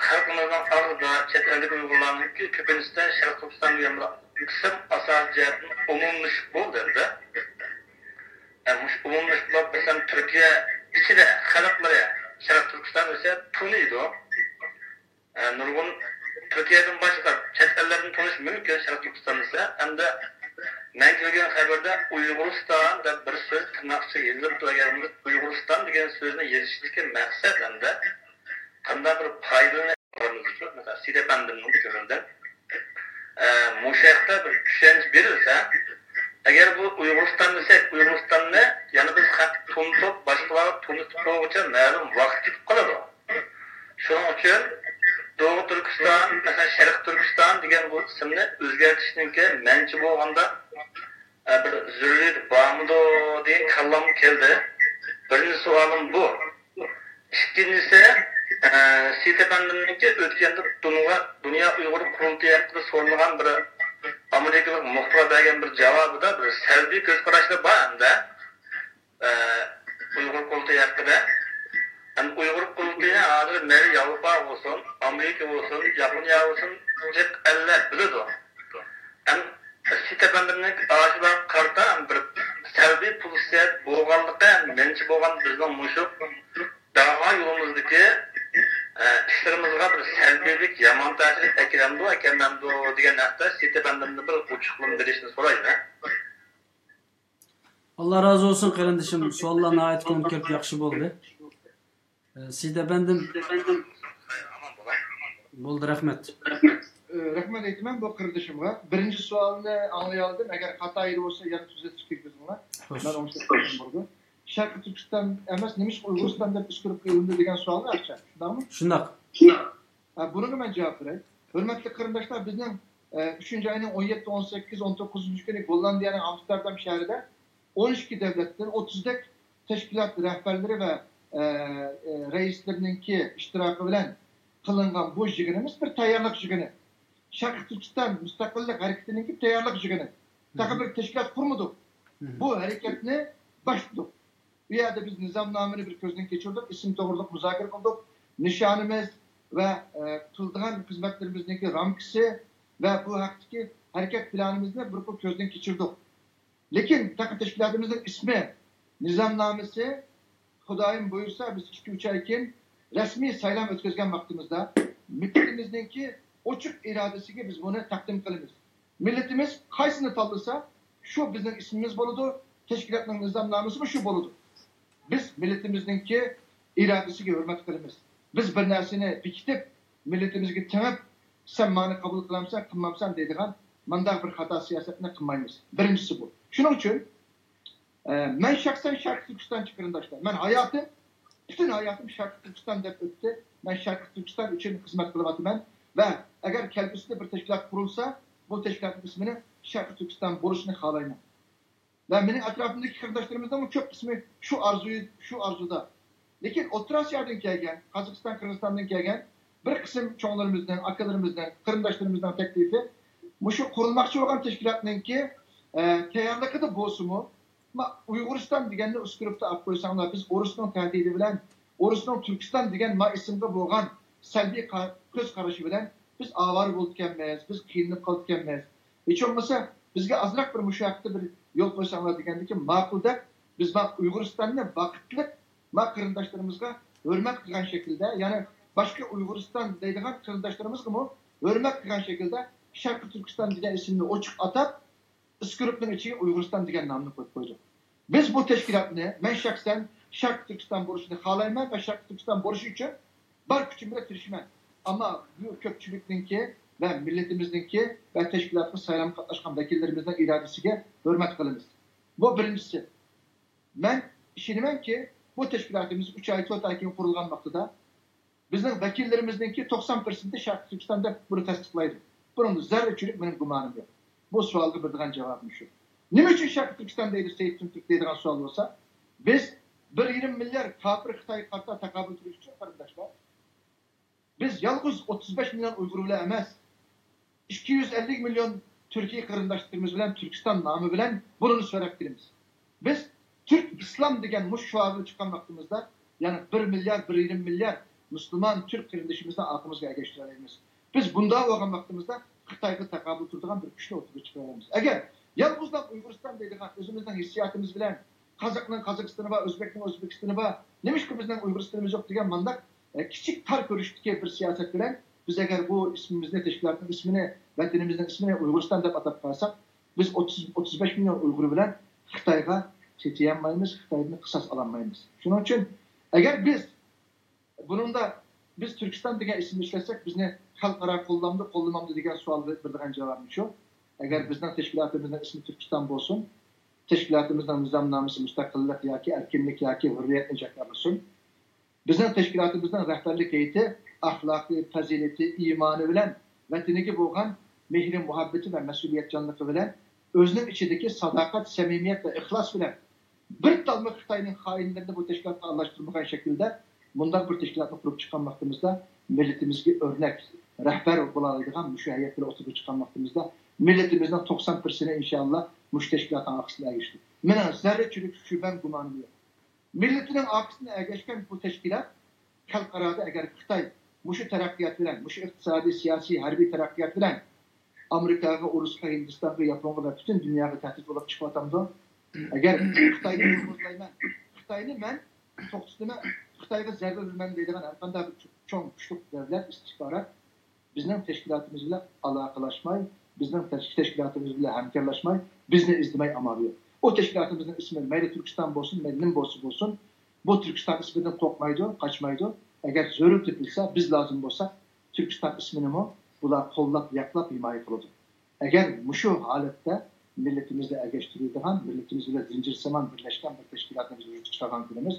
خەلقىمىزنىڭ ئارىسىدا، چەت ئەلدىكى ئۇيغۇرلارنىڭكى كۆپىنچىسىدە شەرقىي تۈركىستان دېگەن بىر ئىسىم ئاساسىي جەھەتتىن ئومۇملىشىپ بولدى ئەمدى. ئە، مۇشۇ ئومۇملىشىپ بولۇپ، مەسىلەن، تۈركىيە ئىچىدە خەلقلىرى شەرقىي تۈركىستان دېسە تونۇيدۇ. ئە، نۇرغۇن تۈركىيەدىن باشقا چەت ئەللەردىن تونۇشى مۇمكىن شەرقىي تۈركىستان دېسە. ئەمدى مەن كۆرگەن خەۋەردە ئۇيغۇرىستان دەپ بىر سۆز تىرناق ئىچىگە يېزىلىپتۇ. ئەگەر بۇ ئۇيغۇرىستان دېگەن سۆزنى يېزىشتىكى مەقسەت ئەمدى قانداق بىر پايدىلىنىش، مەسىلەن، سېيىت ئەپەندىمنىڭ كۆڭلىدىن، ئە، مۇشۇ ھەقتە بىر چۈشەنچە بېرىلسە، ئەگەر بۇ ئۇيغۇرىستان دېسەك، ئۇيغۇرىستاننى يەنە بىز خەق تونۇتۇپ، باشقىلارغا تونۇتۇپ بولغۇچە مەلۇم ۋاقىت كېتىپ قالىدۇ. شۇنىڭ ئۈچۈن دوغۇ تۈركىستان، مەسىلەن، شەرقىي تۈركىستان دېگەن بۇ ئىسىمنى ئۆزگەرتىشنىڭكى مەنچە بولغاندا، ئە، بىر زۆرۈرىيىتى بارمىدۇ دېگەن كاللامغا كەلدى. بىرىنچى سوئالىم بۇ. ئىككىنچىسى، ئە، سېيىت ئەپەندىمنىڭكى ئۆتكەندە دۇنيا، دۇنيا ئۇيغۇر قۇرۇلتىيى ھەققىدە سورىلغان بىر ئامېرىكىلىق مۇخبىرغا بەرگەن بىر جاۋابىدا بىر سەلبىي كۆز قاراشلار بار ئەمدى. ئە، ئۇيغۇر قۇرۇلتىيى ھەققىدە. ھەم ئۇيغۇر قۇرۇلتىيىنى ھازىر مەيلى ياۋروپا بولسۇن، ئامېرىكا بولسۇن، ياپونىيە بولسۇن، جىق ئەللەر بىلىدۇ. ھەم سېيىت ئەپەندىمنىڭ ئاشۇلارغا قارىتا بىر سەلبىي پوزىتسىيە بولغانلىقى، مەنچە بولغان بىزنىڭ مۇشۇ داۋا يولىمىزدىكى، ئە، ئىشلىرىمىزغا بىر سەلبىيلىك، يامان تەسىر ئەكىلەمدۇ، ئەكەلمەمدۇ دېگەن ھەقتە سېيىت ئەپەندىمدىن بىر ئوچۇقلىما بېرىشنى سورايمەن. ئاللا رازى بولسۇن قېرىندىشىم، سوئاللار ناھايىتى كونكرېت، ياخشى بولدى. ئە، سېيىت ئەپەندىم. بولدى، رەھمەت. ئە، رەھمەت ئېيتىمەن بۇ قېرىندىشىمغا. بىرىنچى سوئالنى ئاڭلىيالىدىم. ئەگەر خاتا يېرى بولسا يەنە تۈزىتىش كىرگۈزۈڭلار. خوش. مەن ئوڭشاپ بولىدۇ. شەرقىي تۈركىستان ئەمەس، نېمىشقا ئۇيغۇرىستان دەپ ئۆزگىرىپ قويۇلدى دېگەن سوئالغا ئەكسى، شۇنداقمۇ؟ شۇنداق. ھە، بۇنىڭغا مەن جاۋاب بېرەي. ھۆرمەتلىك قېرىنداشلار، بىزنىڭ، ئە، ئۈچىنچى ئاينىڭ ئون يەتتە، ئون سەككىز، ئون توققۇزىنچى كۈنى گوللاندىيەنىڭ ئامستېردام شەھىرىدە ئون ئىككى دۆلەتتىن ئوتتۇزدەك تەشكىلات رەھبەرلىرى ۋە، ئە، ئە، رەئىسلىرىنىڭكى ئىشتىراكى بىلەن قىلىنغان بۇ يىغىنىمىز بىر تەييارلىق يىغىنى. شەرقىي تۈركىستان مۇستەقىللىق ھەرىكىتىنىڭكى تەييارلىق يىغىنى. تېخى بىر تەشكىلات قۇرمىدۇق. بۇ ھەرىكەتنى باشلىدۇق. بۇ يەردە بىز نىزامنامىنى بىر كۆزدىن كەچۈردۇق، ئىسىم توغرىلىق مۇزاكىرە قىلدۇق. نىشانىمىز ۋە، ئە، قىلىدىغان خىزمەتلىرىمىزنىڭكى رامكىسى ۋە بۇ ھەقتىكى ھەرىكەت پىلانىمىزنى بىر قۇر كۆزدىن كەچۈردۇق. لېكىن تېخى تەشكىلاتىمىزنىڭ ئىسمى، نىزامنامىسى، خۇدايىم بۇيرۇسا، بىز ئىككى، ئۈچ ئاي كېيىن رەسمىي سايلام ئۆتكۈزگەن ۋاقتىمىزدا مىللىتىمىزنىڭكى ئوچۇق ئىرادىسىگە بىز بۇنى تەقدىم قىلىمىز. مىللىتىمىز قايسىنى تاللىسا، شۇ بىزنىڭ ئىسمىمىز بولىدۇ، تەشكىلاتنىڭ نىزامنامىسىمۇ شۇ بولىدۇ. بىز مىللىتىمىزنىڭكى ئىرادىسىگە ھۆرمەت قىلىمىز. بىز بىر نەرسىنى بېكىتىپ، مىللىتىمىزگە تېڭىپ، سەن مانى قوبۇل قىلامسەن، قىلمامسەن دەيدىغان مانداق بىر خاتا سىياسەتنى قىلمايمىز. بىرىنچىسى بۇ. شۇنىڭ ئۈچۈن، ئە، مەن شەخسەن شەرقىي تۈركىستانچى قېرىنداشلار. مەن ھاياتىم، پۈتۈن ھاياتىم شەرقىي تۈركىستان دەپ ئۆتتى. مەن شەرقىي تۈركىستان ئۈچۈن خىزمەت قىلىۋاتىمەن ۋە ئەگەر كەلگۈسىدە بىر تەشكىلات قۇرۇلسا، بۇ تەشكىلاتنىڭ ئىسمىنى شەرقىي تۈركىستان بولۇشىنى خالايمەن. ۋە مېنىڭ ئەتراپىمدىكى قېرىنداشلىرىمىزنىڭمۇ كۆپ قىسمى شۇ ئارزۇ، شۇ ئارزۇدا. لېكىن ئوتتۇرا ئاسىيادىن كەلگەن، قازاقىستان، قىرغىزىستاندىن كەلگەن بىر قىسىم چوڭلىرىمىزنىڭ، ئاكىلىرىمىزنىڭ، قېرىنداشلىرىمىزنىڭ تەكلىپى مۇشۇ قۇرۇلماقچى بولغان تەشكىلاتنىڭكى، ئە، تەييارلىقىدا بولسىمۇ، ما، ئۇيغۇرىستان دېگەننى ئۇسكۇرۇپتا ئاپ قويساڭلار، بىز ئورۇسنىڭ تەھدىتى بىلەن، ئورۇسنىڭ تۈركىستان دېگەن ما ئىسىمغا بولغان سەلبىي قا-، كۆز قارىشى بىلەن بىز ئاۋارە بولىدىكەنمىز، بىز قىينىلىپ قالىدىكەنمىز. ھېچ بولمىسا بىزگە ئازراق بىر مۇشۇ ھەقتە بىر يول قويساڭلار دېگەندىكىن ماقۇل دەپ، بىز ما ئۇيغۇرىستاننى ۋاقىتلىق ما قېرىنداشلىرىمىزغا ھۆرمەت قىلغان شەكىلدە، يەنى باشقا ئۇيغۇرىستان دەيدىغان قېرىنداشلىرىمىزغىمۇ ھۆرمەت قىلغان شەكىلدە شەرقىي تۈركىستان دېگەن ئىسىمنى ئوچۇق ئاتاپ، ئىسكرىپتنىڭ ئىچىگە ئۇيغۇرىستان دېگەن نامنى قويۇپ قويدۇق. بىز بۇ تەشكىلاتنى، مەن شەخسەن شەرقىي تۈركىستان بولۇشىنى خالايمەن ۋە شەرقىي تۈركىستان بولۇشى ئۈچۈن بار كۈچۈم بىلەن تىرىشىمەن. ئەمما بۇ كۆپچىلىكنىڭكى ۋە مىللىتىمىزنىڭكى ۋە تەشكىلاتقا سايلام قاتناشقان ۋەكىللىرىمىزنىڭ ئىرادىسىگە ھۆرمەت قىلىمىز. بۇ بىرىنچىسى. مەن ئىشىنىمەنكى، بۇ تەشكىلاتىمىز ئۈچ ئاي، تۆت ئاي كېيىن قۇرۇلغان ۋاقتىدا بىزنىڭ ۋەكىللىرىمىزنىڭكى توقسان پىرسەنتى شەرقىي تۈركىستان دەپ بۇنى تەستىقلايدۇ. بۇنىڭدا زەررىچىلىك مېنىڭ گۇمانىم يوق. بۇ سوئالغا بېرىدىغان جاۋابىم شۇ. نېمە ئۈچۈن شەرقىي تۈركىستان دەيدۇ سېيىت تۈرك دەيدىغان سوئال بولسا، بىز بىر يېرىم مىليارد كاپىر خىتايغا قارىتا تاقابىل تۇرۇش ئۈچۈن، قېرىنداشلار، بىز يالغۇز ئوتتۇز بەش مىليون ئۇيغۇر بىلەن ئەمەس، ئىككى يۈز ئەللىك مىليون تۈركىي قېرىنداشلىرىمىز بىلەن تۈركىستان نامى بىلەن بۇنى سۆرەپ كېلىمىز. بىز تۈرك ئىسلام دېگەن مۇشۇ شوئارغا چىققان ۋاقتىمىزدا، يەنى بىر مىليارد، بىر يېرىم مىليارد مۇسۇلمان تۈرك قېرىندىشىمىزنى ئارقىمىزغا ئەگەشتۈرەلەيمىز. بىز بۇنداق بولغان ۋاقتىمىزدا خىتايغا تاقابىل تۇرىدىغان بىر كۈچنى ئوتتۇرىغا چىقىرالايمىز. ئەگەر يالغۇزلا ئۇيغۇرىستان دەيدىغان ئۆزىمىزنىڭ ھېسسىياتىمىز بىلەن، قازاقنىڭ قازاقىستانى بار، ئۆزبەكنىڭ ئۆزبېكىستانى بار، نېمىشقا بىزنىڭ ئۇيغۇرىستانىمىز يوق دېگەن مانداق، ئە، كىچىك تار كۆرۈشتىكى بىر سىياسەت بىلەن بىز ئەگەر بۇ ئىسمىمىزنى، تەشكىلاتنىڭ ئىسمىنى، ۋەتىنىمىزنىڭ ئىسمىنى ئۇيغۇرىستان دەپ ئاتاپ قالساق، بىز ئوتتۇز، ئوتتۇز بەش مىليون ئۇيغۇر بىلەن خىتايغا چېتىيالمايمىز، خىتايدىن قىساس ئالالمايمىز. شۇنىڭ ئۈچۈن ئەگەر بىز بۇنىڭدا بىز تۈركىستان دېگەن ئىسىمنى ئىشلەتسەك، بىزنى خەلقئارا قوللامدۇ، قوللىمامدۇ دېگەن سوئالغا بېرىدىغان جاۋابىم شۇ. ئەگەر بىزنىڭ تەشكىلاتىمىزنىڭ ئىسمى تۈركىستان بولسۇن، تەشكىلاتىمىزنىڭ نىزامنامىسى مۇستەقىللىق ياكى ئەركىنلىك ياكى ھۆررىيەتنى جاكارلىسۇن، بىزنىڭ تەشكىلاتىمىزنىڭ رەھبەرلىك ھەيئىتى ئەخلاقى، پەزىلىتى، ئىمانى بىلەن ۋەتىنىگە بولغان مېھرى، مۇھەببىتى ۋە مەسئۇلىيەتچانلىقى بىلەن ئۆزىنىڭ ئىچىدىكى ساداقەت، سەمىمىيەت ۋە ئىخلاس بىلەن بىر تالمۇ خىتاينىڭ خائىنلىرىنى بۇ تەشكىلاتقا ئارىلاشتۇرمىغان شەكىلدە مۇنداق بىر تەشكىلاتنى قۇرۇپ چىققان ۋاقتىمىزدا، مىللىتىمىزگە ئۆرنەك رەھبەر بولالايدىغان مۇشۇ ھەيئەت بىلەن ئوتتۇرىغا چىققان ۋاقتىمىزدا، مىللىتىمىزنىڭ توقسان پىرسەنتى ئىنشائاللا مۇشۇ تەشكىلاتنىڭ ئارقىسىدىن ئەگىشىدۇ. مېنىڭ زەررىچىلىك شۈبھەم، گۇمانىم يوق. مىللىتىنىڭ ئارقىسىدىن ئەگەشكەن بۇ تەشكىلات خەلقئارادا ئەگەر خىتاي مۇشۇ تەرەققىيات بىلەن، مۇشۇ ئىقتىسادىي، سىياسىي، ھەربىي تەرەققىيات بىلەن ئامېرىكاغا، ئۇرۇسقا، ھىندىستانغا، ياپونغا ۋە پۈتۈن دۇنياغا تەھدىت بولۇپ چىقىۋاتامدۇ؟ ئەگەر خىتاينى توسۇۋالمايمەن، خىتاينى مەن توختىتىمەن، خىتايغا زەربە بېرىمەن دەيدىغان ھەر قانداق بىر چوڭ كۈچلۈك دۆلەت، ئىستىخبارات بىزنىڭ تەشكىلاتىمىز بىلەن ئالاقىلاشماي، بىزنىڭ تەش-، تەشكىلاتىمىز بىلەن ھەمكارلاشماي، بىزنى ئىزدىمەي ئامالى يوق. ئۇ تەشكىلاتىمىزنىڭ ئىسمى مەيلى تۈركىستان بولسۇن، مەيلى نېمە بولسا بولسۇن، بۇ تۈركىستان ئىسمىدىن قورقمايدۇ، قاچمايدۇ. ئەگەر زۆرۈر تېپىلسا، بىز لازىم بولسا تۈركىستان ئىسمىنىمۇ بۇلار قوللاپ، ياقلاپ، ھىمايە قىلىدۇ. ئەگەر مۇشۇ ھالەتتە مىللىتىمىزنى ئەگەشتۈرىدىغان، مىللىتىمىز بىلەن زىنجىرسىمان بىرلەشكەن بىر تەشكىلاتنى بىز ۋۇجۇدقا چىقارغان كۈنىمىز،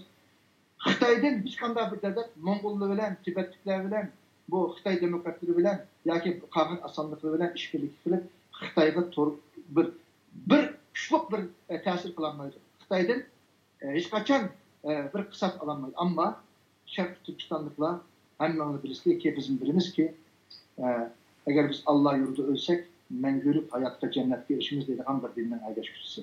خىتايدىن ھېچقانداق بىر دۆلەت موڭغۇللار بىلەن، تىبەتلىكلەر بىلەن، بۇ خىتاي دېموكراتلىرى بىلەن ياكى قالغان ئاسانلىقلار بىلەن ئىشبىرلىكى قىلىپ، خىتايغا تور-، بىر، بىر كۈچلۈك بىر، ئە، تەسىر قىلالمايدۇ. خىتايدىن، ئە، ھېچقاچان، ئە، بىر قىساس ئالالمايدۇ. ئەمما شەرقىي تۈركىستانلىقلار ھەممىڭلار بىلىسىلەركى، بىزمۇ بىلىمىزكى، ئە، ئەگەر بىز ئاللا يولىدا ئۆلسەك، مەڭگۈلۈك ھاياتقا، جەننەتكە ئېرىشىمىز دەيدىغان بىر دىننىڭ ئەگەشكۈچىسى.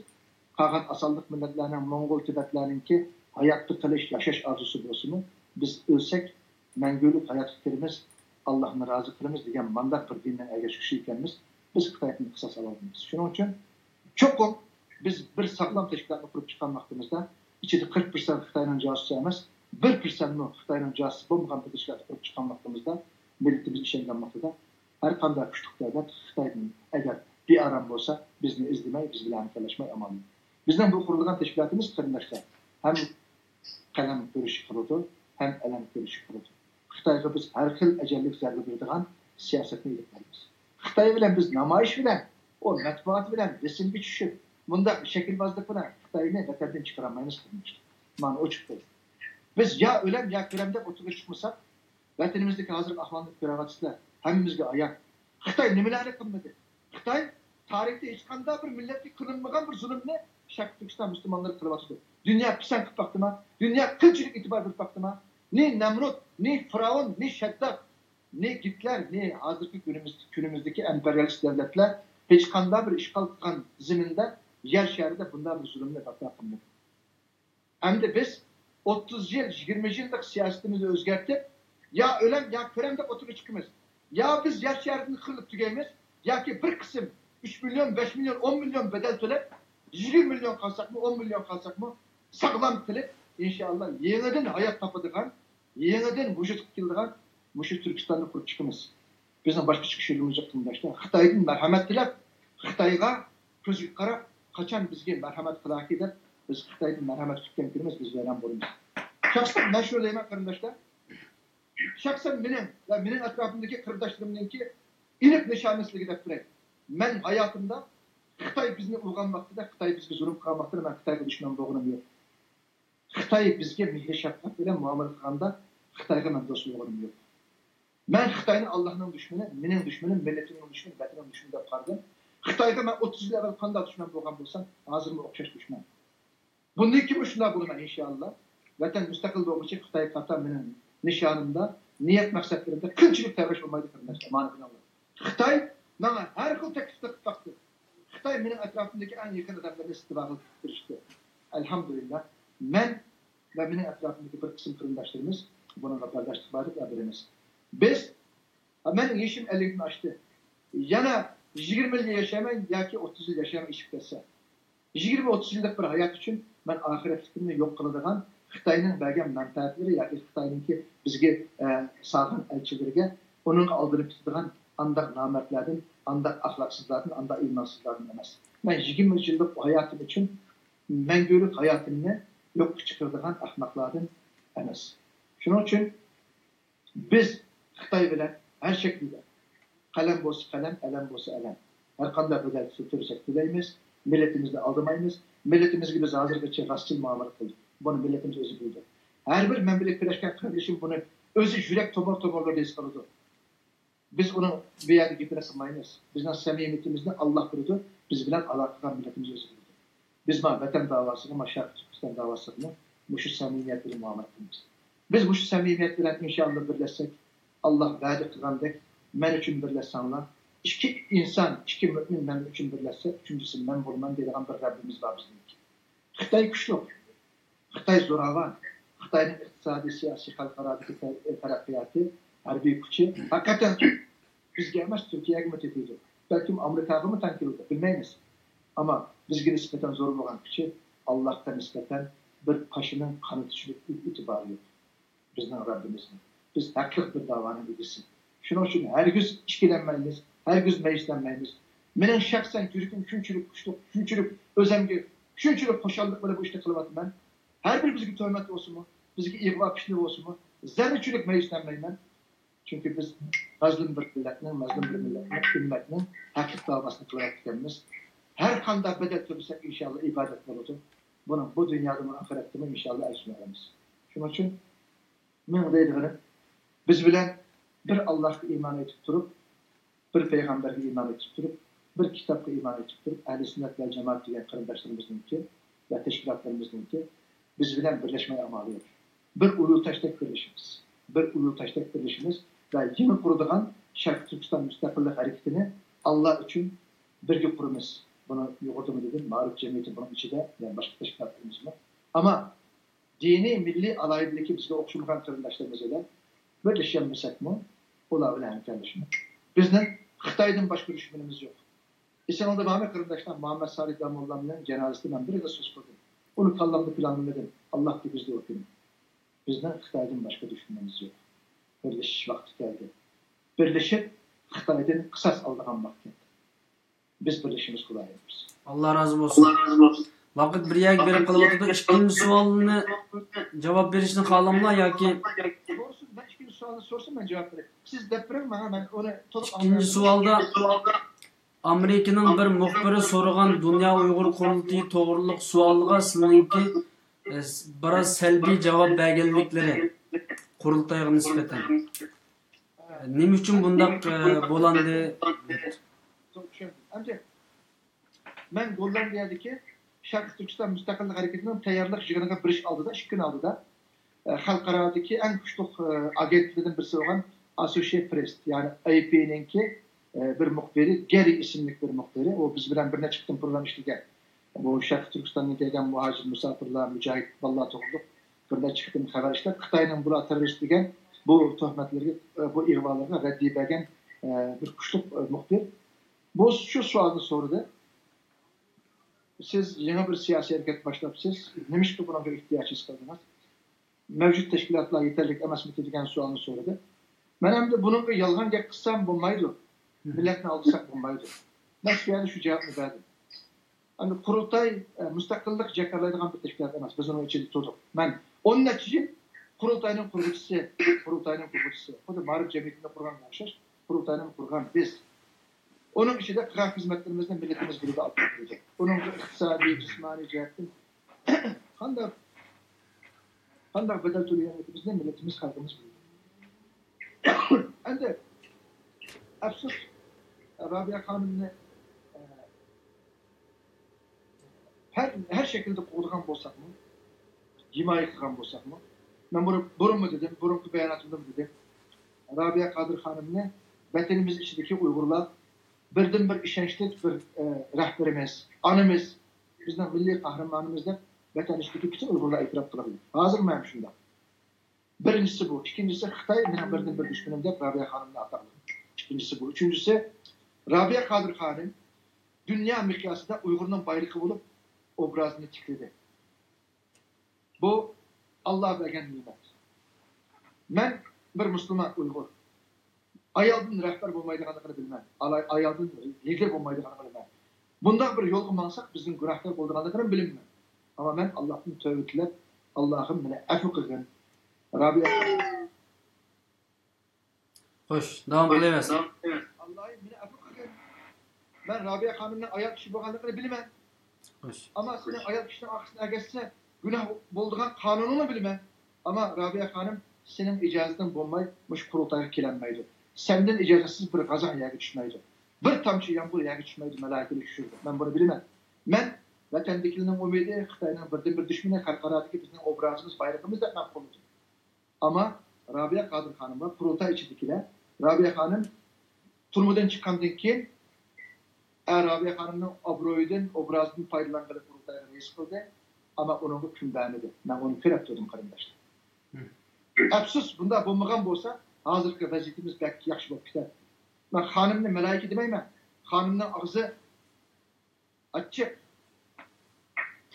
قالغان ئاسانلىق مىللەتلەرنىڭ، موڭغۇل، تىبەتلەرنىڭكى ھاياتقا قېلىش، ياشاش ئارزۇسى بولسىمۇ، بىز ئۆلسەك، مەڭگۈلۈك ھاياتقا كىرىمىز، ئاللانى رازى قىلىمىز دېگەن مانداق بىر دىننىڭ ئەگەشكۈچىسى ئىكەنمىز. بىز خىتايدىن قىساس ئالالمايمىز. شۇنىڭ ئۈچۈن چوقۇم بىز بىر ساغلام تەشكىلاتنى قۇرۇپ چىققان ۋاقتىمىزدا، ئىچىدە قىرىق پىرسەنت خىتاينىڭ جاسۇسى ئەمەس، بىر پىرسەنتمۇ خىتاينىڭ جاسۇسى بولمىغان بىر تەشكىلاتنى قۇرۇپ چىققان ۋاقتىمىزدا، مىللىتىمىز ئىشەنگەن ۋاقتىدا، ھەر قانداق كۈچلۈك دۆلەت خىتايدىن ئەگەر بىئارام بولسا، بىزنى ئىزدىمەي، بىز بىلەن ھەمكارلاشماي ئامال يوق. بىزنىڭ بۇ قۇرۇلغان تەشكىلاتىمىز، قېرىنداشلار، ھەم قەلەم كۈرىشى قىلىدۇ، ھەم ئەلەم كۈرىشى قىلىدۇ. خىتايغا بىز ھەر خىل ئەجەللىك زەربە بېرىدىغان سىياسەتنى ئېلىپ بارىمىز. خىتاي بىلەن بىز نامايىش بىلەن، ئۇ مەتبۇئات بىلەن، رەسىمگە چۈشۈپ، مۇنداق شەكىلبازلىق بىلەن خىتاينى ۋەتەندىن چىقىرالمايمىز، قېرىنداشلار. مانا ئوچۇق گەپ. بىز يا ئۆلەم، يا كۆرەم دەپ ئوتتۇرىغا چىقمىساق، ۋەتىنىمىزدىكى ھازىرقى ئەھۋالنى كۆرۈۋاتىسىلەر، ھەممىمىزگە ئايان. خىتاي نېمىلەرنى قىلمىدى؟ خىتاي تارىختا ھېچقانداق بىر مىللەتكە قىلىنمىغان بىر زۇلۇمنى شەرقىي تۈركىستان مۇسۇلمانلىرى قىلىۋاتىدۇ. دۇنيا پىسەنت قىلىپ باقتىما؟ دۇنيا قىلچىلىك ئېتىبار بېرىپ باقتىما؟ نى نەمرۇت، نى فىرئەۋن، نى شەدداد، نى گىتلېر، نى ھازىرقى كۈنىمىز-، كۈنىمىزدىكى ئىمپېرىيالىست دۆلەتلەر ھېچقانداق بىر ئىشغال قىلغان زېمىندا، يەر شارىدا بۇنداق بىر زۇلۇمنى بەرپا قىلمىدى. ئەمدى بىز ئوتتۇز يىل، يىگىرمە يىللىق سىياسىتىمىزنى ئۆزگەرتىپ، يا ئۆلەم، يا كۆرەم دەپ ئوتتۇرىغا چىقىمىز. يا بىز يەر شارىدىن قىرىلىپ تۈگەيمىز، ياكى بىر قىسىم ئۈچ مىليون، بەش مىليون، ئون مىليون بەدەل تۆلەپ، يىگىرمە مىليون قالساقمۇ، ئون مىليون قالساقمۇ، ساغلام قىلىپ، ئىنشائاللا، يېڭىدىن ھايات تاپىدىغان، يېڭىدىن ۋۇجۇدقا كېلىدىغان مۇشۇ تۈركىستاننى قۇرۇپ چىقىمىز. بىزنىڭ باشقا چىقىش يولىمىز يوق قېرىنداشلار. خىتايدىن مەرھەمەت تىلەپ، خىتايغا كۆزگە قاراپ، قاچان بىزگە مەرھەمەت قىلاكى دەپ، بىز خىتايدىن مەرھەمەت كۈتكەن كۈنىمىز بىز ۋەيران بولىمىز. شەخسەن مەن شۇنى دەيمەن قېرىنداشلار. شەخسەن مېنىڭ ۋە مېنىڭ ئەتراپىمدىكى قېرىنداشلىرىمنىڭكى ئېنىق نىشانىنى سىلەرگە دەپ بېرەي. مەن ھاياتىمدا خىتاي بىزنى ئۇرغان ۋاقتىدا، خىتاي بىزگە زۇلۇم قىلغان ۋاقتىدا مەن خىتايغا دۈشمەن بولغىنىم يوق. خىتاي بىزگە مېھىر شەپقەت بىلەن مۇئامىلە قىلغاندا خىتايغا مەن دوست بولغىنىم يوق. مەن خىتاينى ئاللاھنىڭ دۈشمىنى، مېنىڭ دۈشمىنىم، مىللىتىمنىڭ دۈشمىنى، ۋەتىنىمنىڭ دۈشمىنى دەپ قارىدىم. خىتايغا مەن ئوتتۇز يىل ئەۋۋەل قانداق دۈشمەن بولغان بولسام، ھازىرمۇ ئوخشاش دۈشمەن. بۇندىن كېيىنمۇ شۇنداق بولىمەن ئىنشائاللا. ۋەتەن مۇستەقىل بولغۇچە خىتاي قارىتا مېنىڭ نىشانىمدا، نىيەت مەقسەتلىرىمدە قىلچىلىك تەۋرەش بولمايدۇ قېرىنداشلار، مانا بىلىڭلار. خىتاي ماڭا ھەر خىل تەكلىپتە قىلىپ باقتى. خىتاي مېنىڭ ئەتراپىمدىكى ئەڭ يېقىن ئادەملەرنى سېتىۋالغىلى تىرىشتى. ئەلھەمدۇلىللا، مەن ۋە مېنىڭ ئەتراپىمدىكى بىر قىسىم قېرىنداشلىرىمىز بۇنىڭغا بەرداشلىق بەردۇق ۋە بېرىمىز. بىز، مەن يېشىم ئەللىكتىن ئاشتى. يەنە يىگىرمە يىل ياشايمەن ياكى ئوتتۇز يىل ياشايمەن ئېشىپ كەتسە. يىگىرمە ئوتتۇز يىللىق بىر ھايات ئۈچۈن مەن ئاخىرەتلىكىمنى يوق قىلىدىغان خىتاينىڭ بەرگەن مەنپەئەتلىرى ياكى خىتاينىڭكى بىزگە، ئە، سالغان ئەلچىلىرىگە، ئۇنىڭغا ئالدىنىپ كېتىدىغان ئانداق نامەردلەردىن، ئانداق ئەخلاقسىزلاردىن، ئانداق ئىمانسىزلاردىن ئەمەس. مەن يىگىرمە يىللىق ھاياتىم ئۈچۈن مەڭگۈلۈك ھاياتىمنى يوققا چىقىرىدىغان ئەخمەقلاردىن ئەمەس. شۇنىڭ ئۈچۈن بىز خىتاي بىلەن ھەر شەكىلدە، قەلەم بولسا قەلەم، ئەلەم بولسا ئەلەم، ھەر قانداق بەدەل تۆلىسەك تۆلەيمىز، مىللىتىمىزنى ئالدىمايمىز، مىللىتىمىزگە بىز ھازىرغىچە راستچىل مۇئامىلە قىلدۇق. بۇنى مىللىتىمىز ئۆزى بىلىدۇ. ھەر بىر مەن بىلەن كۈرەشكەن قېرىندىشىم بۇنى ئۆزى يۈرەك تومۇر-تومۇرلىرىدا ھېس قىلىدۇ. بىز ئۇنىڭ بۇ يەردە گېپىنى قىلمايمىز. بىزنىڭ سەمىمىيىتىمىزنى ئاللاھ بىلىدۇ، بىز بىلەن ئالاقە قىلغان مىللىتىمىز ئۆزى بىلىدۇ. بىز مانا ۋەتەن داۋاسىغا، مانا شەرقىي تۈركىستان داۋاسىغىمۇ مۇشۇ سەمىمىيەت بىلەن مۇئامىلە قىلىمىز. بىز مۇشۇ سەمىمىيەت بىلەن ئىنشائاللا بىرلەشسەك، ئاللاھ ۋەدە قىلغاندەك، مەن ئۈچۈن بىرلەشسەڭلار، ئىككى ئىنسان، ئىككى مۆمىن مەن ئۈچۈن بىرلەشسە، ئۈچىنچىسى مەن بولىمەن دەيدىغان بىر رەببىمىز بار بىزنىڭكى. خىتاي كۈچلۈك. خىتاي زوراۋان. خىتاينىڭ ئىقتىسادىي، سىياسىي، خەلقئارادىكى تەر-، تەرەققىياتى، ھەربىي كۈچى ھەقىقەتەن بىزگە ئەمەس، تۈركىيەگىمۇ تېتىيدۇ. بەلكىم ئامېرىكاغىمۇ تەڭ كېلىدۇ، بىلمەيمىز. ئەمما بىزگە نىسبەتەن زور بولغان كۈچى، ئاللاھقا نىسبەتەن بىر قاشىنىڭ قانىتىچىلىك ئېتىبارى يوق. بىزنىڭ رەببىمىزنى. بىز ھەقلىق بىر داۋانىڭ ئىگىسى. شۇنىڭ ئۈچۈن ھەرگىز ئىككىلەنمەيمىز، ھەرگىز مەيۈسلەنمەيمىز. مېنىڭ شەخسەن يۈرىكىم شۇنچىلىك كۈچلۈك، شۇنچىلىك ئۆزەمگە شۇنچىلىك خۇشاللىق بىلەن بۇ ئىشنى قىلىۋاتىمەن. ھەر بىر بىزگە تۆھمەت بولسىمۇ، بىزگە ئىغۋا، پىتنە بولسىمۇ، زەررىچىلىك مەيۈسلەنمەيمەن. چۈنكى بىز مەزلۇم بىر مىللەتنىڭ، مەزلۇم بىر مىللەتنىڭ، ئۈممەتنىڭ ھەقلىق داۋاسىنى قىلىۋاتىدىكەنمىز. ھەر قانداق بەدەل تۆلىسەك، ئىنشائاللا، ئىبادەت بولىدۇ. بۇنىڭ بۇ دۇنيادىمۇ، ئاخىرەتتىمۇ، ئىنشائاللا، ئەجرىنى ئالىمىز. شۇنىڭ ئۈچۈن مېنىڭ دەيدىغىنىم، بىز بىلەن بىر ئاللاھقا ئىمان ئېيتىپ تۇرۇپ، بىر پەيغەمبەرگە ئىمان ئېيتىپ تۇرۇپ، بىر كىتابقا ئىمان ئېيتىپ تۇرۇپ، ئەھلى سۈننەت ۋەل جامائەت دېگەن قېرىنداشلىرىمىزنىڭكى ۋە تەشكىلاتلىرىمىزنىڭكى بىز بىلەن بىرلەشمەي ئامالى يوق. بىر ئۇيۇل تاشتەك بىرلىشىمىز. بىر ئۇيۇل تاشتەك بىرلىشىمىز ۋە يېڭى قۇرىدىغان شەرقىي تۈركىستان مۇستەقىللىق ھەرىكىتىنى ئاللا ئۈچۈن بىرگە قۇرىمىز. بۇنى يۇقىرىدىمۇ دېدىم، مائارىپ جەمئىيىتى بۇنىڭ ئىچىدە، يەنى باشقا تەشكىلاتلىرىمىزمۇ. ئەمما دىنىي، مىللىي ئالاھىدىلىكى بىزگە ئوخشىمىغان قېرىنداشلىرىمىز بىلەن بىرلىشەلمىسەكمۇ، ئۇلار بىلەن ھەمكارلىشىمىز. بىزنىڭ خىتايدىن باشقا دۈشمىنىمىز يوق. ئېسىڭىزدە بارمۇ قېرىنداشلار، مۇھەممەد سالىھ داموللامنىڭ جانازىسىدا مەن بىر ئېغىز سۆز قىلدىم. ئۇنى كاللامدا پىلانلىمىدىم. ئاللا تېگىزدى ئۇ كۈنى. بىزنىڭ خىتايدىن باشقا دۈشمىنىمىز يوق. بىرلىشىش ۋاقتى كەلدى. بىرلىشىپ خىتايدىن قىساس ئالىدىغان ۋاقىت كەلدى. بىز بىرلىشىمىز خۇدايىم بىز. ئاللا رازى بولسۇن. ۋاقىت بىر يەرگە بېرىپ قېلىۋاتىدۇ. ئىككىنچى سوئالنى جاۋاب بېرىشنى خالاملا ياكى؟ سورىسۇن، مەن ئىككىنچى سوئالنى سورىسۇن، مەن جاۋاب بېرەي. سىز دەپ بېرىڭ ماڭا، مەن ئۇنى تولۇق ئىككىنچى ئاڭلىيالمىدىم. سوئالدا ئامېرىكىنىڭ بىر مۇخبىرى سورىغان دۇنيا ئۇيغۇر قۇرۇلتىيى توغرۇلۇق سوئالغا سىلىنىڭكى، ئە، بىراز سەلبىي جاۋاب بەرگەنلىكلىرى قۇرۇلتايغا نىسبەتەن. نېمە ئۈچۈن بۇنداق، ئە، بولاندى؟ چۈشەندىم. ئەمدى مەن گوللاندىيەدىكى شەرقىي تۈركىستان مۇستەقىللىق ھەرىكىتىنىڭ تەييارلىق يىغىنىغا بېرىش ئالدىدا، ئىككى كۈن ئالدىدا، ئە، خەلقئارادىكى ئەڭ كۈچلۈك، ئە، ئاگېنتلىرىدىن بىرسى بولغان ئاسوشىيېت پرېس، يەنى ئەي پىنىڭكى، ئە، بىر مۇخبىرى، گېرى ئىسىملىك بىر مۇخبىرى، ئۇ بىز بىلەن بىر نەچچە قېتىم پروگرامما ئىشلىگەن. بۇ شەرقىي تۈركىستاندىن كەلگەن مۇھاجىر مۇساپىرلار، مۇجاھىد بالىلار توغرىلىق بىر نەچچە قېتىم خەۋەر ئىشلەپ، خىتاينىڭ بۇلار تېررورىست دېگەن بۇ تۆھمەتلىرىگە، بۇ ئىغۋالىرىغا رەددىيە بەرگەن، بىر كۈچلۈك مۇخبىر. بۇ شۇ سوئالنى سورىدى. سىز يېڭى بىر سىياسىي ھەرىكەت باشلاپسىز، نېمىشقا بۇنىڭغا ئېھتىياج ھېس قىلدىڭىز؟ مەۋجۇت تەشكىلاتلار يېتەرلىك ئەمەسمىكى دېگەن سوئالنى سورىدى. مەن ئەمدى بۇنىڭغا يالغان گەپ قىلسام بولمايدۇ. مىللەتنى ئالدىساق بولمايدۇ. مەن شۇ يەردە شۇ جاۋابنى بەردىم. ئەمدى قۇرۇلتاي، ئە، مۇستەقىللىق جاكارلايدىغان بىر تەشكىلات ئەمەس. بىز ئۇنىڭ ئىچىدە تۇردۇق. مەن ئون نەچچە يىل قۇرۇلتاينىڭ قۇرغۇچىسى، قۇرۇلتاينىڭ قۇرغۇچىسى. خۇددى مائارىپ جەمئىيىتىنى قۇرغانغا ئوخشاش، قۇرۇلتاينى قۇرغان بىز. ئۇنىڭ ئىچىدە قىلغان خىزمەتلىرىمىزنى مىللىتىمىز بىلىدۇ، ئاپتونوم بىلىدۇ. ئۇنىڭغا ئىقتىسادىي، جىسمانىي جەھەتتىن قانداق، قانداق بەدەل تۆلىگەنلىكىمىزنى مىللىتىمىز، خەلقىمىز بىلىدۇ. ئەمدى ئەپسۇس، رابىيە خانىمنى، ئە، ھەر، ھەر شەكىلدە قوغدىغان بولساقمۇ، ھىمايە قىلغان بولساقمۇ، مەن بۇرۇن، بۇرۇنمۇ دېدىم، بۇرۇنقى باياناتىمدىمۇ دېدىم، رابىيە قادىر خانىمنى ۋەتىنىمىز ئىچىدىكى ئۇيغۇرلار بىردىنبىر ئىشەنچلىك بىر، ئە، رەھبىرىمىز، ئانىمىز، بىزنىڭ مىللىي قەھرىمانىمىز دەپ ۋەتەن ئىچىدىكى پۈتۈن ئۇيغۇرلار ئېتىراپ قىلىدۇ. ھازىرمۇ ھەم شۇنداق. بىرىنچىسى بۇ. ئىككىنچىسى، خىتاي مېنىڭ بىردىنبىر دۈشمىنىم دەپ رابىيە خانىمنى ئاتاقلىدى. ئىككىنچىسى بۇ. ئۈچىنچىسى، رابىيە قادىر خانىم دۇنيا مىقياسىدا ئۇيغۇرنىڭ بايرىقى بولۇپ ئوبرازىنى تىكلىدى. بۇ ئاللا بەرگەن نېمەت. مەن بىر مۇسۇلمان ئۇيغۇر. ئايالدىن رەھبەر بولمايدىغانلىقىنى بىلىمەن. ئالا-، ئايالدىن لىدېر بولمايدىغانلىقىنى بىلىمەن. بۇنداق بىر يولغا ماڭساق بىزنىڭ گۇناھكار بولىدىغانلىقىنى بىلىمەن. ئەمما مەن ئاللاھتىن تەۋبە تىلەپ، ئاللاھىم مېنى ئەپۇ قىلغىن. رابىيە، خوش، داۋام قىلىۋەرسىڭ. ئاللاھىم مېنى ئەپۇ قىلغىن. مەن رابىيە خانىمنىڭ ئايال كىشى بولغانلىقىنى بىلىمەن. خوش. ئەمما سېنىڭ ئايال كىشىنىڭ ئارقىسىدىن ئەگەشسە گۇناھ بولىدىغان قانۇنىنى بىلىمەن. ئەمما رابىيە خانىم سېنىڭ ئىجازىتىڭ بولماي مۇشۇ قۇرۇلتايغا كېلەلمەيدۇ. سەندىن ئىجازەتسىز بىر غازاڭ يەرگە چۈشمەيدۇ. بىر تامچە يامغۇر يەرگە چۈشمەيدۇ، مەلائىكىلەر چۈشۈرىدۇ. مەن بۇنى بىلىمەن. مەن ۋەتەندىكىلەرنىڭ ئۈمىدى، خىتاينىڭ بىردىنبىر دۈشمىنى، خەلقئارادىكى بىزنىڭ ئوبرازىمىز، بايرىقىمىز دەپ مەن قوللىدىم. ئەمما رابىيە قادىر خانىمغا قۇرۇلتاي ئىچىدىكىلەر، رابىيە خانىم تۈرمىدىن چىققاندىن كېيىن، ئە، رابىيە خانىمنىڭ ئابرۇيىدىن، ئوبرازىدىن پايدىلانغىلى قۇرۇلتايغا رەئىس قىلدى، ئەمما ئۇنىڭغا كۈن بەرمىدى. مەن ئۇنى كۆرۈپ تۇردۇم، قېرىنداشلار. ئەپسۇس، بۇنداق بولمىغان بولسا، ھازىرقى ۋەزىيىتىمىز بەك ياخشى بولۇپ كېتەتتى. مەن خانىمنى مەلائىكە دېمەيمەن. خانىمنىڭ ئاغزى ئاچچىق،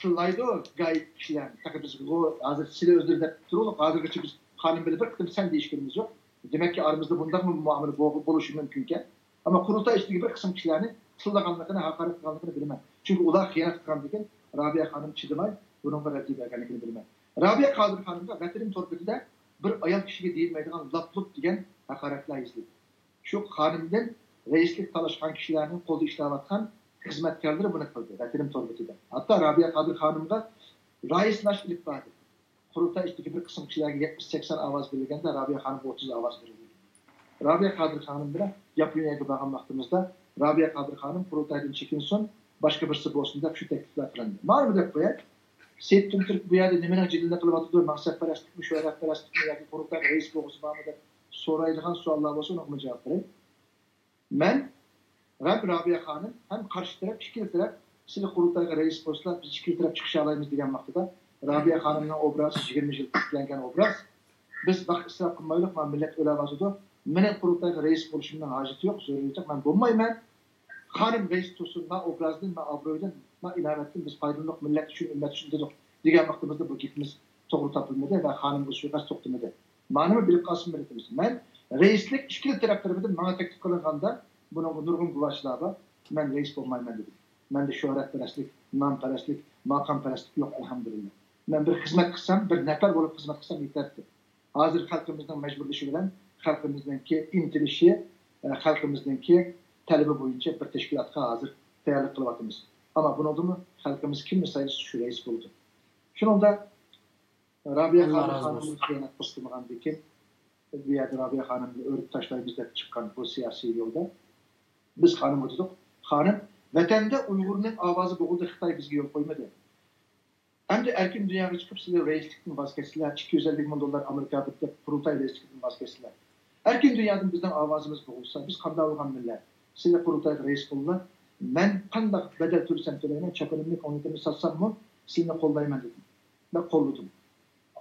تىللايدۇ گاي كىشىلەرنى. تېخى بىز بۇ ھازىر سىلى ئۆزلىرى دەپ تۇرۇۋالدۇق. ھازىرغىچە بىز خانىم بىلەن بىر قېتىم سەن دېيىشكىنىمىز يوق. دېمەككى، ئارىمىزدا بۇنداقمۇ مۇئامىلە بو-، بولۇشى مۇمكىنكەن. ئەمما قۇرۇلتاي ئىچىدىكى بىر قىسىم كىشىلەرنى تىللىغانلىقىنى، ھاقارەت قىلغانلىقىنى بىلىمەن. چۈنكى ئۇلار خىيانەت قىلغاندىكىن، رابىيە خانىم چىدىماي بۇنىڭغا رەددىيە بەرگەنلىكىنى بىلىمەن. رابىيە قادىر خانىمغا ۋەتىنىم تور بېتىدە بىر ئايال كىشىگە دېيىلمەيدىغان لاپ-لۇپ دېگەن ھاقارەتلەر يېزىلدى. شۇ خانىمدىن رەئىسلىك تالاشقان كىشىلەرنىڭ قولىدا ئىشلەۋاتقان خىزمەتكارلىرى بۇنى قىلدى، ۋەتىنىم تور بېتىدە. ھەتتا رابىيە قادىر خانىمغا رايىس ناش ئېلىپ باردى. قۇرۇلتاي ئىچىدىكى بىر قىسىم كىشىلەرگە يەتمىش سەكسەن ئاۋاز بېرىلگەندە، رابىيە خانىمغا ئوتتۇز ئاۋاز بېرىلدى. رابىيە قادىر خانىم بىلەن ياپونىيەگە بارغان ۋاقتىمىزدا، رابىيە قادىر خانىم قۇرۇلتايدىن چېكىنسۇن، باشقا بىرسى بولسۇن دەپ شۇ تەكلىپلەر قىلىندى. مانا دەپ قوياي، سېيىت تۈرك بۇ يەردە نېمىنىڭ جېدىلىنى قىلىۋاتىدۇ، مەنسەپپەرەسلىكمۇ، شۆھرەتپەرەسلىكمۇ ياكى قۇرۇلتايغا رەئىس بولغۇسى بارمۇ دەپ سورايدىغان سوئاللار بولسا، ئۇنىڭغىمۇ جاۋاب بېرەي. مەن ھەم رابىيە خانىم، ھەم قارشى تەرەپ، ئىككىلا تەرەپ، سىلى قۇرۇلتايغا رەئىس بولسىلا، بىز ئىككىلا تەرەپ چىقىشالايمىز دېگەن ۋاقتىدا، رابىيە خانىمنىڭ ئوبرازى يىگىرمە يىل تىكلەنگەن ئوبراز. بىز ۋاقىت ئىسراپ قىلمايلۇق، مانا مىللەت ئۆلەۋاتىدۇ. مېنىڭ قۇرۇلتايغا رەئىس بولۇشۇمنىڭ ھاجىتى يوق، زۆرۈرىيىتى يوق، مەن بولمايمەن. خانىم رەئىس تۇرسۇن، ما ئوبرازدىن، ما ئابرۇيدىن، ما ئىناۋەتتىن بىز پايدىلىنىپ، مىللەت ئۈچۈن، ئۈممەت ئۈچۈن دېدۇق دېگەن ۋاقتىمىزدا بۇ گېپىمىز توغرا تاپىلمىدى ۋە خانىمغا سۇيىقەست توختىمىدى. مانىمۇ بىلىپ قالسۇن مىللىتىمىز. مەن رەئىسلىك ئىككىلا تەرەپ تەرىپىدىن ماڭا تەكلىپ قىلىنغاندا، بۇنىڭغا نۇرغۇن گۇۋاھچىلار بار، مەن رەئىس بولمايمەن دېدىم. مەندە شۆھرەتپەرەسلىك، نامپەرەسلىك، ماقامپەرەسلىك يوق، ئەلھەمدۇلىللا. مەن بىر خىزمەت قىلسام، بىر نەپەر بولۇپ خىزمەت قىلسام يېتەتتى. ھازىر خەلقىمىزنىڭ مەجبۇرلىشى بىلەن خەلقىمىزنىڭكى ئىنتىلىشى، ئە، خەلقىمىزنىڭكى تەلىپى بويىچە بىر تەشكىلاتقا ھازىر تەييارلىق قىلىۋاتىمىز. ئەمما بۇنىڭدىمۇ خەلقىمىز كىمنى سايلىسا شۇ رەئىس بولىدۇ. شۇنىڭدا رابىيە ئاللا خانىم رازى بولسۇن. خىيانەت قىلىپ قىلمىغاندىكىن، بۇ يەردە رابىيە خانىمنى ئۆرۈپ تاشلايمىز دەپ چىققان بۇ سىياسىي يولدا بىز خانىمغا دېدۇق، خانىم، ۋەتەندە ئۇيغۇرنىڭ ئاۋازى بوغۇلدى، خىتاي بىزگە يول قويمىدى. ئەمدى ئەركىن دۇنياغا چىقىپ، سىلەر رەئىسلىكتىن ۋاز كەچسىلەر، ئىككى يۈز ئەللىك مىڭ دوللار ئامېرىكا بېرىپ، قۇرۇلتاي رەئىسلىكىدىن ۋاز كەچسىلەر. ئەركىن دۇنيادىن بىزنىڭ ئاۋازىمىز بوغۇلسا، بىز قانداق بولغان مىللەت؟ سىلەر قۇرۇلتايغا رەئىس بولۇڭلار، مەن قانداق بەدەل تۆلىسەم تۆلەيمەن، چاپىنىمنى، كۆڭلىكىمنى ساتساممۇ سىلىنى قوللايمەن دېدىم. مەن قوللىدىم.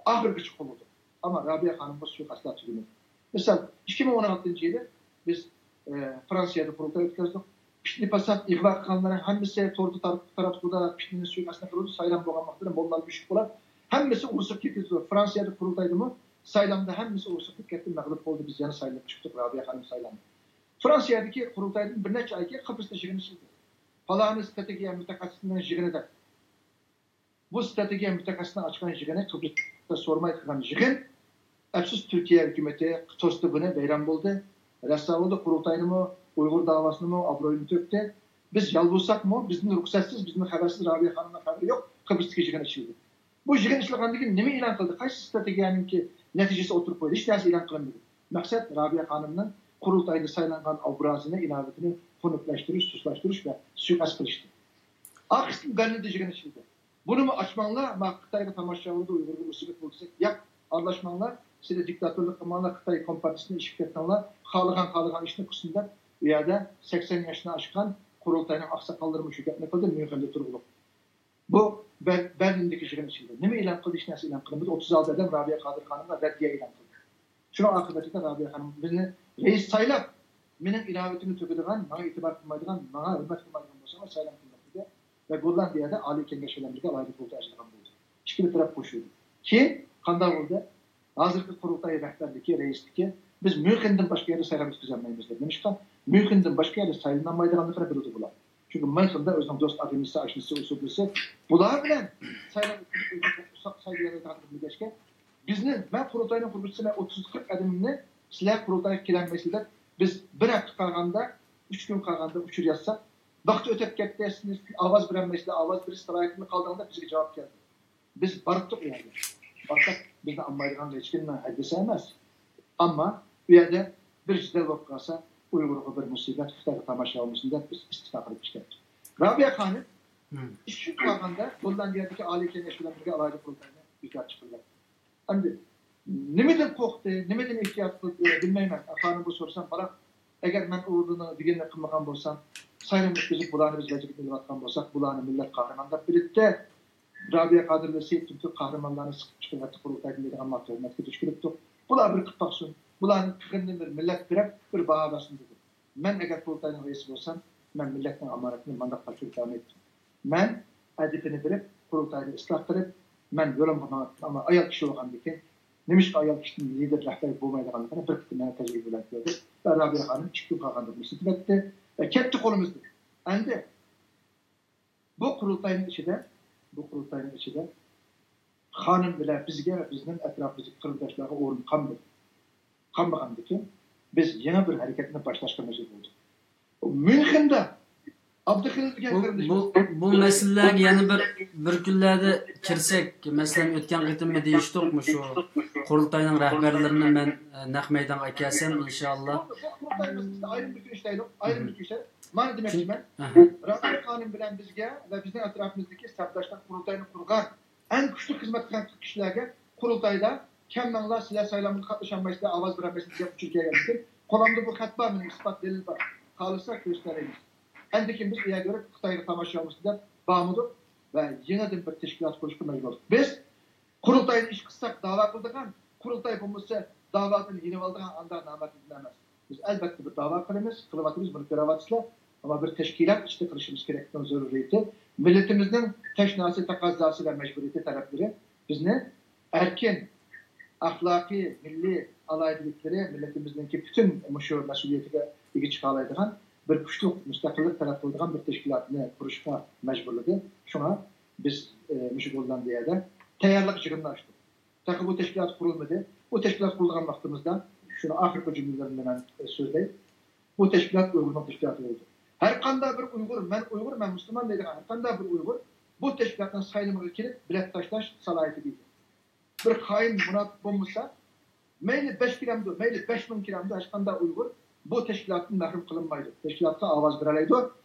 ئاخىرغىچە قوللىدۇق. ئەمما رابىيە خانىمغا سۇيىقەستلەر تۈگىمىدى. مىسال، ئىككى مىڭ ئون ئالتىنچى يىلى بىز، ئە، فرانسىيەدە قۇرۇلتاي ئۆتكۈزدۇق. پىتنە-پاسات، ئىغۋا قىلغانلارنىڭ ھەممىسى توردا تار-، تاراتقۇدا پىتنىنى، سۇيىقەستنى قىلىدۇ. سايرام بولغان ۋاقتىدا موللار مۈشۈك بولار. ھەممىسى ئۇرۇشۇپ كېتىدۇ. فرانسىيەدە قۇرۇلتايدىمۇ سايلامدا ھەممىسى ئۇرۇق-سۇرۇق كەتتى، مەغلۇپ بولدى، بىز يەنە سايلىنىپ چىقتۇق، رابىيە خانىم سايلاندى. فرانسىيەدىكى قۇرۇلتايدىن بىر نەچچە ئاي كېيىن قىبرىستا يىغىن ئېچىلدى. پالانى ستراتېگىيە مۇتەخەسسىسىنىڭ يىغىنى دەپ. بۇ ستراتېگىيە مۇتەخەسسىسىنىڭ ئاچقان يىغىنى، قىبرىستا سورىماي قىلغان يىغىن. ئەپسۇس، تۈركىيە ھۆكۈمىتى توستى بۇنى، ۋەيران بولدى. رەسۋا بولدى، قۇرۇلتاينىمۇ، ئۇيغۇر داۋاسىنىمۇ ئابرۇيىنى تۆكتى. بىز يالۋۇرساقمۇ، بىزدىن رۇخسەتسىز، بىزدىن خەۋەرسىز، رابىيە خانىمنىڭ خەۋىرى يوق، قىبرىستىكى يىغىن ئېچىلدى. بۇ يىغىن ئېچىلغاندىن كېيىن نېمە ئېلان قىلدى؟ قايسى ستراتېگىيەنىڭكى نەتىجىسى ئوتتۇرىغا قويدى؟ ھېچ نەرسە ئېلان قىلىنمىدى. مەقسەت، رابىيە خانىمنىڭ قۇرۇلتايدا سايلانغان ئوبرازىنى، ئىناۋىتىنى خۇنۈكلەشتۈرۈش، سۇسلاشتۇرۇش ۋە سۇيىقەست قىلىشتى. ئاخىرسىدا بەرلىندە يىغىن ئېچىلدى. بۇنىمۇ ئاچماڭلار، ما خىتايغا تاماشا بولدى، ئۇيغۇرغا مۇسىبەت بولدى دېسەك، ياق، ئارىلاشماڭلار، سىلەر دىكتاتورلۇق قىلماڭلار، خىتاي كومپارتىيىسىنى ئېشىپ كەتمەڭلار، خالىغان، خالىغان ئىشنى قىلسۇن دەپ، ئۇ يەردە سەكسەن ياشتىن ئاشقان قۇرۇلتاينىڭ ئاقساقاللىرىمۇ شۇ گەپنى قىلدى، ميۇنخېندا تۇرغۇلۇق. بۇ بەر-، بەرلىندىكى يىغىن ئىچىدە. نېمە ئېلان قىلدى؟ ھېچ نەرسە ئېلان قىلمىدى. ئوتتۇز ئالتە ئادەم رابىيە قادىر خانىمغا رەددىيە ئېلان قىلدى. شۇنىڭ ئاقىۋىتىدە رابىيە خانىم بىزنى رەئىس سايلاپ، مېنىڭ ئىناۋىتىمنى تۆكىدىغان، ماڭا ئېتىبار قىلمايدىغان، ماڭا ھۆرمەت قىلمايدىغان بولسىڭىز سايلام قىلماڭ دېدى. ۋە گوللاندىيەدە ئالىي كېڭەش بىلەن بىرگە ئالاھىدە قۇرۇلتاي ئاچىدىغان بولدى. ئىككىلا تەرەپ قوشۇلدى. كېيىن قانداق بولدى؟ ھازىرقى قۇرۇلتاي رەھبەرلىكى، رەئىسلىكى، بىز ميۇنخېندىن باشقا يەردە سايلام ئۆتكۈزەلمەيمىز دېدى. نېمىشقا؟ ميۇنخېندىن باشقا يەردە سايلىنالمايدىغانلىقىنى بىلىدۇ بۇلار. چۈنكى ميۇنخېندا ئۆزىنىڭ دوست ئاغىنىسى، ئاشنىسى، ئۇسسۇلىسى، بۇلار بىلەن سايلام ئۆتكۈزۈپ ئۆزىنى ئۇزاق سايلايالايدىغانلىقىنى بىلگەچكە، بىزنى، مەن قۇرۇلتاينىڭ قۇرۇلتىيىسى، مەن ئوتتۇز قىرىق ئادىمىمنى سىلەر قۇرۇلتايغا كېلەلمەيسىلەر دەپ، بىز بىر ھەپتە قالغاندا، ئۈچ كۈن قالغاندا ئۇچۇر يازساق، ۋاقىت ئۆتۈپ كەتتى، سىلەر ئاۋاز بېرەلمەيسىلەر، ئاۋاز بېرىش سالاھىيىتىدىن قالدىڭلار دەپ بىزگە جاۋاب كەلدى. بىز باردۇق ئۇ يەرگە. بارساق، بىزنى ئالمايدىغان ھېچكىمنىڭ ھەددىسى ئەمەس. ئەمما ئۇ يەردە بىر جېدەل بولۇپ قالسا، ئۇيغۇرغا بىر مۇسىبەت، خىتايغا تاماشا بولمىسۇن دەپ بىز ئىستېپا قىلىپ چىقتۇق. رابىيە خانىم ئىككى كۈن قالغاندا گوللاندىيەدىكى ئالىي كېڭەش بىلەن بىرگە ئالاھىدە قۇرۇلتاينى بىكار چىقىرىۋەتتى. ئەمدى نېمىدىن قورقتى، نېمىدىن ئېھتىيات قىلدى بىلمەيمەن. خانىمغا سورىسام، بالا، ئەگەر مەن ئۇنىڭ دېگىنىنى قىلمىغان بولسام، سايلام ئۆتكۈزۈپ، بۇلارنى بىز ۋەجىپە ئېلىۋاتقان بولساق، بۇلارنى مىللەت قەھرىمان دەپ بىلىدۇ. رابىيە قادىر ۋە سېيىت تۈركى قەھرىمانلارنى سىقىپ چىقىرىۋەتتى قۇرۇلتايدىن دەيدىغان ماقۇل ھۆرمەتكە دۇچ كېلىپتۇ. بۇلار بىر قىلىپ باقسۇن. بۇلارنىڭ قىلغىنىنى بىر مىللەت بېرىپ، بىر باھا بەرسۇن دېدى. مەن ئەگەر قۇرۇلتاينىڭ رەئىسى بولسام، مەن مىللەتنىڭ ئامانىتىنى مانداق قاچۇرۇپ بەرمەيتتىم. مەن ئەدىپىنى بېرىپ، قۇرۇلتاينى ئىسلاھ قىلىپ، مەن يولۇمغا ماڭاتتىم. ئەمما ئايال كىشى بولغاندىكىن، نېمىشقا ئايال كىشىدىن لىدېر، رەھبەر بولمايدىغانلىقىنى بىر قېتىم يەنە تەجرىبە بىلەن كۆردۈم. ۋە رابىيە خانىم ئىككى كۈن قالغاندا مۇسىبەت ئەتتى ۋە كەتتى قولىمىزدىن. ئەمدى بۇ قۇرۇلتاينىڭ ئىچىدە، بۇ قۇرۇلتاينىڭ ئىچىدە خانىم بىلەن بىزگە ۋە بىزنىڭ ئەتراپىمىزدىكى قېرىنداشلارغا ئورۇن قالمىدى. قالمىغاندىكىن، بىز يېڭى بىر ھەرىكەتنى باشلاشقا مەجبۇر بولدۇق. ميۇنخېندا ئابدۇخېلىل دېگەن بۇ، قېرىندىشىمىز بۇ، بۇ مەسىلىلەرگە يەنە بىر، بىر كۈنلەردە كىرسەك، مەسىلەن، ئۆتكەن قېتىممۇ دېيىشتۇق، مۇشۇ قۇرۇلتاينىڭ رەھبەرلىرىنى مەن، ئە، نەق مەيدانغا ئەكەلسەم، ئىنشائاللا. بۇ، بۇ قۇرۇلتاي مەسىلىسى ئايرىم بىر كۈن ئىشلەيلى، ئايرىم بىر كۈن ئىشلەيلى. مانا دېمەكچىمەن، ئەھە. رابىيە خانىم بىلەن بىزگە ۋە بىزنىڭ ئەتراپىمىزدىكى سەپداشلار، قۇرۇلتاينى قۇرغان، ئەڭ كۈچلۈك خىزمەت قىلغان كىشىلەرگە قۇرۇلتايدا، كەلمەڭلار، سىلەر سايلامغا قاتنىشالمايسىلەر، ئاۋاز بېرەلمەيسىلەر دېگەن ئۇچۇر كەلگەندىكىن، قولۇمدا بۇ خەت بار، مېنىڭ ئىسپات دەلىل بار. خالىسا كۆرسىتەلەيمىز. ئەندىكىن بىز ئۇ يەرگە بېرىپ، خىتايغا تاماشا بولمىسۇن دەپ بارمىدۇق ۋە يېڭىدىن بىر تەشكىلات قۇرۇشقا مەجبۇر بولدۇق. بىز قۇرۇلتاينى ئىش قىلساق داۋا قىلىدىغان، قۇرۇلتاي بولمىسا داۋادىن يېنىۋالىدىغان ئانداق نامەردلەردىن ئەمەس. بىز ئەلۋەتتە بىر داۋا قىلىمىز، قىلىۋاتىمىز، بۇنى كۆرۈۋاتىسىلەر. ئەمما بىر تەشكىلات ئىچىدە قىلىشىمىز كېرەكلىكىنىڭ زۆرۈرىيىتى، مىللىتىمىزنىڭ تەشناسى، تەقەززاسى ۋە مەجبۇرىيىتى تەلەپلىرى بىزنى ئەركىن، ئەخلاقىي، مىللىي ئالاھىدىلىكلىرى، مىللىتىمىزنىڭكى پۈتۈن مۇشۇ مەسئۇلىيىتىگە ئىگە چىقالايدىغان بىر كۈچلۈك مۇستەقىللىق تەلەپ قىلىدىغان بىر تەشكىلاتنى قۇرۇشقا مەجبۇرلىدى. شۇڭا بىز، ئە، مۇشۇ گوللاندىيەدە تەييارلىق يىغىنىنى ئاچتۇق. تېخى بۇ تەشكىلات قۇرۇلمىدى. بۇ تەشكىلات قۇرۇلغان ۋاقتىمىزدا، شۇنى ئاخىرقى جۈملىلىرىمدە مەن، ئە، سۆزلەي. بۇ تەشكىلات ئۇيغۇرنىڭ تەشكىلاتى بولدى. ھەر قانداق بىر ئۇيغۇر، مەن ئۇيغۇر، مەن مۇسۇلمان دەيدىغان ھەر قانداق بىر ئۇيغۇر بۇ تەشكىلاتنىڭ سايلىمىغا كېلىپ بېلەت تاشلاش سالاھىيىتىگە ئىگە. بىر خائىن، مۇناپىق بولمىسا، مەيلى بەش كىرەمدۇ، مەيلى بەش مىڭ كىرەمدۇ، ھەر قانداق ئۇيغۇر بۇ تەشكىلاتتىن مەھرۇم قىلىنمايدۇ. تەشكىلاتقا ئاۋاز بېرەلەيدۇ،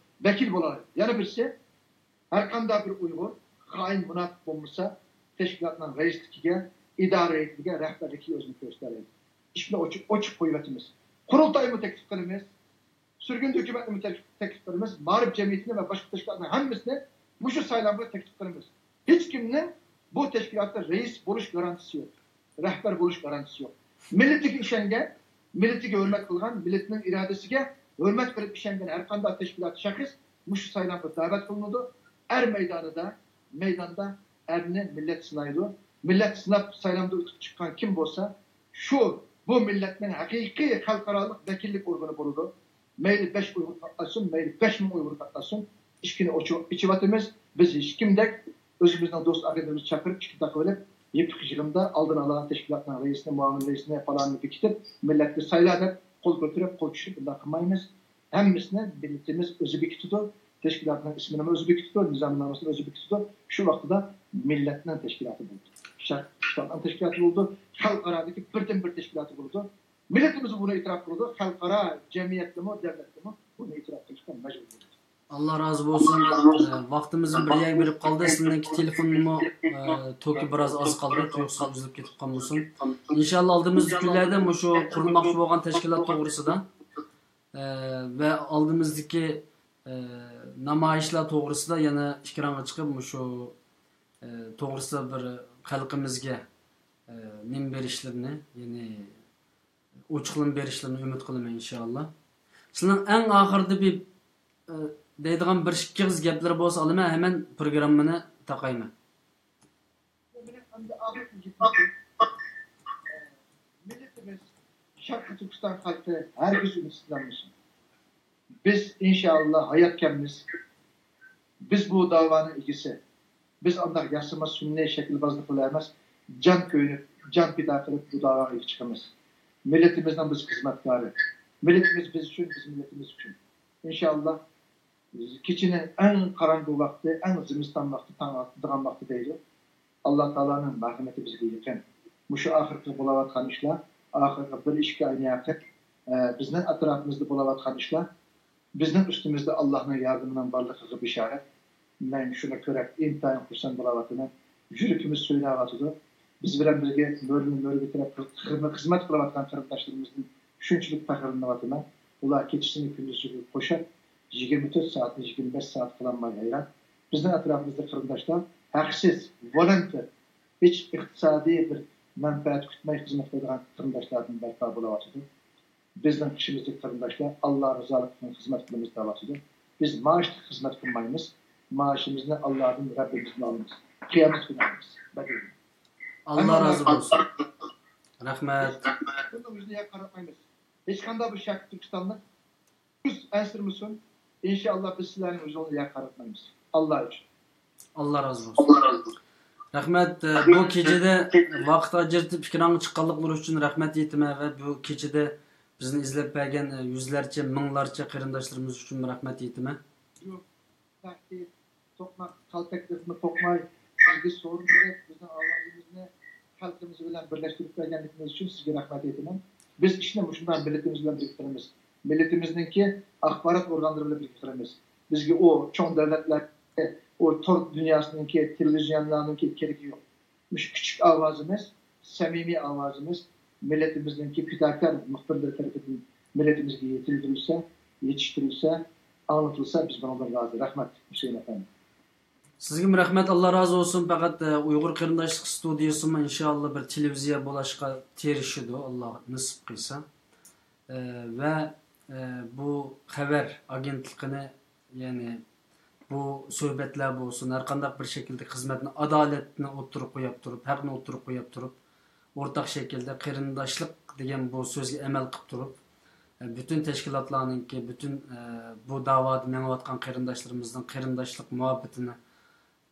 ۋەكىل بولالايدۇ. يەنە بىرسى، ھەر قانداق بىر ئۇيغۇر خائىن، مۇناپىق بولمىسا، تەشكىلاتنىڭ رەئىسلىكىگە، ئىدارە ھەيئىتىگە، رەھبەرلىككە ئۆزىنى كۆرسىتەلەيدۇ. ئىشىكنى ئوچۇق، ئوچۇق قويۇۋېتىمىز. قۇرۇلتايمۇ تەكلىپ قىلىمىز. سۈرگۈندە ھۆكۈمەتنىمۇ تەكلىپ، تەكلىپ قىلىمىز. مائارىپ جەمئىيىتىنى ۋە باشقا تەشكىلاتلارنىڭ ھەممىسىنى مۇشۇ سايلامغا تەكلىپ قىلىمىز. ھېچكىمنىڭ بۇ تەشكىلاتتا رەئىس بولۇش گارانتىسى يوق. رەھبەر بولۇش گارانتىسى يوق. مىللىتىگە ئىشەنگەن، مىللىتىگە ھۆرمەت قىلغان، مىللىتىنىڭ ئىرادىسىگە ھۆرمەت قىلىپ ئىشەنگەن ھەر قانداق تەشكىلات، شەخس مۇشۇ سايلامغا دەۋەت قىلىنىدۇ. ئەر مەيدانىدا، مەيداندا ئەرنى مىللەت سىنايدۇ. مىللەت سىناپ سايلامدا ئۇتۇپ چىققان كىم بولسا، شۇ بۇ مىللەتنىڭ ھەقىقىي خەلقئارالىق ۋەكىللىك ئورگىنى بولىدۇ. مەيلى بەش ئۇيغۇر قاتناشسۇن، مەيلى بەش مىڭ ئۇيغۇر قاتناشسۇن، ئىشىكىنى ئېچىۋاتىمىز. بىز ھېچكىمدەك ئۆزىمىزنىڭ دوست ئاغىنىلىرىمىزنى چاقىرىپ ئىككى تاقىۋېلىپ، يىپلىق يىغىندا ئالدىن ئالا تەشكىلاتنىڭ رەئىسىنى، مۇئاۋىن رەئىسىنى، پالاننى بېكىتىپ، مىللەتكە سايلا دەپ قول كۆتۈرۈپ، قول چۈشۈرۈپ ئۇنداق قىلمايمىز. ھەممىسىنى مىللىتىمىز ئۆزى بېكىتىدۇ. تەشكىلاتنىڭ ئىسمىنىمۇ ئۆزى بېكىتىدۇ، نىزامنامىسىنى ئۆزى بېكىتىدۇ. شۇ ۋاقتىدا مىللەتنىڭ تەشكىلاتى بولىدۇ. شەرقىي تۈركىستاننىڭ تەشكىلاتى بولىدۇ. خەلقئارادىكى بىردىنبىر تەشكىلاتى بولىدۇ. مىللىتىمىز بۇنى ئېتىراپ قىلىدۇ. خەلقئارا جەمئىيەتلىمۇ، دۆلەتلىمۇ بۇنى ئېتىراپ قىلىشقا مەجبۇر بولىدۇ. ئاللا رازى بولسۇن. ئە، ۋاقتىمىزمۇ بىر يەرگە بېرىپ قالدى. سىزنىڭكى تېلېفوننىڭمۇ، ئە، توكى بىراز ئاز قالدى. تۇيۇقسىز ئۈزۈلۈپ كېتىپ قالمىسۇن. ئىنشاللا ئالدىمىزدىكى كۈنلەردە مۇشۇ قۇرۇلماقچى بولغان تەشكىلات توغرىسىدا، ئە، ۋە ئالدىمىزدىكى، ئە، نامايىشلار توغرىسىدا يەنە ئېكرانغا چىقىپ مۇشۇ، ئە، توغرىسىدا بىر خەلقىمىزگە، ئە، نېمە بېرىشلىرىنى، يەنى ئوچۇقلىما بېرىشلىرىنى ئۈمىد قىلىمەن، ئىنشائاللا. سىلەرنىڭ ئەڭ ئاخىرىدا بىر، ئە، دەيدىغان بىر ئىككى ئېغىز گەپلىرى بولسا ئالىمەن، ھەمەن پروگراممىنى تاقايمەن. مېنىڭ ئەمدى ئاخىرقى گېپىم، مىللىتىمىز، شەرقىي تۈركىستان خەلقى ھەرگىز ئۈمىدسىزلەنمىسۇن. بىز ئىنشائاللا ھاياتكەنمىز. بىز بۇ داۋانىڭ ئىگىسى. بىز ئانداق ياسىماس سۈنئىي شەكىلبازلىق بىلەن ئەمەس، جان كۆيۈنۈپ، جان پىدا قىلىپ بۇ داۋاغا ئىگە چىقىمىز. مىللىتىمىزنىڭ بىز خىزمەتكارى. مىللىتىمىز بىز ئۈچۈن، بىز مىللىتىمىز ئۈچۈن. ئىنشائاللا، كېچىنىڭ ئەڭ قاراڭغۇ ۋاقتى، ئەڭ زىمىستان ۋاقتى، تاڭ ئاتىدىغان ۋاقتى دەيدۇ. ئاللا تائالانىڭ مەرھىمىتى بىزگە يېقىن. مۇشۇ ئاخىرقى بولاۋاتقان ئىشلار، ئاخىرقى بىر ئىككى ئاينى يېقىن، ئە، بىزنىڭ ئەتراپىمىزدا بولاۋاتقان ئىشلار، بىزنىڭ ئۈستىمىزدە ئاللانىڭ ياردىمىنىڭ بارلىقىغا بېشارەت. مەن شۇنى كۆرۈپ ئىنتايىن خۇرسەن بولاۋاتىمەن. يۈرىكىمىز سۆيۈنۈۋاتىدۇ. بىز بىلەن بىرگە مۆرىنى مۆرىگە تىرەپ خىزمەت قىلىۋاتقان قېرىنداشلىرىمىزدىن شۇنچىلىك پەخىرلىنىۋاتىمەن. ئۇلار كېچىسىنى كۈندۈزىگە قوشۇپ، يىگىرمە تۆت سائەتنى يىگىرمە بەش سائەت قىلالماي ھەيران. بىزنىڭ ئەتراپىمىزدا قېرىنداشلار ھەقسىز، ۋولونتېر، ھېچ ئىقتىسادىي بىر مەنپەئەت كۈتمەي خىزمەت قىلىدىغان قېرىنداشلاردىن بەرپا بولاۋاتىدۇ. بىزنىڭ ئىچىمىزدىكى قېرىنداشلار ئاللا رىزالىقىدىن خىزمەت قىلىمىز دەۋاتىدۇ. بىز مائاشلىق خىزمەت قىلمايمىز. مائاشىمىزنى ئاللادىن، رەببىمىزدىن ئالىمىز. قىيامەت كۈنى ئالىمىز. بەدىلىنى. ئاللا رازى بولسۇن. رەھمەت. بۇنىڭ يۈزىنى يەرگە قاراتمايمىز. ھېچقانداق بىر شەرقىي تۈركىستانلىق كۆز ئەنسىرىمىسۇن. ئىنشائاللا، بىز سىلەرنىڭ يۈزىڭىزنى يەرگە قاراتمايمىز. ئاللا ئۈچۈن. ئاللا رازى بولسۇن. رەھمەت، ئە، بۇ كېچىدە ۋاقىت ئاجرىتىپ ئېكرانغا چىققانلىقلىرى ئۈچۈن رەھمەت ئېيتىمەن ۋە بۇ كېچىدە بىزنى ئىزدەپ بەرگەن، ئە، يۈزلەرچە، مىڭلارچە قېرىنداشلىرىمىز ئۈچۈن رەھمەت ئېيتىمەن. تەھدىت، توقماق، تالپەكلىرىنى توقماي، بىزگە سورۇن بېرىپ، بىزنىڭ ئاۋازىمىزنى خەلقىمىز بىلەن بىرلەشتۈرۈپ بەرگەنلىكىڭىز ئۈچۈن سىزگە رەھمەت ئېيتىمەن. بىز ئىشنى مۇشۇنداق مىللىتىمىز بىلەن بىرگە قىلىمىز. مىللىتىمىزنىڭكى ئاخبارات ئورگانلىرى بىلەن بىرگە قىلىمىز. بىزگە ئۇ چوڭ دۆلەتلەر، ئۇ تور دۇنياسىنىڭكى، تېلېۋىزىيونلارنىڭكى كېرىكى يوق. مۇشۇ كىچىك ئاۋازىمىز، سەمىمىي ئاۋازىمىز مىللىتىمىزنىڭكى پىداكار مۇخبىرلىرى تەرىپىدىن مىللىتىمىزگە يېتىلدۈرۈلسە، يېتىشتۈرۈلسە، ئاڭلىتىلسا، بىز بۇنىڭدىن رازى. رەھمەت، ھۈسەيىن ئەپەندى. سىزگىمۇ رەھمەت، ئاللا رازى بولسۇن. پەقەت، ئە، ئۇيغۇر قېرىنداشلىق ستۇدىيىسىمۇ ئىنشائاللا بىر تېلېۋىزىيە بولۇشقا تىرىشىدۇ، ئاللا نېسىپ قىلسا. ئە، ۋە، ئە، بۇ خەۋەر ئاگېنتلىقىنى، يەنى بۇ سۆھبەتلەر بولسۇن، ھەرقانداق بىر شەكىلدىكى خىزمەتنى، ئادالەتنى ئوتتۇرىغا قويۇپ تۇرۇپ، ھەقنى ئوتتۇرىغا قويۇپ تۇرۇپ، ئورتاق شەكىلدە قېرىنداشلىق دېگەن بۇ سۆزگە ئەمەل قىلىپ تۇرۇپ، ئە، پۈتۈن تەشكىلاتلارنىڭكى، پۈتۈن، ئە، بۇ داۋادا مېڭىۋاتقان قېرىنداشلىرىمىزنىڭ قېرىنداشلىق مۇھەببىتىنى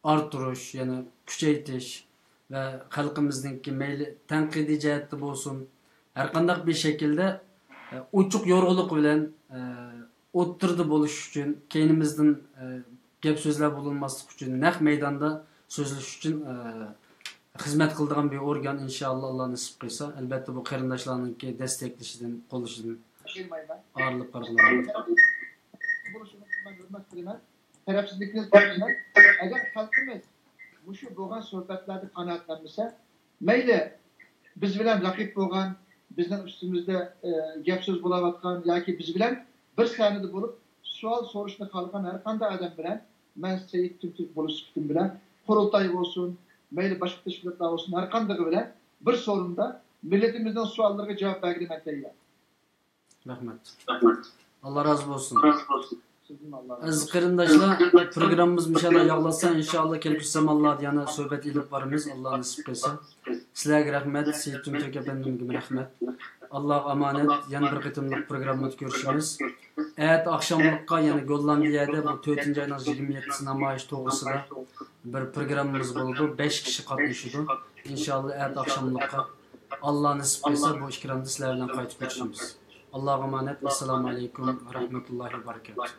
ئارتتۇرۇش، يەنى كۈچەيتىش ۋە خەلقىمىزنىڭكى مەيلى تەنقىدىي جەھەتتە بولسۇن، ھەرقانداق بىر شەكىلدە، ئە، ئوچۇق يورغىلىق بىلەن، ئە، ئوتتۇرىدا بولۇش ئۈچۈن، كەينىمىزدىن، ئە، گەپ سۆزلەر بولۇنماسلىق ئۈچۈن نەق مەيداندا سۆزلىشىش ئۈچۈن، ئە، خىزمەت قىلىدىغان بىر ئورگان، ئىنشائاللا، ئاللا نېسىپ قىلسا. ئەلبەتتە، بۇ قېرىنداشلارنىڭكى دەستەكلىشىدىن، قوللىشىدىن ئايرىلىپ قالغىلى بولمايدۇ. بولۇشىڭىزغا مەن ھۆرمەت قىلىمەن. تەرەپسىزلىكىڭىزنى قىلىمەن. ئەگەر خەلقىمىز مۇشۇ بولغان سۆھبەتلەردە قانائەتلەنمىسە، مەيلى بىز بىلەن رەقىب بولغان، بىزنىڭ ئۈستىمىزدە، ئە، گەپ سۆز بولاۋاتقان ياكى بىز بىلەن بىر سەھنىدە بولۇپ سوئال سورىشىنى خالىغان ھەر قانداق ئادەم بىلەن، مەن سەئىد تۈمتۈرك بولۇش سۈپىتىم بىلەن، قۇرۇلتاي بولسۇن، مەيلى باشقا تەشكىلاتلار بولسۇن، ھەر قاندىقى بىلەن بىر سورۇندا مىللىتىمىزنىڭ سوئاللىرىغا جاۋاب بەرگىلى مەن تەييار. رەھمەت. ئاللا رازى بولسۇن. ئەزىز قېرىنداشلار، پروگراممىمىز مۇشۇ يەردە ياغلانسا، ئىنشائاللا كېلىپ زامانلاردا يەنە سۆھبەت ئېلىپ بارىمىز، ئاللا نېسىپ قىلسا. سىلەرگە رەھمەت، سېيىت تۈمتۈرك ئەپەندىمگىمۇ رەھمەت. ئاللاغا ئامانەت، يەنە بىر قېتىملىق پروگراممىدا كۆرۈشىمىز. ئەتە ئاخشاملىققا يەنە گوللاندىيەدە بۇ تۆتىنچى ئاينىڭ يىگىرمە يەتتىسى نامايىش توغرىسىدا بىر پروگراممىمىز بولىدۇ، بەش كىشى قاتنىشىدۇ. ئىنشائاللا ئەتە ئاخشاملىققا ئاللا نېسىپ قىلسا بۇ ئىكرامدا سىلەر بىلەن قايتا كۆرۈشىمىز. ئاللاغا ئامانەت، ئەسسالامۇ ئەلەيكۇم ۋە رەھمەتۇللاھى ۋە بەرىكاتۇھ.